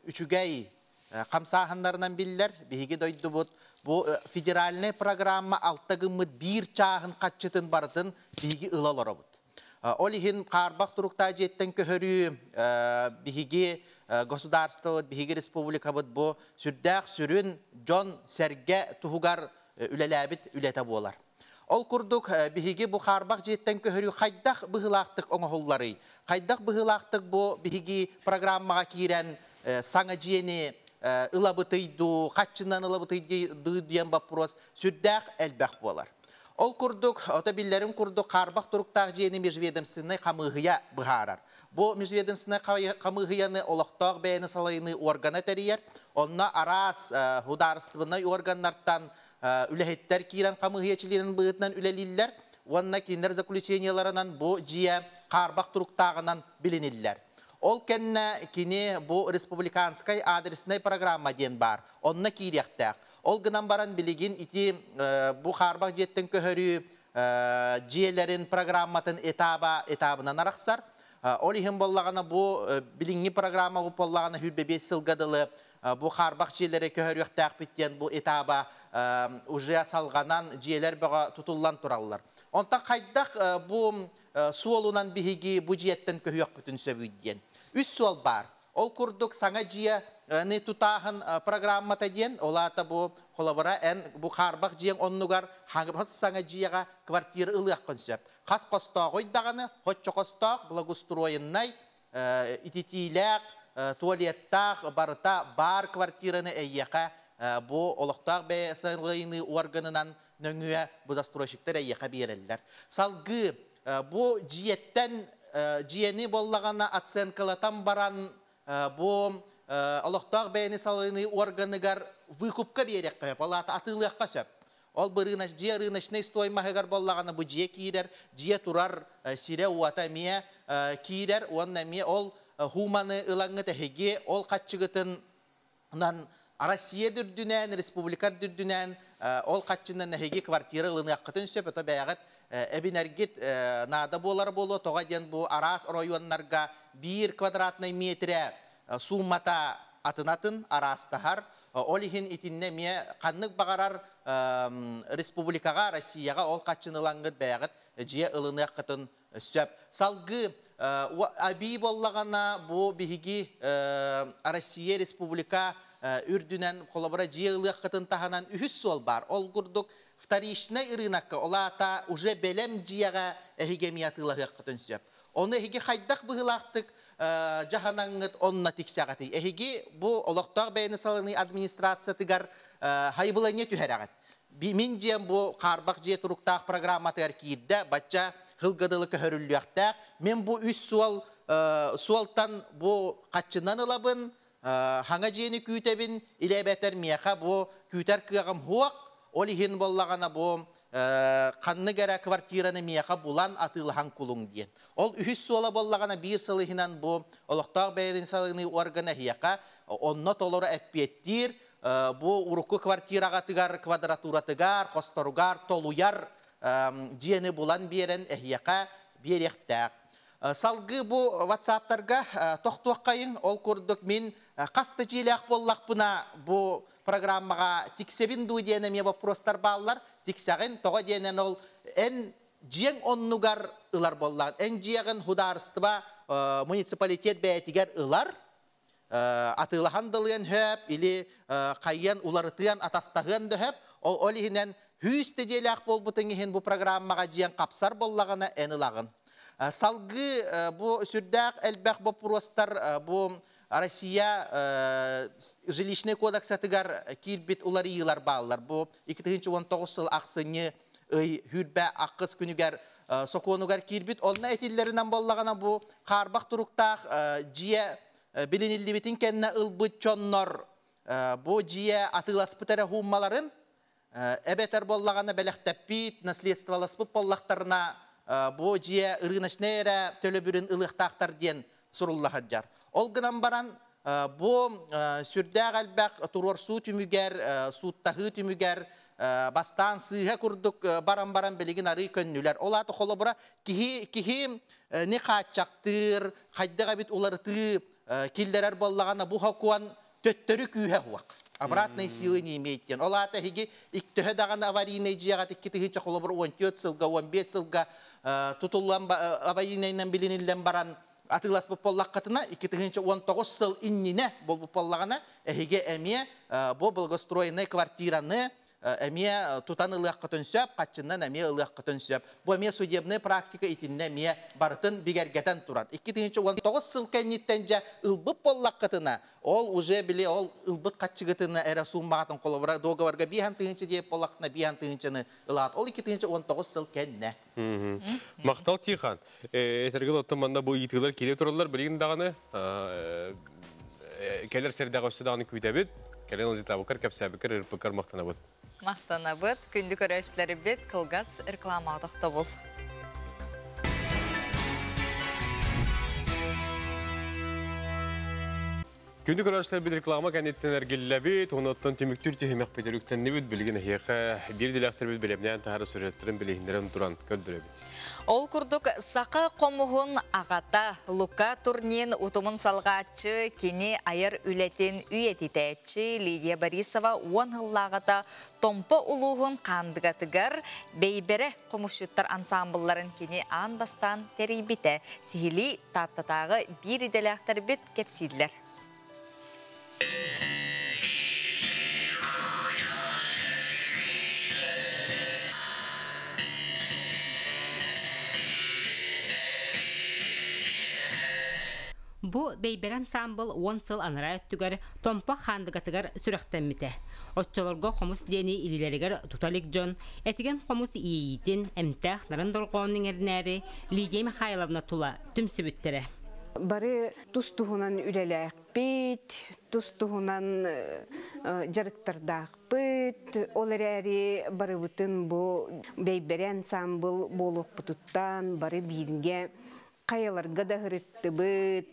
үчүгэй хамсааһыннарынан биллэр. Биһиги дойдубут бу федеральнай программа алта гыммыт биир чааһын харчытын барытын биһиги ыла олоробут. Ол иһин хаарбах туруктаах дьиэттэн көһөрүү биһиги государствобыт, биһиги республикабыт бу сүрдээх сүрүн дьон сэргэ туһугар үлэлээбит үлэтэ буолар. Ол курдук биһиги бу хаарбах дьиэттэн көһөрүү хайдах быһыылаахтык оҥоһулларый? Хайдах быһыылаахтык бу биһиги программаҕа киирэн саҥа дьиэни ылабытый дуу, харчынан ылабытый дуу диэн вопрос сүрдээх элбэх буолар. Ол курдук, ото биллэрин курдук, хаарбах туруктаах дьиэни межведомственнай хамыыһыйа быһаарар. Бу межведомственнай хамыыһыйаны олохтоох бэйэни салайыныы органа тэрийэр. Онно араас судаарыстыбаннай органнартан үлэһиттэр киирэн хамыыһыйа чилиэнин быһыытынан үлэлииллэр. Уонна кинилэр заключениеларынан бу дьиэ хаарбах туруктааҕынан билиниллэр. Ол кэннэ кини бу республиканскай адресный программа диэн баар. Онно киириэхтээх. Ол гынан баран билигин ити бу хаарбах дьиэттэн көһөрүү дьиэлэрин программатын этаба этабынан арахсар. Ол иһин буоллаҕына бу билиҥҥи программа бу буоллаҕына 25 сылга дылы бу хаарбах дьиэлэри көһөрүөхтээхпит диэн бу этаба уже салҕанан дьиэлэр бөҕө тутуллан тураллар. Онтон хайдах бу суолунан биһиги бу дьиэттэн көһүөхпүтүн сөбүй диэн. Үс суол баар. Ол курдук саҥа дьиэни тутааһын программата диэн, ол аата бу холобура эн бу хаарбах дьиэҥ оннугар хас саҥа дьиэҕэ квартира ылыаххын сөп. Хас хостооҕуй даҕаны, хоччо хостоох, благоустроеннай, ититиилээх, туалеттаах, барыта баар квартираны эйиэхэ бу олохтоох бэйэ салайыныы органынан нөҥүө бу застройщиктар эйиэхэ биэрэллэр. Салгыы бу дьиэттэн дьиэни буоллаҕына оценкалатан баран бу олохтоох бэйэни салайыныы органыгар выкупка биэриэххэ сөп, ол аата атыылыахха сөп. Ол бу дьиэ рыночнай стоимоһыгар буоллаҕына бу дьиэ киирэр, дьиэ турар сирэ-уота эмиэ киирэр уонна эмиэ ол хууманы ылаҥҥыт эһиги ол хаччыгытын нан Россия дүрдүнэн, республика дүрдүнэн ол хаччынан эһиги квартира ылыныаххытын сөп, ото бэйэҕит эбинэргит наада буолар буолуо, тоҕо диэн бу араас оройуоннарга биир квадратнай метрэ сууммата атын-атын араастаһар. Ол иһин итиннэ эмиэ ханнык баҕарар республикаҕа, Россияҕа ол хаччыны ылаҥҥыт бэйэҕит дьиэ ылыныаххытын сөп. Салгыы абии буоллаҕына бу биһиги Россия республика үрдүнэн холобура дьиэ ылыаххытын таһынан үһүс суол баар. Ол курдук вторичнай ырыынакка, ол аата уже бэлэм дьиэҕэ эһиги эмиэ атыылаһыаххытын сөп. Ону эһиги хайдах быһыылаахтык дьаһанаҥҥыт онно тиксэҕитий? Эһиги бу олохтоох бэйэни салайыныы администрациятыгар хайбыланьа түһэрэҕит. Мин дьиэм бу хаарбах дьиэ туруктаах программатыгар киирдэ, бачча сылга дылы көһөрүллүөхтээх. Мин бу үс суол суолтан бу хаччынан ылабын, хаҥа дьиэни күүтэбин, или эбэтэр миэхэ бу күүтэр кыаҕым суох, ол иһин буоллаҕына бу ханнык эрэ квартираны миэхэ булан атыылаһан кулуҥ диэн. Ол үһүс суола буоллаҕына биир сыл иһинэн бу олохтоох бэйэлин салайыныы органа эһиэхэ онно толору эппиэттиир, бу урукку квартираҕатыгар, квадратуратыгар, хосторугар толуйар дьиэни булан биэрэн эһиэхэ биэриэхтээх. Салгыы бу ватсаптарга тохтуоххайыҥ, ол курдук мин хас да дьиэлээх буоллахпына бу программаҕа тиксэбин дуу диэн эмиэ боппуруостар бааллар. Тиксэҕин, тоҕо диэнэн ол эн дьиэҥ оннугар ылар буоллаҕын. Эн дьиэҕин судаарыстыба муниципалитет бэйэтигэр ылар, атыылаһан да ылыан сөп, или хайыан уларытыан, атастаһыан да сөп. Ол иһинэн 100 да дьиэлээх буолбутуҥ иһин бу программаҕа дьиэҥ хапсар буоллаҕына эн ылаҕын. Салгыы бу сүрдээх элбэх боппуруостар бу Россия жилищный кодексатыгар киирбит уларыйыылар бааллар. Бу 2019 сыл ахсынньы ый хүрбэ аххыс күнүгэр сокуонугар киирбит. Онно этиллэринэн буоллаҕына бу хаарбах туруктаах дьиэ билиниллибитин кэннэ ылбыт дьоннор бу дьиэ атыыласпыт эрэ хууммаларын эбэтэр буоллаҕына бэлэхтэппит, наследстволаспыт буоллахтарына бу дьиэ рыночнай эрэ төлөбүрүн ылыахтаахтар диэн сурулла сылдьар. Ол гынан баран бу сүрдээх элбэх туруорсуу түмүгэр, сууттаһыы түмүгэр бастаан сыыһа курдук баран-баран билигин арыы көннүлэр. Ол аата холобура киһи киһи не хааччахтыыр, хайдах эбит уларытыы киллэрэр буоллаҕына бу хокуон төттөрү күүһэ суох. Обратной силы не имеет диэн. Ол аата эһиги төһө даҕаны аварийнай дьиэҕэ 2 тыһыынча холобур 14 сылга, 15 сылга тутуллан аварийнайынан билиниллэн баран атыыласпыт буоллаххытына 2019 сыл иннинэ буолбут буоллаҕына эһиги эмиэ бу благоустроенный квартираны эмиэ тутан ылыаххытын сөп, хаччыннан эмиэ ылыаххытын сөп. Бу эмиэ судебная практика итиннэ эмиэ барытын бигэргэтэн турар. 2019 сыл кэнниттэн дьэ ылбыт буоллаххытына, ол уже били ол ылбыт хаччыгытына эрэ сууммаҕатын холобура договорга 5 тыһыынча диэп буоллаххытына 5 тыһыынчаны ылаат. Ол 2019 сыл кэннэ. Махтал Тихан. Этэргил оттон манна бу ыйытыылар кире тураллар билигин даҕаны келер сердәгә өстө даҕаны күүтэбит. Кэлэн ылдьытаабыккар, кэпсээбиккэр, ырыппыккар махтанабыт. Махтанабыт, күндү көрөөччүлэрбит, кылгас реклама тохтобул. Күндү көрөөччүлэрбит реклама кэнниттэн эргиллэбит, онуттан түмүктүүр түһүмэхпит үктэннибит, билигин эһиэхэ биир идэлээхтэрбит бэлэмнээн таһаарар сюжеттарын билиһиннэрэн туран көрдөрөбүт. Ол курдук саха хомуһун аҕата Лука Турнин утумун салҕааччы кини айар үлэтин үйэтитээччи Лидия Борисова 10 сыллааҕыта Томпо улууһун Хаандыгатыгар Бэйбэрэ хомусчуттар ансамблларын кини аан бастаан тэрийбитэ. Сиһилии Тааттатааҕы биир идэлээхтэрбит кэпсииллэр. Бу Бэйбэрэ ансамбл 10 сыл анараа өттүгэр Томпо Хаандыгатыгар сүрэхтэммитэ. Оччолорго хомус диэни илиилэригэр тута илик дьон этигэн хомус иэйиитин, эмтээх нарын дорҕоонун иҥэринээри Лидия Михайловна тула түмсүбүттэрэ. Бары тус-туһунан үлэлээхпит, тус-туһунан дьарыктардаахпыт. Ол эрээри барыбытын бу Бэйбэрэ ансаамбыл буолуохпутуттан бары бииргэ хайаларга да ыһырыттыбыт,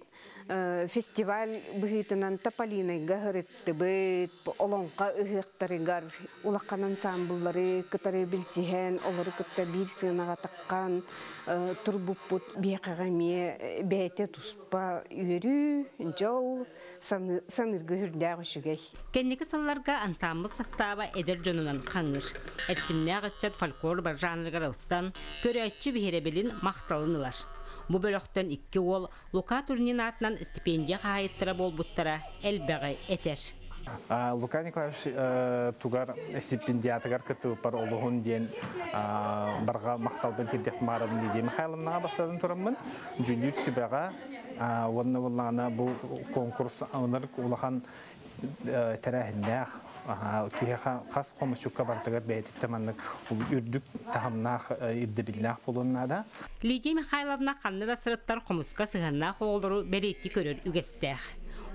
фестиваль быһыытынан Тополинайга ыһырыттыбыт, олоҥхо ыһыахтарыгар улахан ансаамбыллары кытары билсиһэн, олору кытта биир сыанаҕа таххан турбуппут биһиэхэҕэ эмиэ бэйэтэ туспа үөрүү, дьол, саныырга үрдээх үчүгэй. Кэнники сылларга ансаамбыл састааба эдэр дьонунан хаҥыыр. Эрчимнээх ыччат фольклор жанрыгар ылсан, көрөөччү биһирэбилин, махталын ылар. Бу бөлөхтөн икки уол Лука Турнин аатынан стипендия хаһаайыттара буолбуттара элбэҕи этэр. Лука Николаевич тугар стипендиатыгар кыттыбыппар олуһун диэн барҕа махталбын тиэрдиэх маарабын Лидия Михайловнаҕа бастатан тураммын дьүүллүүр сүбэҕэ уонна буоллаҕына бу конкурс ынырык улахан тэрээһиннээх киһиэхэ хас хомусчукка барытыгар бэйэтиттэн маннык үрдүк таһымнаах ирдэбиллээх буолуон наада. Лидия Михайловна ханна да сырыттар хомуска сыһыаннаах оҕолору бэлиэтии көрөр үгэстээх.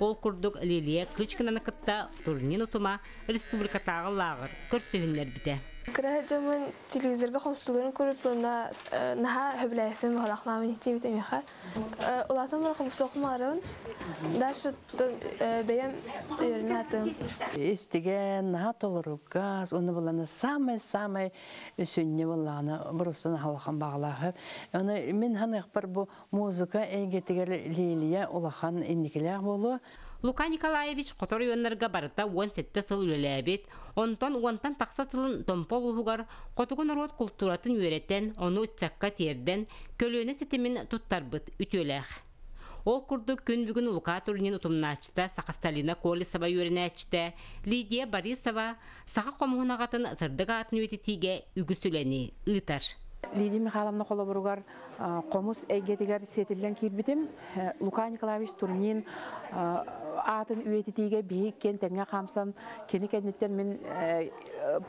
Ол курдук Лилия Кычкинаны кытта Турнин утума республикатааҕы лааҕыр көрсүһүннэрбитэ. Кыра дьоммун телевизорга хомсуларын көрүп уонна наһаа хөбүлээбиппин баҕалаах маамын иһтиэбит эмиэхэ. Улаатан баран хомсуохум баҕарабын. Дальше бэйэм үөрэнэ атым. Истигэн, наһаа толоругас, уонна булана самай-самай сүнньэ буллаҕына бурустан халахан баҕалаах. Оны мин ханыахпар бу музыка эйгэтигэр Лилия улахан инникилээх буолуо. Лука Николаевич хотор оройуоннарга барыта 17 сыл үлэлээбит, онтон уонтан тахса сылын Томпо улууһугар хотугу норуот култууратын үөрэтэн, ону ыччакка тиэрдэн, көлүөнэ ситимин туттарбыт үтүөлээх. Ол курдук күн бүгүн Лука Турнин утумнааччыта Сахасталина Колесова үөрэнээччитэ Лидия Борисова саха хомуһун аҕатын сырдык аатын үйэтитиигэ үгүс үлэни ыытар. Лидия Михайловна холобуругар хомус эйгэтигэр сиэтиллэн киирбитим. Лука Николаевич Турнин аатын үйэтитиигэ биһи киэн тэҥҥэ хаамсан, кини кэнниттэн мин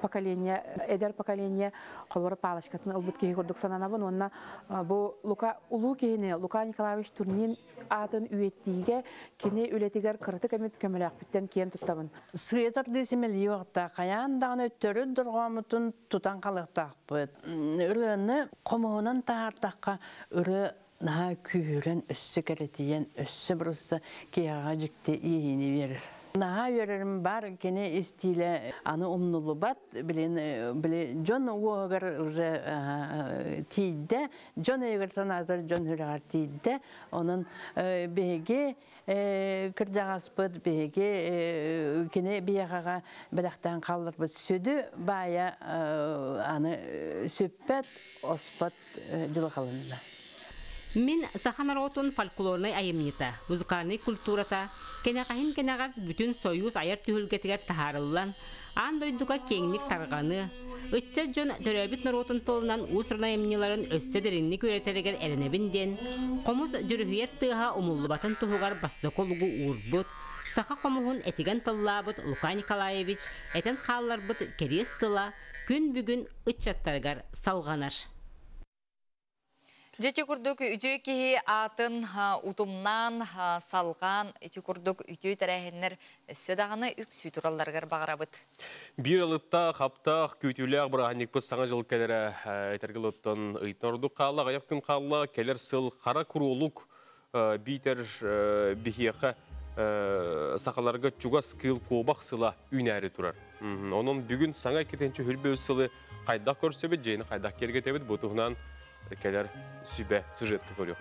поколение, эдэр поколение холобура палочкатын ылбыт киһи курдук сананабын. Уонна бу Лука улуу киһини Лука Николаевич Турнин аатын үйэтитиигэ кини үлэтигэр кыратык эмит көмөлөөхпүттэн киэн туттабын. Сыйатар десимэл юақта қаян дағаны төрүт дорғомутун тутан қалықтақпыт. Ырыаны хомуһунан таһаартахха ыры наһаа күүһүрэн өссө кэрэтийэн өссө бырысса киһиэхэ дьикти иэйиини биэрэр. Наһаа үөрэрим бар кини истиилэ аны умнулубат билин били дьон уоһугар уже тиийдэ дьон өйүгэр санаатар дьон сүрэҕэр тиийдэ онон биһиги кырдьаҕаспыт биһиги кини биһиэхэҕэ бэлэхтээн хаалларбыт сүдү баайа аны сүппэт оспот дьылҕаланна. Мин саха норуотун фольклорнай айымньыта, музыкальнай культурата кэнэҕэһин кэнэҕэс бүтүн Союз айар түһүлгэтигэр таһаарыллан, аан дойдуга киэҥник тарҕаныы, ыччат дьон төрөөбүт норуотун тылынан уус-уран айымньыларын өссө дириҥник үөрэтэригэр эрэнэбин диэн, хомус дьүрүһүйэр тыаһа умуллубатын туһугар бастакы олугу уурбут, саха хомуһун этигэн тыллаабыт Лука Николаевич этэн хаалларбыт кэриэс тыла күн бүгүн ыччаттарыгар салҕанар. Дьэ ити курдук үтүө киһи аатын утумнаан, салҕаан, ити курдук үтүө тэрээһиннэр өссө даҕаны үксүү туралларыгар баҕарабыт. Биир алыптаах, хаптаах, күүтүүлээх бырааһынньыкпыт Саҥа дьыл кэлэрэ этэргэ дылыттан ыйтан ордук хаалла, аҕыйах күн хаалла, кэлэр сыл хара куруолук биитэр биһиэхэ сахаларга чугас кыыл куобах сыла үүнээри турар. Онон бүгүн саҥа иккитинчи хүрбэ сылы хайдах көрсөбүт, дьиэни хайдах киэргэтэбит, бу туһунан кэлэр сүбэ сюжетка көрүөх.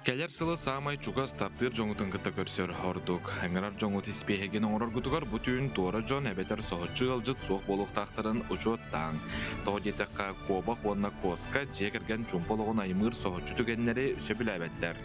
Кэлэр сылы саамай чугас таптыыр дьоҥутун кытта көрсөр ордук. Ыҥырар дьоҥут испиэһэгин оҥороргутугар бу түүн туора дьон эбэтэр соһуччу ыалдьыт суох буолуохтаахтарын учуоттааҥ. Тоҕо диэтэххэ, куобах уонна куоска дьиэ кэргэн чуумпу олоҕун аймыыр соһуччу түгэннэри сөбүлээбэттэр.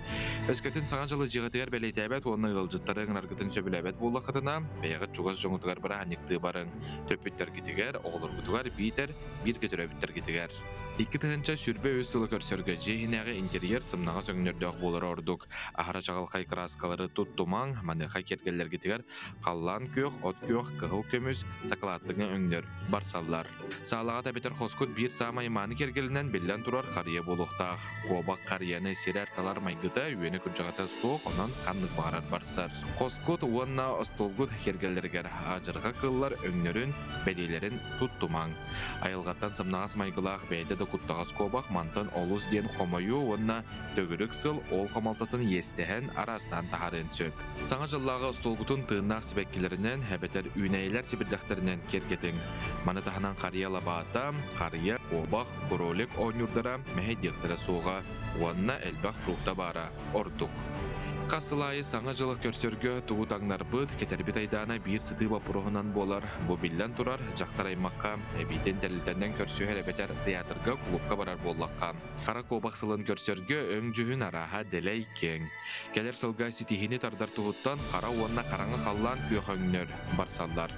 Өскөтүн Саҥа дьылы дьиэҕитигэр бэлиэтээбэт уонна ыалдьыттары ыҥыраргытын сөбүлээбэт буоллаххытына, бэйэҕит чугас дьоҥутугар бырааһынньыктыы барыҥ. Төрөппүттэргитигэр, оҕолоргутугар биитэр бииргэ төрөөбүттэргитигэр. 2023 сылы көрсөргө дьиэ иһинээҕи интерьер сымнаҕас өҥнөрдөөх буолуо. буолара ордук. Аһара чаҕылхай кырааскалары туттумаҥ, маныаха киэргэллэргитигэр халлаан күөх, от күөх, кыһыл көмүс, сакалааттыҥы өҥнөр барсаллар. Саалаҕа эбэтэр хоскут биир саамай мааны киэргэлинэн биллэн турар харыйа буолуохтаах. Куобах харыйаны сирэр-талар майгыта үөнэ-күрдьэҕэтэ суох, онон ханнык баҕарар барсар. Хоскут уонна остуолгут киэргэллэригэр адьырҕа кыыллар өҥнөрүн, бэлиэлэрин туттумаҥ. Айылҕаттан сымнаҕас майгылаах бэйэтэ да куттаҕас куобах мантан олус диэн хомойуо уонна төгүрүк сыл ол хомолтотун иэстэһэн араастаан таһаарыан сөп. Саҥа дьыллааҕы остуолгутун тыыннаах сибэккилэринэн эбэтэр үүнээйилэр сибирдэхтэринэн киэргэтиҥ. Маны таһынан харыйа лабаата, харыйа, куобах, кролик оонньуурдара мэһэйдиэхтэрэ суоҕа уонна элбэх фрукта баара ордук. Хас сыл аайы Саҥа дьылы көрсөргө тугу таҥнарбыт, кэтэрбит айдаана биир сытыы боппуруоһунан буолар. Бу биллэн турар, дьахтар аймахха эбиитин тэрилтэннэн көрсүһэр эбэтэр театрга, клубка барар буоллахха. Хара куобах сылын көрсөргө өҥ-дьүһүн арааһа дэлэй киэҥ. Кэлэр сылга ситиһиини тардар туһуттан хара уонна хараҥа халлаан күөх өҥнөр барсаллар.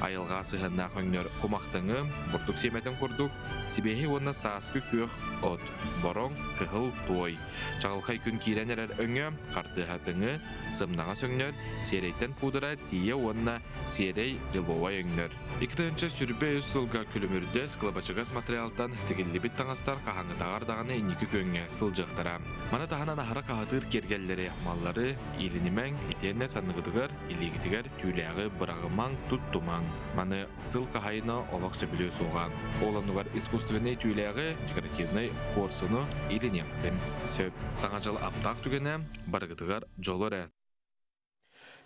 Айылҕа сыһыаннаах өҥнөр кумахтыҥы, бурдук сиэмэтин курдук, сибиэһэй уонна сааскы күөх от, бороҥ, кыһыл, туой. Чаҕылхай күн киирэн эрэр өҥө, хартыыһатыҥы, сымнаҕас өҥнөр, сиэрэйтэн пудра тиийэ уонна сиэрэй лиловай өҥнөр. 2023 сылга күлүмүрдэс кылабачыгас материалтан тигиллибит таҥастар хаһааҥҥытааҕар даҕаны инники күөҥҥэ сылдьыахтара. Маны таһынан аһара хаһытыыр киэргэллэри, маллары иилинимэҥ, итиэннэ санныгытыгар, илиигитигэр түүлээҕи быраҕымаҥ, туттумаҥ. Маны сыл хаһайына олох сөбүлүө суоҕа. Ол оннугар искусственнай түүлээҕи, декоративнай куорсуну илиниэхтин сөп. Саҥа дьыл аптаах түгэнэ барыгытыгар дьолу эрэ.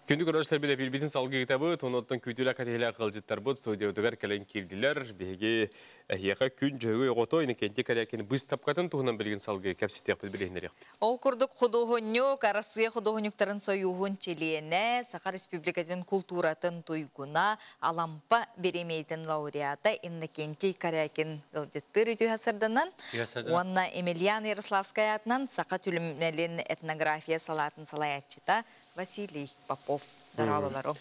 Күндү көрөөччүлэрбит эпиирбитин салгыытабыт, онуттан күүтүүлээх кэтиһилээх ыалдьыттарбыт студиябытыгар кэлэн киирдилэр. Биһиги эһиэхэ күн дьөһөгөй оҕото Иннокентий Корякин быыстапкатын туһунан билигин салгыы кэпсэтиэхпит билиһиннэриэхпит. Ол курдук худуоһунньук, Арассыыйа худуоһунньуктарын сойууһун чилиэнэ, Саха Республикатын култууратын туйгуна, Алампа бириэмийэтин лауреата Иннокентий Корякин ыалдьыттыыр үтүө сырданан уонна Емельян Ярославскай аатынан Саха түлүмэлин этнография салаатын салайааччыта Василий Попов. Дорооболору.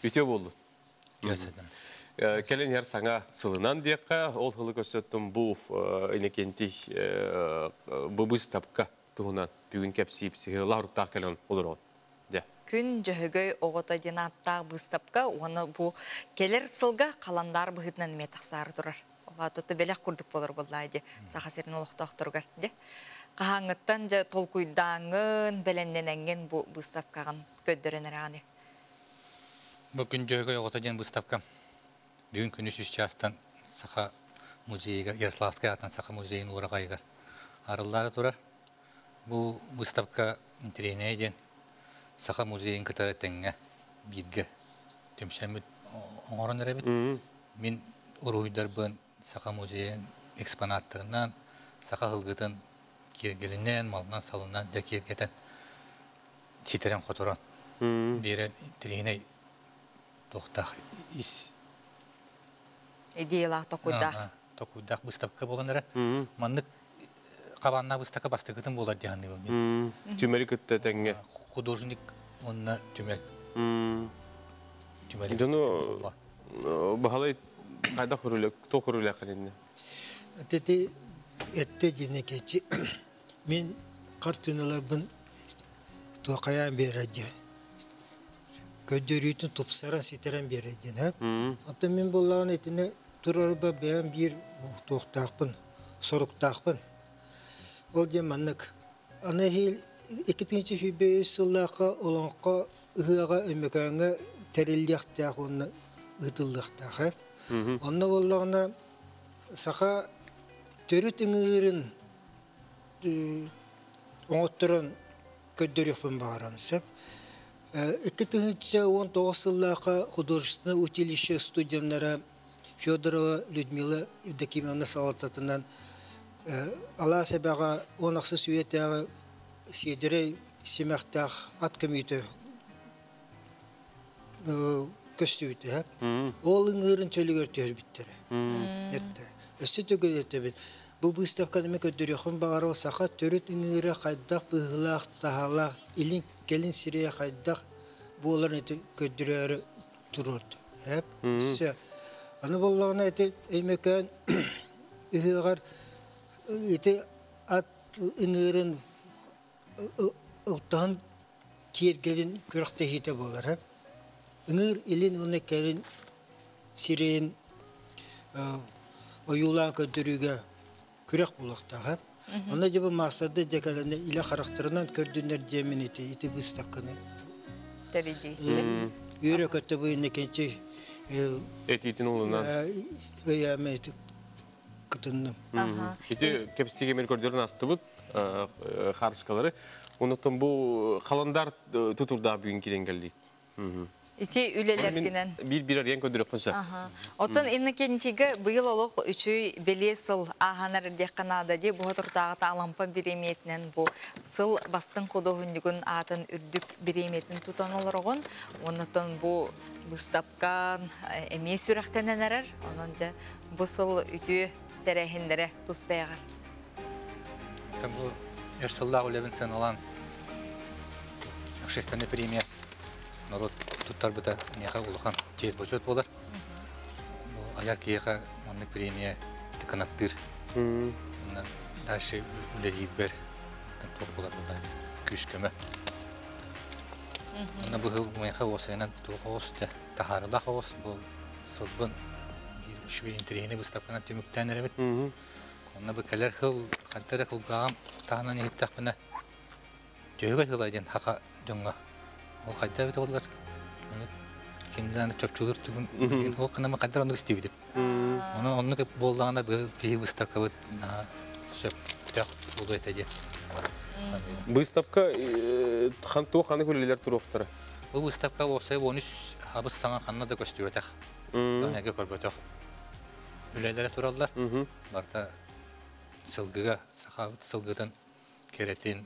Үтүө буоллун. Кэлин иһэр саҥа сылынан диэххэ, ол сылы көрсөттүм бу Иннокентий бу быыстапка туһунан бүгүн кэпсиип сыһыалаах уруктаах кэлэн олороҕун. Дьэ. Күн Дьөһөгөй оҕото диэн ааттаах быыстапка уонна бу кэлэр сылга халандаар быһыытынан эмиэ тахсаары турар. Олаатыта бэлэх курдук болор буоллаа дии Саха сирин олохтоохторугар дьэ. Хаһааҥҥыттан дьэ толкуйдааҥҥын, бэлэмнэнэҥҥин бу быыстапкаҕын көрдөрөн эрэҕиний? Бу күн Дьөһөгөй оҕото диэн быыстапка бүгүн күнүс үс чаастан Саха музейыгар, Ярославскай аатынан Саха музейын уораҕайыгар арыллаары турар. Бу быыстапка интэриэһинэйэ диэн Саха музейын кытары тэҥҥэ бииргэ түмсэммит оҥорон эрэбит. Мин уруһуйдарбын Саха музейын экспонаттарынан, саха аһылгытын киэргэлинэн, малынан-салынан дьэ киэргэтэн ситэрэн-хоторон биэрэр интэриэһинэй туохтаах ис идеялаах токуйдаах токуйдаах быыстапка буолан эрэ маннык хабааннаах быыстапка бастакытын буолар дии саныыбын мин. Түмэли кытта тэҥҥэ. Художник уонна түмэл. Түмэли. Дьону баһылай хайдах көрүлэ, туох көрүлээххин иннэ? Тети этте диэнекечи мин хартыыналарбын туохайаан биэрэр диэн көрдөрүүтүн тупсаран ситэрэн биэрэр диэн һэ. Оттон мин буоллаҕына итини турарба бэйэм биир туохтаахпын, соруктаахпын. Ол диэн маннык. Аны эһиил 2023 сыллаахха Олоҥхо ыһыаҕа Өймөкөөҥҥө тэриллиэхтээх уонна ыытыллыахтаах. Э? Онно буоллаҕына саха төрүт ыҥыырын оҥотторон көрдөрүөхпүн баҕарам сөп. 2019 сыллаахха художественное училище студеннара Федорова Людмила Евдокимовна салалтатынан Алаас Эбэҕэ 16 үйэтээҕи сиэдэрэй симэхтээх ат көмүүтэ көстүбүтэ. Ол ыҥыырын чөлүгэр түһэрбиттэрэ. Өссө төгүл этэбин. Бу быыстапканы мен көрдөрүөхпүн баҕарабын саха төрүт ыҥыыра хайдах быһыылаах, таһаалаах, илин кэлин сирэйэ хайдах буоларын ити көрдөрөөрү туруордум. Эп, өссө аны буоллаҕына ити Өймөкөөн ыһыаҕар ити ат ыҥыырын Ылтаһын киэргэлин күрэхтэһиитэ буолар. Ыҥыыр илин уонна кэлин сирэйин ойуулаан көрдөрүүгэ күрэх буолуохтаах. Онно дьэ бу маастардар дьэ кэлэннэр илэ харахтарынан көрдүннэр диэммин ити ити выставканы тэрийдии. Үөрэ көттө бу инникинчи этиитин улунан ыйаама ити кытынным. Ити кэпсэтигэ көрдөрөн астыбыт харыскалары. Онутон бу халандар тутурдаах бүгүн киирэн кэллик. Ити үлэлэргинэн. Биир-биир арыйан көрдөрөххүн сөп. Оттон Иннокентийга быйыл олох үчүй бэлиэ сыл ааһанар диэххэ наада дии. Бу соторутааҕыта Алампа бириэмийэтинэн бу сыл бастыҥ худуоһунньугун аатын үрдүк бириэмийэтин тутан олороҕун. Оннуттан бу быыстапка эмиэ сүрэхтэнэн эрэр. Онон дьэ бу сыл үтүө тэрээһиннэрэ тус бэйэҕэр. Бу өр сыллаах үлэбин сыаналаан общественный премия норуот туттарбыта миэхэ улахан чиэс-бочуот буолар. Бу айар киһиэхэ маннык премия кынаттыыр. Дальше үлэлиирбэр туох буолар буолла күүс-көмө. Онно быһыл миэхэ уосайынан туох оҕус таһаарылаах оҕус бу сылбын биир үчүгэй интэриэһинэй выставканан түмүктээн эрэбит. Онно бу кэлэр сыл ханта эрэ кулгааҕым таһынан иһиттэхпинэ дьөһөгөй сыла диэн хаха дьоҥҥо ол хайда эбитэ буоллар ону кимнээн чопчулуур түгүн ол гынан хайдар оннук истибитим. Ону оннук буоллаҕына биһи выставкабыт сөптөөх буолуо этэ диэн. Выставка хан туох ханы үлэлэр туруохтара? Бу выставка уопсай 13 хабыс саҥа ханна да көстүбэтэх. Донеге көрбөтөх. Үлэлэрэ тураллар. Барыта сылгыга, сахабыт сылгытын кэрэтин,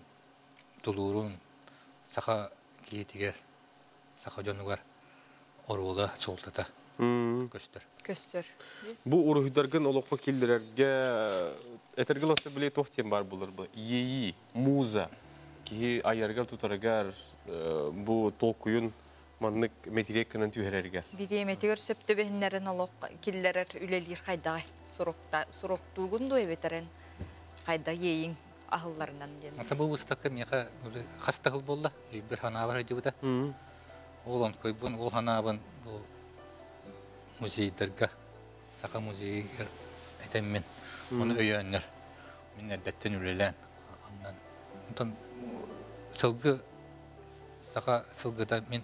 тулуурун саха киһитигэр, саха дьонугар оруола, суолтата көстөр. Көстөр. Бу уруһуйдаргын олоххо киллэрэргэ этэргэ латта биле туох диэн баар булар бу? Иэйии, муза. Киһи айарыгар тутарыгар бу толкуйун маннык мэтириэк гынан түһэрэригэр. Бириэмэтигэр сөп түбэһиннэрин олох киллэрэр үлэлиир хайдаҕай? Суруктуугун дуо эбэтэрин хайда иэйиҥ аһылларынан диэн. Ата бу выставка миэхэ уже хас да сыл буолла. Өйбөр ханаабар сылдьыбыта. Ол онкойбун, ол ханаабын бу музейдарга, саха музейыгар этэммин, ону өйөөннөр. Мин эрдэттэн үлэлээн, онтон сылгы, саха сылгыта мин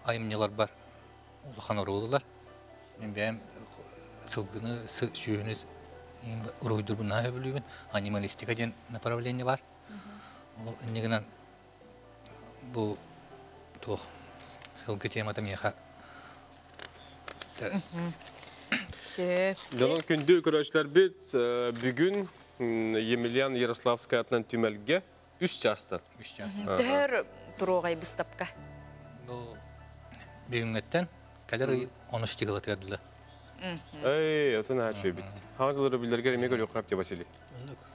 айымньыларбар улахан оруолулар. Мин бэйэм сылгыны, сүөһүнү уруһуйдурбун наһаа сөбүлүүбүн. Анималистика диэн направление бар. Ол иннигинэн бу туох сылгы темата миэхэ Сөп. Дьонон күндү көрөөччүлэрбит бүгүн Емельян Ярославскай атынан түмэлгэ үс чаастан. Үс чаастан. Төһөр туруоҕай быыстапка? Бу бүгүҥҥэттэн кэлэр ый онус тигылатыгар дылы. Эй, отун аачы бит. Хаҥа билэргэр эмиэ көрүөххэ апте Василий.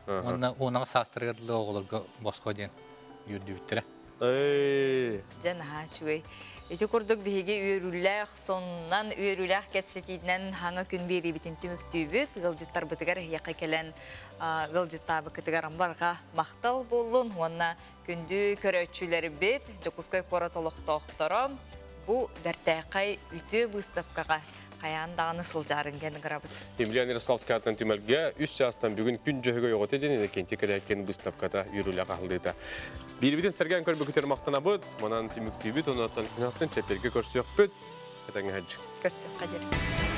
Уонна уонаҕа саастарыгар дылы оҕолорго босхо диэн үөрдүбүттэрэ. Эй. Дьэ наһаа үчүгэй. Ити курдук биһиги үөрүүлээх сонунан, үөрүүлээх кэпсэтиинэн хаҥа күн биэриибитин түмүктүүбүт. Ыалдьыттарбытыгар эһиэхэ кэлэн ыалдьыттаабыккытыгар амбарга махтал буоллун уонна күндү көрөөччүлэрбит Дьокуускай куорат олохтоохторо бу бэртээхэй үтүө выставкаҕа хайаан даҕаны сылдьарын диэн ыҥырабыт. Емельян Ярославскай атынан түмэлгэ үс чаастан бүгүн күн дьөһөгөй оҕото диэн Иннокентий Корякин выставката үөрүүлээх аһыллыыта. Биирбитин сэргээн көрбүкүтэр махтанабыт, манан түмүктүүбүт, онуоттан күн астын чэппиэргэ көрсүөхпүт. Этэҥҥэ сылдьыҥ. Көрсүөххэ диэри.